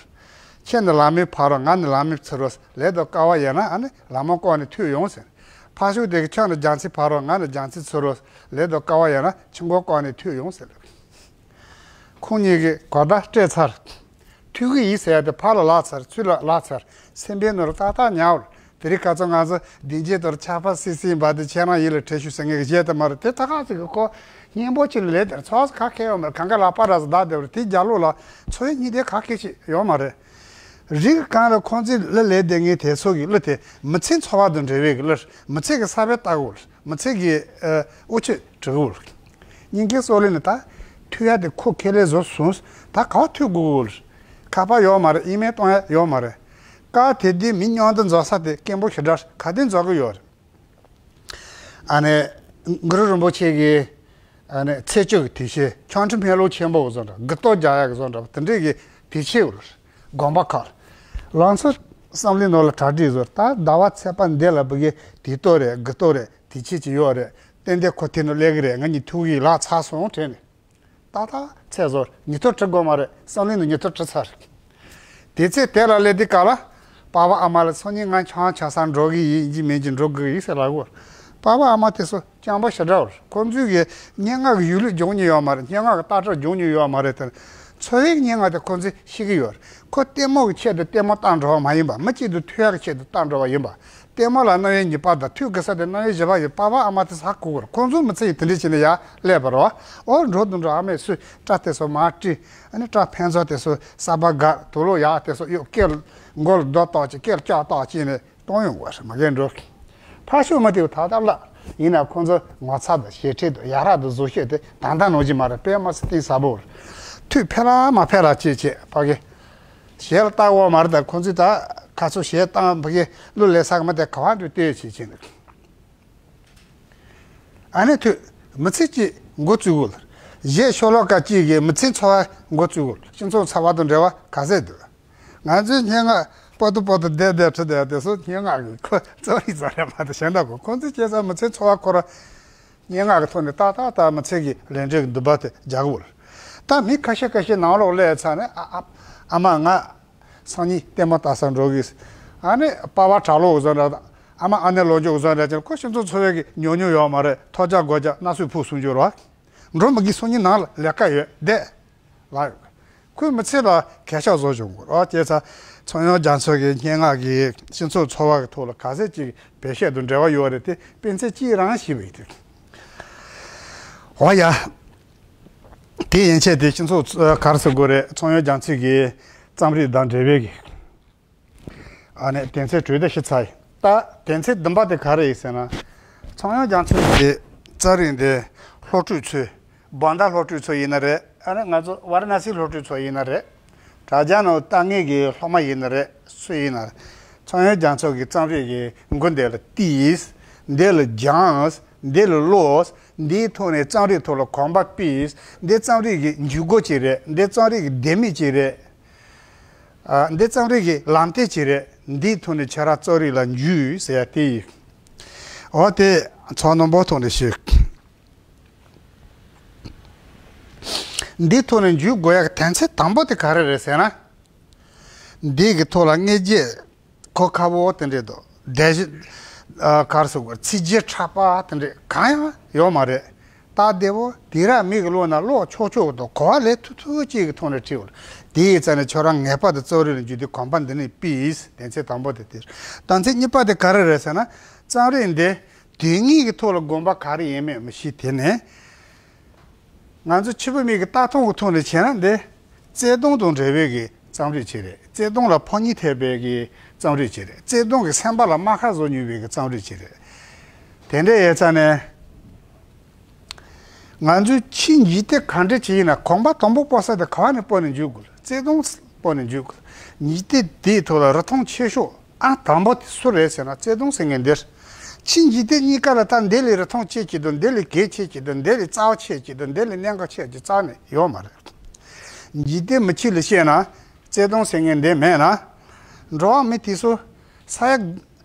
ཁྱེད་ནི་ལམ་མེད་ཕ་རོལ། ང་ནི་ལམ་མེད་ཚུ་རོལ། ལས་དང་སྐལ་བ་ཡོད་ན་ཨ་ནི་ལམ་མོ་བཀོག་ནས་ཐུག་ཡོང་ཟེར། ཕར་ཕྱོགས་དེ་གི་ཁྱོད་ནི་རྒྱ་མཚོའི་ཕ་རོལ། ང་ནི་རྒྱ་མཚོའི་ཚུ་རོལ། ལས་དང་སྐལ་བ་ཡོད་ན་ཆུ་འགོ་བཀོག་ནས་ཐུག་ཡོང་ཟེར། ཁོང་གཉིས་ཀྱིས་གོ་བརྡ་སྤྲད་ཚར། ཐུག་གི་ཡིན་ཟེར་ཡ་དེ་ཕར་ལ་ལབ་ཚར། ཚུར་ལ་ལབ་ཚར། སེམས་པའི་ནང་ལ་ཏག་ཏག་ཉར་བ་རེད། དེ་རིང་ཁ་སང་ང་ཚོ་བདེ་སྐྱིད་དོར་ཆར་པ་སིལ་སིལ་འབབ་དེ་ཁྱེད་རང་ཡིད་ལ་དྲན་ཤོག་ཟེར་མཁན་གྱི་གཞས་དེ་མ་རེད། དེ་ད་ག་ཟིག་གི་ཁོ་སྙན་པོ་ཅིག་ལ་ལས་དེར་ཚོགས་ག་གེ་ཡོད་མ་རེད། གང་ག་ལག་པ་ར་ཟིག་བརྡབ་བསྡད་པ་རེད། དེ་རྒྱབ་ལོགས་ལ་འཚོ་བའི་སྙིང་སྟོབས་ག་གེ་ཞིག་ཡོད་མ་རེད། རི་གི་སྒང་ལ་ཁོང་ཚོའི་གླུ་ལེན་བསྡད་མཁན་དེ་ཚོ་གི་གླུ་དེ་མི་ཚེའི་འཚོ་བ་དང་འབྲེལ་བའི་གི་གླུ་རེད། མི་ཚེ་གི་ས་བོན་ལྟ་བུ་རེད། མི་ཚེ་གི་ཨ་འུ་ཆོས་བྲི་གི་རེད། སྙིང་གའི་སྲོག་ལེན་ནི་ད་མཐུད་ཡ་དེ་ཁོ་ཁས་ལེན་བཟོ་སོང་། ད་ག་པར་མཐུད་དགོས་གི་རེད། ཁ་པར་ཡོད་མ་རེད། ཨི་མེལ་གཏོང་ཡ་ཡོད་མ་རེད། སྐབས་དེ་དུས་མི་མཉམ་དུ་འཛོམས་ས་དེ་དཀོན་པོ་ཞེ་དྲག་ག་དུས་འཛོམས་གི་ཡོད་རེད། ཨ་ནི་གུ་རུ་རིན་པོ་ཆེ་གི་ཨ་ནི་ཚེས་བཅུ་གི་དུས་ཆེན། ཆོ་འཕྲུལ་སྨན་ལུགས་ཆེན་པོ་གི་བཟོ་འདྲ། དགུ་ཐོག་རྒྱག་ཡག་གི་བཟོ་འདྲ་དེ་འདྲས་ཀྱི་དུས་ཆེན་རེད། དགོན་པ་ཁག་ལ་ང་ཚོ་བསམ་བློའི་ནང་ལ་གྲ་སྒྲིག་བཟོ། ད་ཟླ་བ་ཚེས་པ་འདི་ལ་བུ་གའི་དུས་སྟོན་རེད། དགུ་སྟོན་རེད། དུས་ཆེན་ཅིག་ཡོད་རེད། ཏན་ཏན་ཁོ་དེ་ནང་སླེབས་ཀྱི་རེད། ང་གཉིས་ཐུག་གི་ལག་ཚར་སོང་དྲན་ནས། ཏག་ཏག་ཚེས་བཟོ། ཉིན་ཐོ་བྲི་དགོས་མ་རེད། བསམ་བློའི་ནང་ཉིན་ཐོ་བྲི་ཚར། དེ་ཚེ་དེ་ལ་སླེབས་དུས་སྐབས་ལ་པ་ཕ་ཨ་མ་ལ་སང་ཉིན་ང་ཆང་ཆང་ས་འགྲོ་གི་ཡིན། ཡིན་གཅིག་མིན་གཅིག་འགྲོ་དགོས་ཡིན་ཟེར་ལབ་གོ། པ་ཕ་ཨ་མ་དེ་ཚོ་སྤྱང་པོ་ཞེ་དྲག་རེད། ཁོང་ཚོས་གི་སྙན་ངག་གི་གཞུང་ལུགས་སྦྱོང་མྱོང་ཡོད་མ་རེད། སྙན་ངག་གི་ལྟ་གྲུབ་སྦྱོང་མྱོང་ཡོད་མ་རེད་དེ། འཚོ་བའི་སྙན་ངག་དེ་ཁོང་ཚོས་ཤེས་ཀྱི་ཡོད་རེད། ཁོ་ལྟད་མོ་གི་ཆེད་དུ་ལྟད་མོ་ལྟ་འགྲོ་བ་མ་ཡིན་པ། མི་གཅིག་ཏུ་མཐུན་ཡག་གི་ཆེད་དུ་ལྟ་འགྲོ་བ་ཡིན་པ། ལྟད་མོ་ལ་རྣམ་དབྱེ་གཉིས་པ་དང་མཐུན་དགོས་ས་དེ་རྣམ་དབྱེ་བཞི་པ་ཡིན། པ་ཕ་ཨ་མ་དེ་ཚོ་ཧ་གོ་གི་རེད། ཁོང་ཚོ་མི་ཚེ་ཡི་དེ་འདྲས་བྱས་ནས་ཡར་སླེབས་པ་རེད་བ། ཨོ་འགྲོ་དང་འགྲོ། ཨ་མས་སུས་སྐྲ་དེ་ཚོ་མར་བཀྲུས། ཨ་ནི་སྐྲ་ཕན་ཚོགས་དེ་ཚོ་གསར་པ་དགར། དུག་ལོག་ཡག་དེ་ཚོ་གཡུག་སྐེ་མགོ་ལ་རྡོ་བཏགས་བྱས། སྐེ་ལ་ལྕགས་བཏགས་བྱས་ནས་གཏོང་ཡོང་དགོས་རེད། མ་གིར་འགྲོ། ཕར་ཕྱོགས་མི་དེ་ད་ལྟ་བརླག་ཡིན་ན་ཁོང་ཚོ་ངོ་ཚ་དང་ཞེ་ཁྲེལ་དང་ཡ་རབས་དང་བཟོ་ཤེས་དེ་ད་ལྟ་ནང་བཞིན་མ་རེད། དཔེ་མ་སྲིད་གཏིང་ཟབ་པོ་རེད། མཐུ་ཕེ་ལ་མ་ཕེ་ལ་བྱེད་བྱེད་ཕ་གི་གཞས་ལ་ལྟ་དགོས་མ་རེད། ད་ཁོང་ཚོས་ད་ཁ་ཚུར་གཞས་བཏང་། ཕ་གི་གླུ་ལེན་ས་གི་མི་དེ་ག་བ་འདུག་བལྟས་བྱེད་བྱེད་འདུག་ཨ་ནི་ཐོས། མི་ཚེ་གཅིག་འགོ་བཙུགས་དགོས། གཞས་ཤོ་ལོ་ཀ་གཅིག་གིས་མི་ཚེ་འཚོ་བ་འགོ་བཙུགས་དགོས། སྤྱི་ཚོགས་འཚོ་བ་དང་འབྲེལ་བ་ག་ཚད་འདུག་ང་ཚོའི་སྙན་ངག་པོ་ཏོ་པོ་ཏོ་བསྡད་བསྡད་བྲིས་བསྡད་དེ་ཚོ་སྙན་ངག་གི་ཁོ་རྩོམ་རིག་ཙམ་རེད་མ་གཏོགས་གཞན་དག་གོ། ཁོང་ཚོས་བྱས་ཙང་མི་ཚེ་འཚོ་བ་ཁོ་རང་སྙན་ངག་གི་ཐོག་ནས་ཏག་ཏག་ཏག་མི་ཚེ་གི་ལས་འབྲས་ཀྱི་འདུན་པ་དེ་རྒྱག་གི་ཡོད་རེད། ད་མི་ཁ་ཤས་ཁ་ཤས་ནང་ལོགས་སླེབས་ཚར་ནས་ཨ་ཨ་ཨ་མ་ང་སང་ཉིན་ལྟད་མོ་ལྟ་ས་འགྲོ་གི། ཨ་ནི་པ་ཕ་གྲྭ་ལོག་བཟོ་འདྲ་དང་ཨ་མ་ཨ་ནེ་ལོ་ཅོག་བཟོ་འདྲ་ཅན། ཁོ་སྤྱི་ཚོགས་འཚོ་བའི་གི་ཉོ་ཉོ་ཡོད་མ་རེད། ཐོ་ཅག་སྒོ་ཅག་སྣ་སུས་ཕུག་སུན་འགྱུར་བ། འགྲོ་མི་དགོས། སང་ཉིན་ནང་ལ་ལས་ཀ་ཡོད་བསྡད་ལ་ཡོད། ཁོའི་མི་ཚེ་ལ་གས་ཆག་བཟོ་བྱུང་གི་རེད། བྱས་ཙང་ཚངས་དབྱངས་རྒྱ་མཚོ་གི་སྙན་ངག་གིས་སྤྱི་ཚོགས་འཚོ་བ་གི་ཐོག་ལ་ག་ཚད་ཅིག་བེད་སྤྱོད་དང་འབྲེལ་བ་ཡོད་རེད་དེ་སྤེན་ཚེ་གཅིག་རང་ཞིག་བས་དེ། འོ་ཡ། དེ་ཡན་ཆད་དེ་སྤྱི་ཚོགས་ག་རེ་ཟེར་དགོས་རེད། ཚངས་དབྱངས་རྒྱ་མཚོ་གི་རྩོམ་རིག་དང་འབྲེལ་བའི་གི། ཨ་ནི་དོན་ཚན་དྲུག་དེ་ཞིག་ཚར་ཡིན། ད་དོན་ཚན་བདུན་པ་དེ་ག་རེ་ཡིན་ཟེར་ན། ཚངས་དབྱངས་རྒྱ་མཚོ་གི་རྩོམ་རིག་འདི་སློབ་ཕྲུག་ཚོས། བྷན་དྷ་སློབ་ཕྲུག་ཚོ་ཡིན་ན་རེད། ཨ་ནི་ང་ཚོ་ཝཱ་ར་ཎ་སི་སློབ་ཕྲུག་ཚོ་ཡིན་ན་རེད། དྲ་རྒྱ་ནང་ལྟ་མཁན་གྱི་སློབ་མ་ཡིན་ན་རེད། སུ་ཡིན་ན་རེད། ཚངས་དབྱངས་རྒྱ་མཚོ་གི་རྩོམ་རིག་གི་མགོ་འདི་ལ་བལྟས། འདི་ལ་སྦྱངས། འདི་ལ་ཀློག། འདིའི་ཐོག་ནས་རྩོམ་རིག་ཐོག་ལ་གོམ་པ་སྤོས། འདི་རྩོམ་རིག་གི་འཇུག་སྒོ་ཅིག་རེད། འདི་རྩོམ་རིག་གི་ལྡེ་མིག་ཅིག་རེད། ཨ། འདི་རྩོམ་རིག་གི་ལམ་སྟོན་ཅིག་རེད། འདིའི་ཐོག་ནས་ཁྱེད་རང་རྩོམ་རིག་ལ་འཇུག་ཟེར་ཡ་དེ་ཡིན། འོ་དེ་ཚོ་རྣོན་པོ་ཐོག་ནས་ཞུས། འདིའི་ཐོག་ནས་འཇུག་དགོས་ཡག་གི་དོན་ཚན་དང་པོ་དེ་ག་རེ་རེད་ཟེར་ན། འདི་གི་ཐོག་ལ་དངོས་རྗེས་གོ་ཁ་བོ་དེ་འདྲས་འདུག་དེ་བཞིན། ཨ། ག་རེ་ཟེར་དགོས། ཚིག་རྗེས་ཁྲབ་པ་དེ་འདྲས་གང་ཡང་ཡོད་མ་རེད། སྟབས་བདེ་བོ་དེ་རང་མིག་གི་ཀློག་ན་ཀློག་ཆོག་ཆོག་གི་འདུག་གོ་བ་ལེན་ཐུབ་ཐུབ་ཅིག་གི་ཐོག་ནས་བྲིས་ཡོད། དེ་ཡི་རྩ་ནས་ཁྱོད་རང་ངེས་པར་དུ་རྩོམ་རིག་ལ་འཇུག་དུས་གོམ་པ་འདི་ནས་སྤོས། དོན་ཚན་དང་པོ་དེ་དེ། དོན་ཚན་གཉིས་པ་དེ་ག་རེ་རེད་ཟེར་ན། རྩོམ་རིག་འདི་དོན་དངོས་ཀྱི་ཐོག་ལ་དགོངས་པ་ག་རེ་ཡིན་མིན་མི་ཤེས། དེ་ནས་ང་ཚོ་ཕྱི་པོ་མིག་གི་ལྟ་སྟངས་ཀྱི་ཐོག་ནས་བྱས་ན། འདི་བརྩེ་དུང་དང་འབྲེལ་བའི་གི་རྩོམ་རིག་ཅིག་རེད། བརྩེ་དུང་ལ་ཕོ་ཉ་ཐེབས་པའི་གི་རྩོམ་རིག་ཅིག་རེད། བརྩེ་དུང་གི་སེམས་པ་ལ་རྨ་ཁ་བཟོ་ནུས་པའི་གི་རྩོམ་རིག་ཅིག་རེད། དེ་འདྲ་ཡིན་ཙང་ནས། ང་ཚོས་ཕྱིའི་འཇིག་རྟེན་ག་འདྲ་ཅིག་ཡིན་ན། གོམ་པ་དང་པོ་སྤོ་ས་དེ་ག་བ་ནས་སྤོ་ནས་འཇུག་དགོས། བརྩེ་དུང་སྤོ་ནས་འཇུག་དགོས། འཇིག་རྟེན་འདིའི་ཐོག་ལ་རིན་ཐང་ཆེ་ཤོས་ཨང་དང་པོ་དེ་སུ་རེད་ཟེར་ན། བརྩེ་དུང་ཟེར་མཁན་འདི་རེད། ཕྱིའི་འཇིག་རྟེན་གཉིས་ཀ་ལ་ད་འདི་ལས་རིན་ཐང་ཆེ་གི་འདུག་འདི་ལས་གལ་ཆེ་གི་འདུག་འདི་ལས་རྩ་བ་ཆེ་གི་འདུག་འདི་ལས་གནད་འགག་ཆེ་གི་རྩ་ནས་ཡོད་མ་རེད། འཇིག་རྟེན་མི་ཆོས་ལ་བཤད་ན། བརྩེ་དུང་ཟེར་མཁན་འདི་མེད་ན། འགྲོ་བ་མི་དེ་ཚོ་ས་ཡ་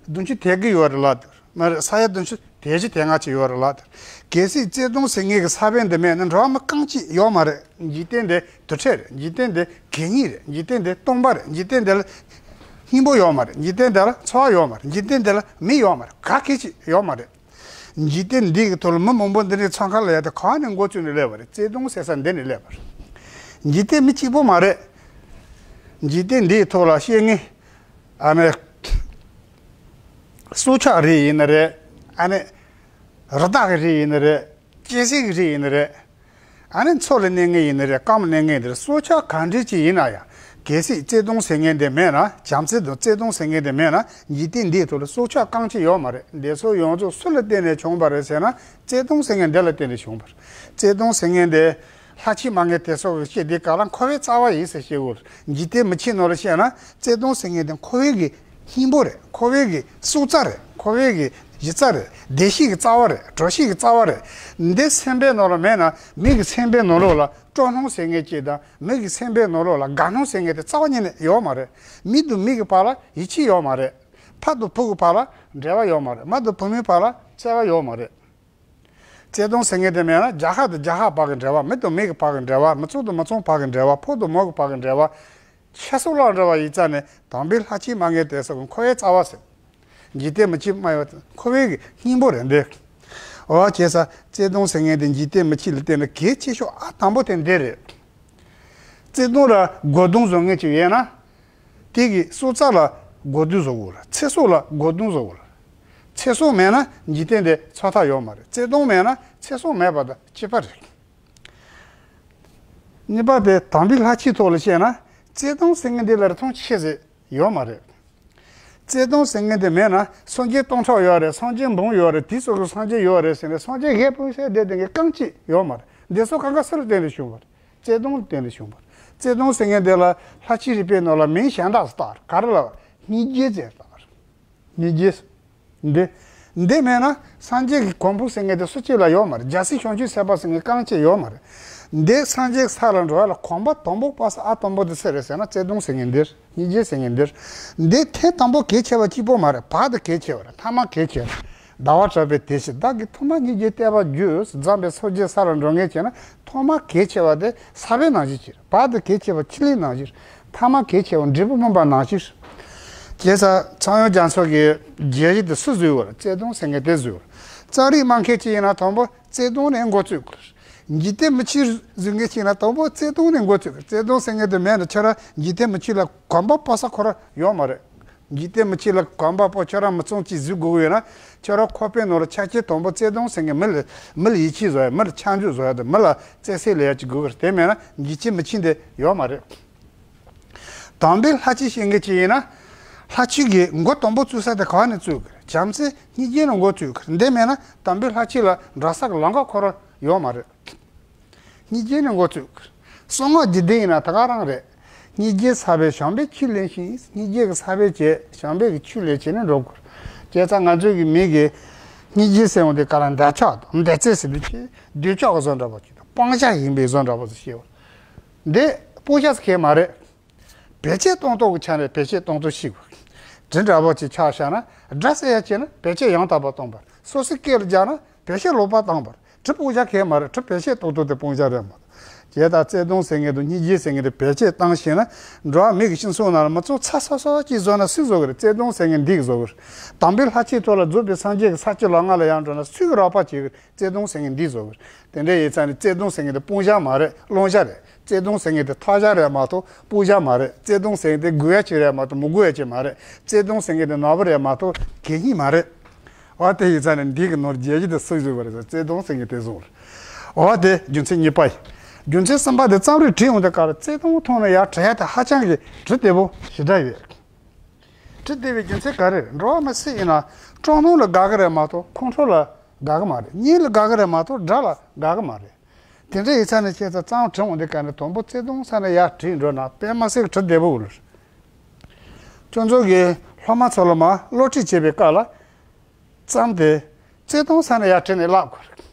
བདུན་ཅུ་དེད་ཀྱི་ཡོད་རེད་ལབ། མ་རེད། ས་ཡ་བདུན་ཅུ་དེད་བཞི་དེད་ལྔ་ཅིག་ཡོད་རེད་ལབ། གལ་སྲིད་བརྩེ་དུང་ཟེར་མཁན་གྱི་ས་བོན་འདི་མེད་ན། འགྲོ་བ་མི་རྐང་གཅིག་ཡོད་མ་རེད། འཇིག་རྟེན་འདི་དུར་ཁྲོད་རེད། འཇིག་རྟེན་འདི་གད་སྙིགས་རེད། འཇིག་རྟེན་འདི་སྟོང་པ་རེད། འཇིག་རྟེན་འདི་ལ་སྙིང་པོ་ཡོད་མ་རེད། འཇིག་རྟེན་འདི་ལ་འཚོ་བ་ཡོད་མ་རེད། འཇིག་རྟེན་འདི་ལ་མི་ཡོད་མ་རེད། ག་གེ་ཅིག་ཡོད་མ་རེད། འཇིག་རྟེན་འདི་གི་ཐོག་ལ་མི་མང་པོ་འདི་འདྲའི་འཚང་ཁ་ལ་ཡ་དེ་གང་ནས་འགོ་བཙུགས་ནས་སླེབས་པ་རེད། བརྩེ་དུང་ཟེར་ས་འདི་ནས་སླེབས་པ་རེད། འཇིག་རྟེན་མི་གཅིག་པོ་མ་རེད། འཇིག་རྟེན་འདིའི་ཐོག་ལ་སྐྱེ་དངོས། ཨ་ནི་སྲོག་ཆགས་རིགས་ཡིན་ན་རེད། ཨ་ནི་རི་དྭགས་ཀྱི་རིགས་ཡིན་ན་རེད། སྐྱེ་སྲིད་ཀྱི་རིགས་ཡིན་ན་རེད། ཨ་ནི་མཚོ་ལ་གནས་མཁན་ཡིན་ན་རེད། སྐམ་གནས་མཁན་དེ་རེད། སྲོག་ཆགས་གང་འདྲ་ཅིག་ཡིན་ན་ཡང་། གལ་སྲིད་བརྩེ་དུང་ཟེར་མཁན་དེ་མེད་ན། བྱམས་བརྩེ་དང་བརྩེ་དུང་ཟེར་མཁན་དེ་མེད་ན། འཇིག་རྟེན་འདིའི་ཐོག་ལ་སྲོག་ཆགས་རྐང་གཅིག་ཡོད་མ་རེད། འདི་ཚོ་ཡོངས་རྫོགས་སུ་ལ་བརྟེན་ནས་བྱུང་བ་རེད་ཟེར་ན། བརྩེ་དུང་ཟེར་མཁན་འདི་ལ་བརྟེན་ནས་བྱུང་བ་རེད། བརྩེ་དུང་ཟེར་མཁན་དེ། ལྷ་ཆས་མ་ངེས་དེ་སོགས་ཀྱི་སྐྱེ་དེ་ག་ལ་འཁོར་བའི་རྩ་བ་ཡིན་ཟེར་བཤད་དགོས། འཇིག་རྟེན་མི་ཆོས་ནང་ལ་བཤད་ན། བརྩེ་དུང་ཟེར་མཁན་དེ་འཁོར་བའི་གི་སྙིང་པོ་རེད། འཁོར་བའི་གི་སྲོག་རྩ་རེད། འཁོར་བའི་གི་གཞི་རྩ་རེད། བདེ་སྐྱིད་ཀྱི་རྩ་བ་རེད། གྲོགས་ཤིག་གི་རྩ་བ་རེད། འདི་སེམས་པའི་ནང་ལ་མེད་ན། མི་གི་སེམས་པའི་ནང་ལོགས་ལ་སྤྲོ་སྣང་ཟེར་མཁན་ཅིག་དང་། མི་གི་སེམས་པའི་ནང་ལོགས་ལ་དགའ་སྣང་ཟེར་མཁན་དེ་རྩ་བ་ཉིད་ནས་ཡོད་མ་རེད། མི་དང་མི་གི་བར་ལ་ཡིད་ཆེས་ཡོད་མ་རེད། ཕ་དང་བུ་གི་བར་ལ་འབྲེལ་བ་ཡོད་མ་རེད། མ་དང་བུ་མོའི་བར་ལ་བརྩེ་བ་ཡོད་མ་རེད། བརྩེ་དུང་ཟེར་མཁན་དེ་མེད་ན། རྒྱལ་ཁབ་དང་རྒྱལ་ཁབ་བར་གྱི་འབྲེལ་བ། མི་དང་མི་གི་བར་གྱི་འབྲེལ་བ། མི་ཚང་དང་མི་ཚང་བར་གྱི་འབྲེལ་བ། ཕོ་དང་མོ་གི་བར་གྱི་འབྲེལ་བ། ཆེ་སོགས་ལ་འབྲེལ་བ་ཡིན་ཙང་ནས། དམ་པའི་ལྷ་ཆས་མ་ངེས་དེ་སོགས་ཀྱི་འཁོར་བའི་རྩ་བ་ཟེར། འཇིག་རྟེན་མི་ཆོས་སྨྲ་བའི་འཁོར་བའི་གི་སྙིང་པོ་རེད་འདི། འོ་བྱས་ཙང་བརྩེ་དུང་ཟེར་མཁན་དེ་འཇིག་རྟེན་མི་ཆོས་ལ་བརྟེན་ནས་གལ་ཆེ་ཤོས་ཨ་དང་པོ་དེ་འདི་རེད། བརྩེ་དུང་ལ་སྒོ་རྡུང་བཟོ་མཁན་ཅིག་ཡོད་ན། དེ་གི་སྲོག་རྩ་ལ་སྒོ་རྡུང་བཟོ་དགོས་རེད། ཚེ་སྲོག་ལ་སྒོ་རྡུང་བཟོ་དགོས་རེད། ཚེ་སྲོག་མེད་ན་འཇིག་རྟེན་འདི་འཚོ་ཐབས་ཡོད་མ་རེད། བརྩེ་དུང་མེད་ན་ཚེ་སྲོག་མེད་པ་དང་གཅིག་པ་རེད། གཉིས་པ་དེ་དམ་པའི་ལྷ་ཆོས་ཐོག་ལ་བཤད་ན། བརྩེ་དུང་ཟེར་མཁན་འདི་ལ་རིན་ཐང་ཆེ་ཟེར་ཡོད་མ་རེད། བརྩེ་དུང་ཟེར་མཁན་དེ་མེད་ན། སངས་རྒྱས་སྟོང་ཕྲག་ཡོད་རེད། སངས་རྒྱས་འབུམ་ཡོད་རེད། དེ་ཚོ་གི་སངས་རྒྱས་ཡོད་རེད་ཟེར་ནས། སངས་རྒྱས་ཞལ་ཕུལ་ས་དེ་དེ་གི་རྐང་གཅིག་ཡོད་མ་རེད། འདི་ཚོ་གང་ག་སུ་ལ་བརྟེན་ནས་བྱུང་བ་རེད། བརྩེ་དུང་ལ་བརྟེན་ནས་བྱུང་བ་རེད། བརྩེ་དུང་ཟེར་མཁན་དེ་ལ་ལྷ་ཆོས་རིག་པའི་ནང་ལ་མིང་གཞན་དག་ཅིག་བཏགས་རེད། ག་རེ་ལབ། སྙིང་རྗེ་ཟེར་བཏགས་རེད། སྙིང་རྗེ། འདི། འདི་མེད་ན་སངས་རྒྱས་ཀྱི་གོ་འཕང་ཟེར་མཁན་དེ་སུ་གཅིག་ལ་ཡོད་མ་རེད། རྒྱལ་སྲས་བྱང་ཆུབ་སེམས་དཔའ་ཟེར་མཁན་རྐང་གཅིག་ཡོད་མ་རེད། འདི་སངས་རྒྱས་ས་ལ་འགྲོ་བ་ལ་གོམ་པ་དང་པོ་སྤོ་ས་ཨ་དང་པོ་དེ་སུ་རེད་ཟེར་ན། བརྩེ་དུང་ཟེར་མཁན་འདི། སྙིང་རྗེ་ཟེར་མཁན་འདི། འདི་ཐད་དང་པོ་གལ་ཆེ་བ་གཅིག་པོ་མ་རེད། བར་དུ་གལ་ཆེ་བ་རེད། ཐ་མ་གལ་ཆེ་བ་རེད། ཟླ་བ་གྲགས་པས་དེ་ཕྱིར། བདག་གིས་ཐོག་མར་སྙིང་རྗེའི་བསྟོད་པ་བརྗོད། བརྩམས་པས་སངས་རྒྱས་ས་ལ་འགྲོ་མཁན་བྱས་ན། ཐོག་མ་གལ་ཆེ་བ་དེ་ས་བོན་ནང་བཞིན་གྱིས། བར་དུ་གལ་ཆེ་བ་ཆུ་ལྷའི་ནང་བཞིན། ཐ་མ་གལ་ཆེ་བ་འབྲས་བུ་སྨིན་པ་ནང་བཞིན། བྱས་ཙང་ཚངས་དབྱངས་རྒྱ་མཚོ་གིས་རྒྱན་གཞི་དེ་སུ་བཟོས་པ་རེད། བརྩེ་དུང་ཟེར་མཁན་དེ་བཟོས་པ་རེད། རྩོམ་རིག་སྨྲ་མཁན་ཅིག་ཡིན་ན་དང་པོ་བརྩེ་དུང་ནས་འགོ་བཙུགས་དགོས། འཇིག་རྟེན་མི་ཆོས་བཟོ་མཁན་ཅིག་ཡིན་ན་དང་པོ་བརྩེ་དུང་ནས་འགོ་བཙུགས་དགོས། བརྩེ་དུང་ཟེར་མཁན་དེ་མེད་ན་ཁྱོད་རང་འཇིག་རྟེན་མི་ཆོས་ལ་གོམ་པ་སྤོ་ས་ཁོ་རང་ཡོད་མ་རེད། འཇིག་རྟེན་མི་ཆོས་ལ་གོམ་པ་སྤོ། ཁྱོད་རང་མི་ཚང་གཅིག་བཟོ་དགོས་ཀྱི་ཡོད་ན། ཁྱོད་རང་ཁོག་པའི་ནང་ལ་ཆ་རྐྱེན་དང་པོ་བརྩེ་དུང་ཟེར་མཁན། མི་ལ་མི་ལ་ཡིད་ཆེས་བཟོ་ཡ། མི་ལ་ཆ་འཇོག་བཟོ་ཡ་དང་། མི་ལ་བརྩེ་སེམས་ལས་ཡ་ཅིག་དགོས་ཀྱི་རེད། དེ་མེད་ན་འཇིགས་བྱེད་མི་ཆོས་འདི་ཡོད་མ་རེད། དམ་པའི་ལྷ་ཆོས་ཤེས་མཁན་ཅིག་ཡིན་ན། ལྷ་ཆོས་ཀྱི་མགོ་དང་པོ་བཙུགས་ས་དེ་ག་ནས་བཙུགས་དགོས་རེད། བྱམས་བརྩེ་སྙིང་རྗེ་ནས་མགོ་བཙུགས་དགོས་རེད། འདི་མེད་ན་དམ་པའི་ལྷ་ཆོས་ལ་འགྲོ་ས་གི་ལམ་ཁ་ཁོ་རང་ཡོད་མ་རེད། སྙིང་རྗེ་ནས་འགོ་བཙུགས། གསང་སྔགས་རྒྱུད་སྡེ་ཡིན་ན་ད་ག་རང་རེད། སྙིང་རྗེ་ས་པའི་བྱམས་པའི་ཆོས་ལེན་ཞིང་། སྙིང་རྗེ་གི་ས་པའི་བྱེད། བྱམས་པའི་གི་ཆོས་ལེན་བྱས་ནས་འགྲོ་དགོས། བྱས་ཙང་ང་ཚོའི་གི་མི་གི་སྙིང་རྗེ་ཟེར་བ་འདི་ག་ལ་འདོད་ཆགས་དང་འདོད་སྲེད་ཟེར་དུས་ཆེ། འདོད་ཆགས་གི་བཟོ་འདྲ་པོ་ཅིག་དང་། སྤང་བྱ་ཡིན་པའི་བཟོ་འདྲ་པོ་ཟེར་ཤེས་པ། འདི་སྤང་བྱ་ཟེར་མཁན་མ་རེད། བེད་སྤྱོད་གཏོང་སྟངས་ཀྱི་ཆ་ནས་བེད་སྤྱོད་གཏོང་སྟངས་ཤེས་དགོས། དེ་འདྲ་པོ་ཅིག་ཆ་བཞག་ན། དགྲ་བསད་ཡ་བྱས་ན་བེད་སྤྱོད་ཡང་དག་པ་གཏོང་བ། སོ་སོའི་སྐེ་ལ་རྒྱག་ན་བེད་སྤྱོད་ལོག་པ་བཏང་བ། དེ་སྤང་བྱ་གང་ཡང་མ་རེད། དེ་བེད་སྤྱོད་གཏོང་སྟངས་དེ་སྤང་བྱ་རེད་མ་གཏོགས། བྱས་ཙང་བརྩེ་དུང་ཟེར་མཁན་དང་སྙིང་རྗེ་ཟེར་མཁན་དེ་བེད་སྤྱོད་བཏང་ཤེས་ན། འགྲོ་བ་མི་གི་སྤྱི་ཚོགས་ནང་ལ་མི་ཚང་ཚ་ཚ་ཚ་ཅིག་བཟོ་ན་སུས་བཟོ་གི་རེད། བརྩེ་དུང་ཟེར་མཁན་འདི་གིས་བཟོ་གི་རེད། དམ་པའི་ལྷ་ཆོས་ཐོག་ལ་རྫོགས་པའི་སངས་རྒྱས་ཀྱི་ས་བཅུ་ལམ་ལྔ་ལ་ཡར་འགྲོ་ན་སུས་རོགས་པ་བྱེད་གི་རེད། བརྩེ་དུང་ཟེར་མཁན་འདིས་བཟོ་གི་རེད། དེ་འདྲ་ཡིན་ཙང་ནི་བརྩེ་དུང་ཟེར་མཁན་དེ་སྤང་བྱ་མ་རེད། བླང་བྱ་རེད། བརྩེ་དུང་ཟེར་མཁན་དེ་ཐབས་བྱ་རེད་མ་གཏོགས་སྤང་བྱ་མ་རེད། བརྩེ་དུང་ཟེར་མཁན་དེ་དགོས་ཡ་ཅིག་རེད་མ་གཏོགས་མི་དགོས་ཡ་ཅིག་མ་རེད། བརྩེ་དུང་ཟེར་མཁན་དེ་ནོར་བུ་རེད་མ་གཏོགས་གད་སྙིགས་མ་རེད། འོ་དེ་ཡིན་ཙང་ནི་འདི་གི་ནོར་རྒྱས་ཀྱི་དེ་སུས་བཟོས་པ་རེད་ཟེར། བརྩེ་དུང་ཟེར་མཁན་དེ་བཟོ་རེད། འོ་དེ་རྒྱུ་མཚན་གཉིས་པ་ཡིན། རྒྱུ་མཚན་གསུམ་པ་དེ་རྩོམ་རིག་བྲིས་ཡོང་དུས་སྐབས་ལ་བརྩེ་དུང་ཐོག་ནས་ཡར་བྲི་ཡ་དེ་ཧ་ཅང་གི་བྲི་བདེ་པོ་ཞེ་དྲག་ཡོད། བྲི་བདེ་བའི་རྒྱུ་མཚན་ག་རེ་རེད། འགྲོ་བ་མི་སུ་ཡིན་ན་སྤྲང་སྣང་ལ་དགའ་གི་རེད་མ་གཏོགས་ཁོང་ཁྲོ་ལ་དགའ་གི་མ་རེད། གཉེན་ལ་དགའ་གི་རེད་མ་གཏོགས་དགྲ་ལ་དགའ་གི་མ་རེད། དེ་འདྲ་ཡིན་ཙང་ནི་ཁྱེད་ཚོ་རྩོམ་བྲིས་འོང་དུས་སྐབས་ནས་དང་པོ་བརྩེ་དུང་ས་ནས་ཡར་བྲིས་འགྲོ་ན་དཔེ་མི་སྲིད་བྲི་བདེ་པོ་ཡོད་རེད། ཁྱོད་ཚོ་གིས་སློབ་མ་ཚོ་ལ་མར་སློབ་ཁྲིད་བྱེད་པའི་སྐབས་ལ་རྩོམ་དེ་བརྩེ་དུང་ས་ནས་ཡར་བྲིས་ནས་བསླབ་དགོས་རེད།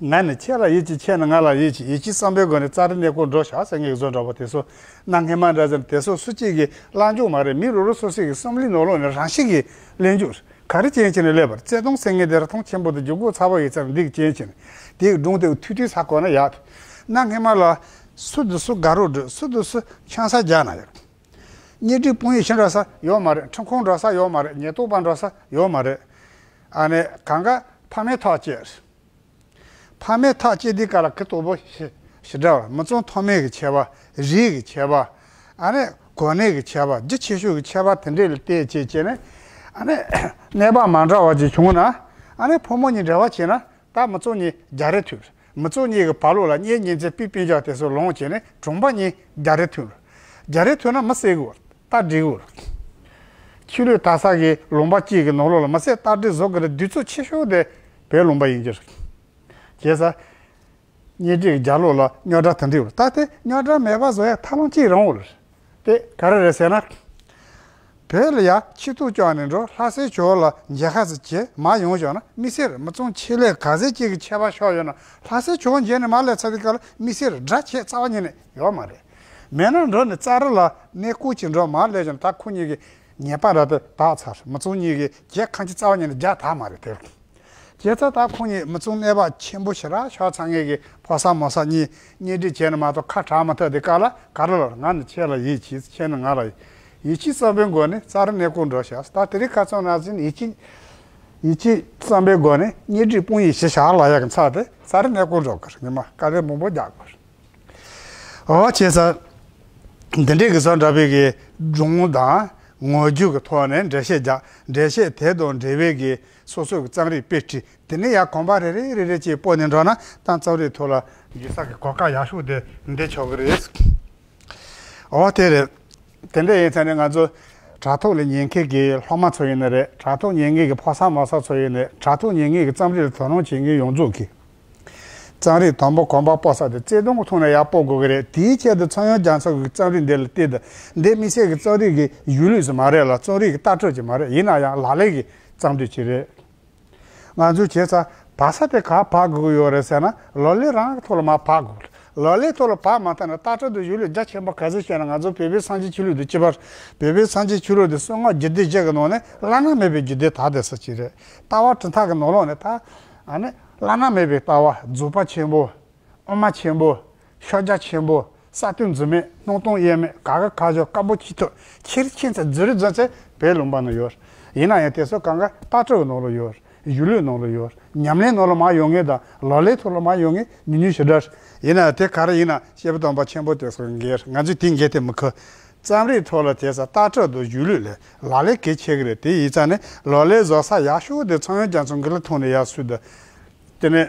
ང་ནི་ཁྱེད་ལ་ཡིད་ཆེས། ཁྱེད་ནི་ང་ལ་ཡིད་ཆེས། ཡིད་ཆེས་བསམ་པའི་སྒོ་ནས་ཙཱ་རི་གནས་སྐོར་འགྲོ་ཤག་ཟེར་མཁན་གྱི་བཟོ་འདྲ་པོ་དེ་ཚོ་གནའ་སྔ་མ་འདྲ་ཟེར་ན་དེ་ཚོ་སུ་གཅིག་གིས་གླེང་རྒྱུ་མ་རེད། མི་རེ་རེ་སོ་སོ་གི་བསམ་བློའི་ནང་ལོགས་ནས་རང་བཞིན་གྱིས་གླེང་རྒྱུ་རེད། ག་རེ་རྐྱེན་བྱས་ནས་སླེབས་པ་རེད། བརྩེ་དུང་ཟེར་མཁན་དེ་ར་མཐོང་ཆེན་པོ་དང་འཇུག་སྒོ་ཚ་པོ་ཡིན་ཙང་འདི་གི་རྐྱེན་བྱས་ནས་དེ་གི་སྒྲུང་དེ་ཐུང་ཐུང་ཟེར་དགོས་ན་ཡག་རེད། གནའ་སྔ་མ་ལ་སུ་དང་སུ་དགའ་རོགས་སྒྲིག་སུ་དང་སུ་ཆང་ས་རྒྱག་ན་ཡག་གཉེན་སྒྲིག་སྤུན་ཡིན་ཞིག་འགྲོ་ས་ཡོད་མ་རེད། འཁྲུངས་ཁང་འགྲོ་ས་ཡོད་མ་རེད། ཉེན་རྟོག་པ་འགྲོ་ས་ཡོད་མ་རེད། ཨ་ནི་གང་ག་ཕ་མས་ཐག་བཅད། ཕ་མས་ཐག་བཅད་དུས་སྐབས་ལ་གུ་དོག་པོ་ཞེ་ཞེ་དྲག་པ། མི་ཚང་ཐོག་མའི་གི་ཆད་པ། རིགས་ཀྱི་ཆད་པ། ཨ་ནི་གོ་གནས་ཀྱི་ཆད་པ། རྒྱུ་ཆེ་ཤོས་ཀྱི་ཆད་པ་དེ་འདྲས་ལ་བལྟས་བྱས་བྱས་ནས། ཨ་ནི་གནས་བབ་མ་འདྲ་བ་ཅིག་བྱུང་ན། ཨ་ནི་ཕོ་མོ་གཉིས་འབྲེལ་བ་བྱས་ན་ད་མི་ཚང་གཉིས་རྒྱག་རེས་ཐུབ། མི་ཚང་གཉིས་ཀྱི་བར་ལོགས་ལ་གཉེན་ཉེ་ཚན་སྤུན་སྤུན་ཀྱག་དེ་ཚོ་ལངས་བྱས་ནས་གྲོང་པ་གཉིས་རྒྱག་རེས་ཐུབ། རྒྱག་རེས་ཐུབ་ན་མི་བསད་དགོས། རྟ་སྒྲིག་དགོས། ཆོས་ལུགས་དར་ས་གི་ལུང་པ་གཅིག་གི་ནང་ལོགས་ལ་མི་བསད་རྟ་སྒྲིག་བཟོ་དགོས་རེད། དུས་ཚོད་ཆེ་ཤོས་དེ་བོད་ལུང་པ་ཡིན་གྱི་རེད། བྱས་ཙང་གཉེན་སྒྲིག་རྒྱབ་ལོགས་ལ་རྙོག་དྲ་དེ་འདྲ་ཡོད་རེད། ད་དེ་རྙོག་དྲ་མེད་པ་བཟོ་ཡ་ཐབས་ལམ་གཅིག་རང་ཡོད་རེད། དེ་ག་རེ་རེད་ཟེར་ན། བོད་ལ་ཡ་ཆེ་མཐོང་བཅངས་ནས་འགྲོ། ལྷ་སའི་ཇོ་བོ་ལ་མཇལ་ཁ་ཟིག་བྱེད་མ་ཡོང་བྱུང་ན་མི་སེར་མི་ཚང་ཆེད་ལས་ག་ཚད་ཅིག་གི་ཆད་པ་ཤོར་ཡོད་ན། ལྷ་སའི་ཇོ་བོ་མཇལ་ནས་མ་སླེབས་ཚར་དུས་སྐབས་ལ་མི་སེར་དགྲ་བྱེད་རྩ་བ་ཉིད་ནས་ཡོད་མ་རེད། མེད་ན་འགྲོ་ནས་ཙཱ་རི་ལ་གནས་སྐོར་གྱིས་འགྲོ་མ་སླེབས་བྱུང་ན་ད་ཁོ་གཉིས་ཀྱི་ཉེས་པ་ར་དེ་དག་ཚར། མི་ཚང་གཉིས་ཀྱི་གྱད་ཁ་མཆུ་རྩ་བ་ཉིད་ནས་རྒྱག་ཐབས་མ་རེད་དེ། བྱས་ཙང་ད་ཁོང་གཉིས་མི་ཚང་གནས་བབ་ཆེན་པོ་ཞེ་དྲག་ཆགས་ཚར་མཁན་གྱི་ཕོ་གསར་མོ་གསར་གཉིས་གཉེན་སྒྲིག་བྱས་ནས་མ་གཏོགས་ཁ་གྲག་མ་ཐུབ་དུས་སྐབས་ལ། ག་རེ་ལབ། ང་ནི་ཁྱེད་ལ་ཡིད་ཆེས། ཁྱེད་ནི་ང་ལ་ཡིད་ཆེས་བསམ་པའི་སྒོ་ནས་ཙཱ་རི་གནས་སྐོར་འགྲོ་ཤག་ད་དེ་རིང་ཁ་སང་ནང་བཞིན་ཡིད་ཆེས་ཡིད་ཆེས་བསམ་པའི་སྒོ་ནས་གཉེན་སྒྲིག་སྤུན་ཡིད་ཞི་བྱ་ལབ་ཡག་གི་ཚབ་དེ་ཙཱ་རི་གནས་སྐོར་འགྲོ་དགོས། ངས་མ་དཀའ་ལས་མང་པོ་རྒྱག་དགོས། འོ་བྱས་ཙང་འདི་འདྲའི་གི་བཟོ་འདྲ་བའི་གི་སྒྲུང་དང་ངོ་རྒྱུག་གི་ཐོག་ནས་འགྲེལ་བཤད་རྒྱག་འགྲེལ་བཤད་དེ་དང་འབྲེལ་བའི་གི་སོ་སོ་གི་རྩོམ་རིག་དཔེ་ཁྲིད། དེ་ནས་ཡང་གོམ་པ་རེ་རེ་རེ་རེ་བྱས་སྤོས་ནས་འགྲོ་ན་ད་རྩོམ་རིག་ཐོག་ལ་འགྱུར་ས་གི་གོ་སྐབས་ཡག་ཤོས་དེ་འདི་ཆགས་ཀྱི་རེད། འོ་དེ་རེད། དེ་འདྲ་ཡིན་ཙང་ནས་ང་ཚོ་དྲ་ཐོག་ལ་ཉན་མཁན་གྱི་སློབ་མ་ཚོ་ཡིན་ན་རེད། དྲ་ཐོག་ཉན་མཁན་གྱི་ཕོ་གསར་མོ་གསར་ཚོ་ཡིན་ན་རེད། དྲ་ཐོག་ཉན་མཁན་གྱི་རྩོམ་རིག་ལ་དོ་སྣང་བྱེད་མཁན་ཡོངས་རྫོགས་ཀྱིས། རྩོམ་རིག་དང་པོ་གོམ་པ་སྤོ་ས་དེ་བརྩེ་དུང་གི་ཐོག་ནས་ཡར་སྤོ་དགོས་ཀྱི་རེད། དེའི་ཆེད་དུ་ཚངས་དབྱངས་རྒྱ་མཚོ་གི་རྩོམ་རིག་འདི་ལ་བལྟས་ཏེ། འདི་དམིགས་བསལ་གྱི་རྩོམ་རིག་གི་གཞུང་ལུགས་སུ་མ་རེད་ལ། རྩོམ་རིག་གི་ལྟ་གྲུབ་ཅིག་མ་རེད། ཡིན་ན་ཡང་ལག་ལེན་གྱི་རྩོམ་རིག་ཅིག་རེད། ང་ཚོས་བྱས་ཙང་བག་ས་དེ་ག་བག་དགོས་ཀྱི་ཡོད་རེད་ཟེར་ན། ལག་ལེན་རང་གི་ཐོག་ལ་མར་བག་དགོས། ལག་ལེན་ཐོག་ལ་བག་མ་བཏང་ན། ལྟ་གྲུབ་དང་གཞུང་ལུགས་རྒྱ་ཆེན་པོ་ག་ཚོད་བཤད་ན། ང་ཚོ་བོད་པའི་སངས་རྒྱས་ཆོས་ལུགས་དེ་གཅིག་པ་རེད། བོད་པའི་སངས་རྒྱས་ཆོས་ལུགས་དེ་གསང་སྔགས་རྒྱུད་སྡེ་བཞི་གི་ནང་ནས་བླ་ན་མེད་པའི་རྒྱུད་སྡེ་དག་དེ་ས་ཅིག་རེད། ལྟ་བ་གྲུབ་མཐའ་གི་ནང་ལོགས་ནས་ད། ཨ་ནི་བླ་ན་མེད་པའི་ལྟ་བ། རྫོགས་པ་ཆེན་པོ། དབུ་མ་ཆེན་པོ། ཕྱག་རྒྱ་ཆེན་པོ། གསལ་སྟོང་འཛིན་མེད། སྣང་སྟོང་དབྱེར་མེད། ག་ག་ག་ཞོ་དཀར་པོ་ཆིག་ཐུབ། ཁྱེར་ཁྱེར་ཚེ་རྫུ་རི་རྫུ་ཚེ་བོད་ལུང་པ་ན་ཡོད། ཡིན་ན་ཡང་དེ་ཚོ་གང་ག་ལྟ་གྲུབ་ཀྱི་ནང་ལ་ཡོད། གཞུང་ལུགས་ནང་ལ་ཡོད། ཉམས་ལེན་ནང་ལ་མར་ཡོང་མཁན་དང་ལག་ལེན་ཐོག་ལ་མར་ཡོང་མཁན་ཉུང་ཉུང་ཞེ་དྲག་ཡིན་ན། དེ་ག་རེ་ཡིན་ན་སྐྱེས་བུ་དམ་པ་ཆེན་པོ་དེ་ཚོ་འགལ། ང་ཚོས་དེ་འགལ་ཏེ་མི་ཁུར། རྩོམ་རིག་ཐོག་ལ་བྱས་ཙང་ལྟ་གྲུབ་དང་གཞུང་ལུགས་ལ་ལག་ལེན་གལ་ཆེ་གི་རེད། དེ་ཡིན་ཙང་ནི་ལག་ལེན་བཟོ་ས་ཡག་ཤོས་དེ་ཚངས་དབྱངས་རྒྱ་མཚོ་འགི་ལ་ཐོག་ནས་ཡར་སུ་དང་དེ་ནས་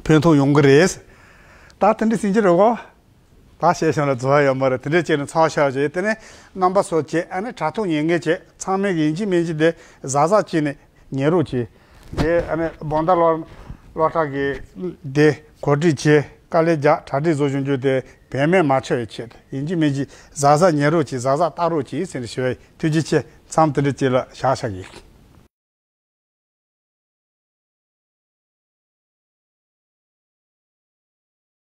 ཕན་ཐོགས་ཡོང་གི་རེད། ད་དེ་འདྲ་ཟིན་གྱི་རེད་གོ། ད་བཤད་བྱུང་ལ་རྫོགས་ཡོད་མ་རེད། དེ་འདྲ་བྱས་ནས་ཚར་བཞག་བྱས། དེ་ནས་རྣམ་པ་ཚོ་བྱས། ཨ་ནི་དྲ་ཐོག་ཉན་མཁན་བྱས། ཚང་མས་ཡིན་གཅིག་མིན་གཅིག་དེ་གཟབ་གཟབ་བྱས་ནས་ཉན་རོགས་གྱིས། དེ་ཨ་ནི་བོང་ད་ལོ་ལོ་ཊ་གི་དེ་གོ་སྒྲིག་བྱས། དཀའ་ལས་རྒྱག་གྲ་སྒྲིག་བཟོ་བྱུང་རྒྱུ་དེ་བེད་མེད་མ་ཆགས་པའི་ཆེད་དུ་ཡིན་གཅིག་མིན་གཅིག་གཟབ་གཟབ་ཉན་རོགས་གྱིས། གཟབ་གཟབ་ལྟ་རོགས་གྱིས་ཟེར་ནས་ཞུ་བ་ཡིན། ཐུགས་རྗེ་ཆེ། མཚམས་དེ་འདྲ་བྱས་ལ་བཞག་བཞག་གི།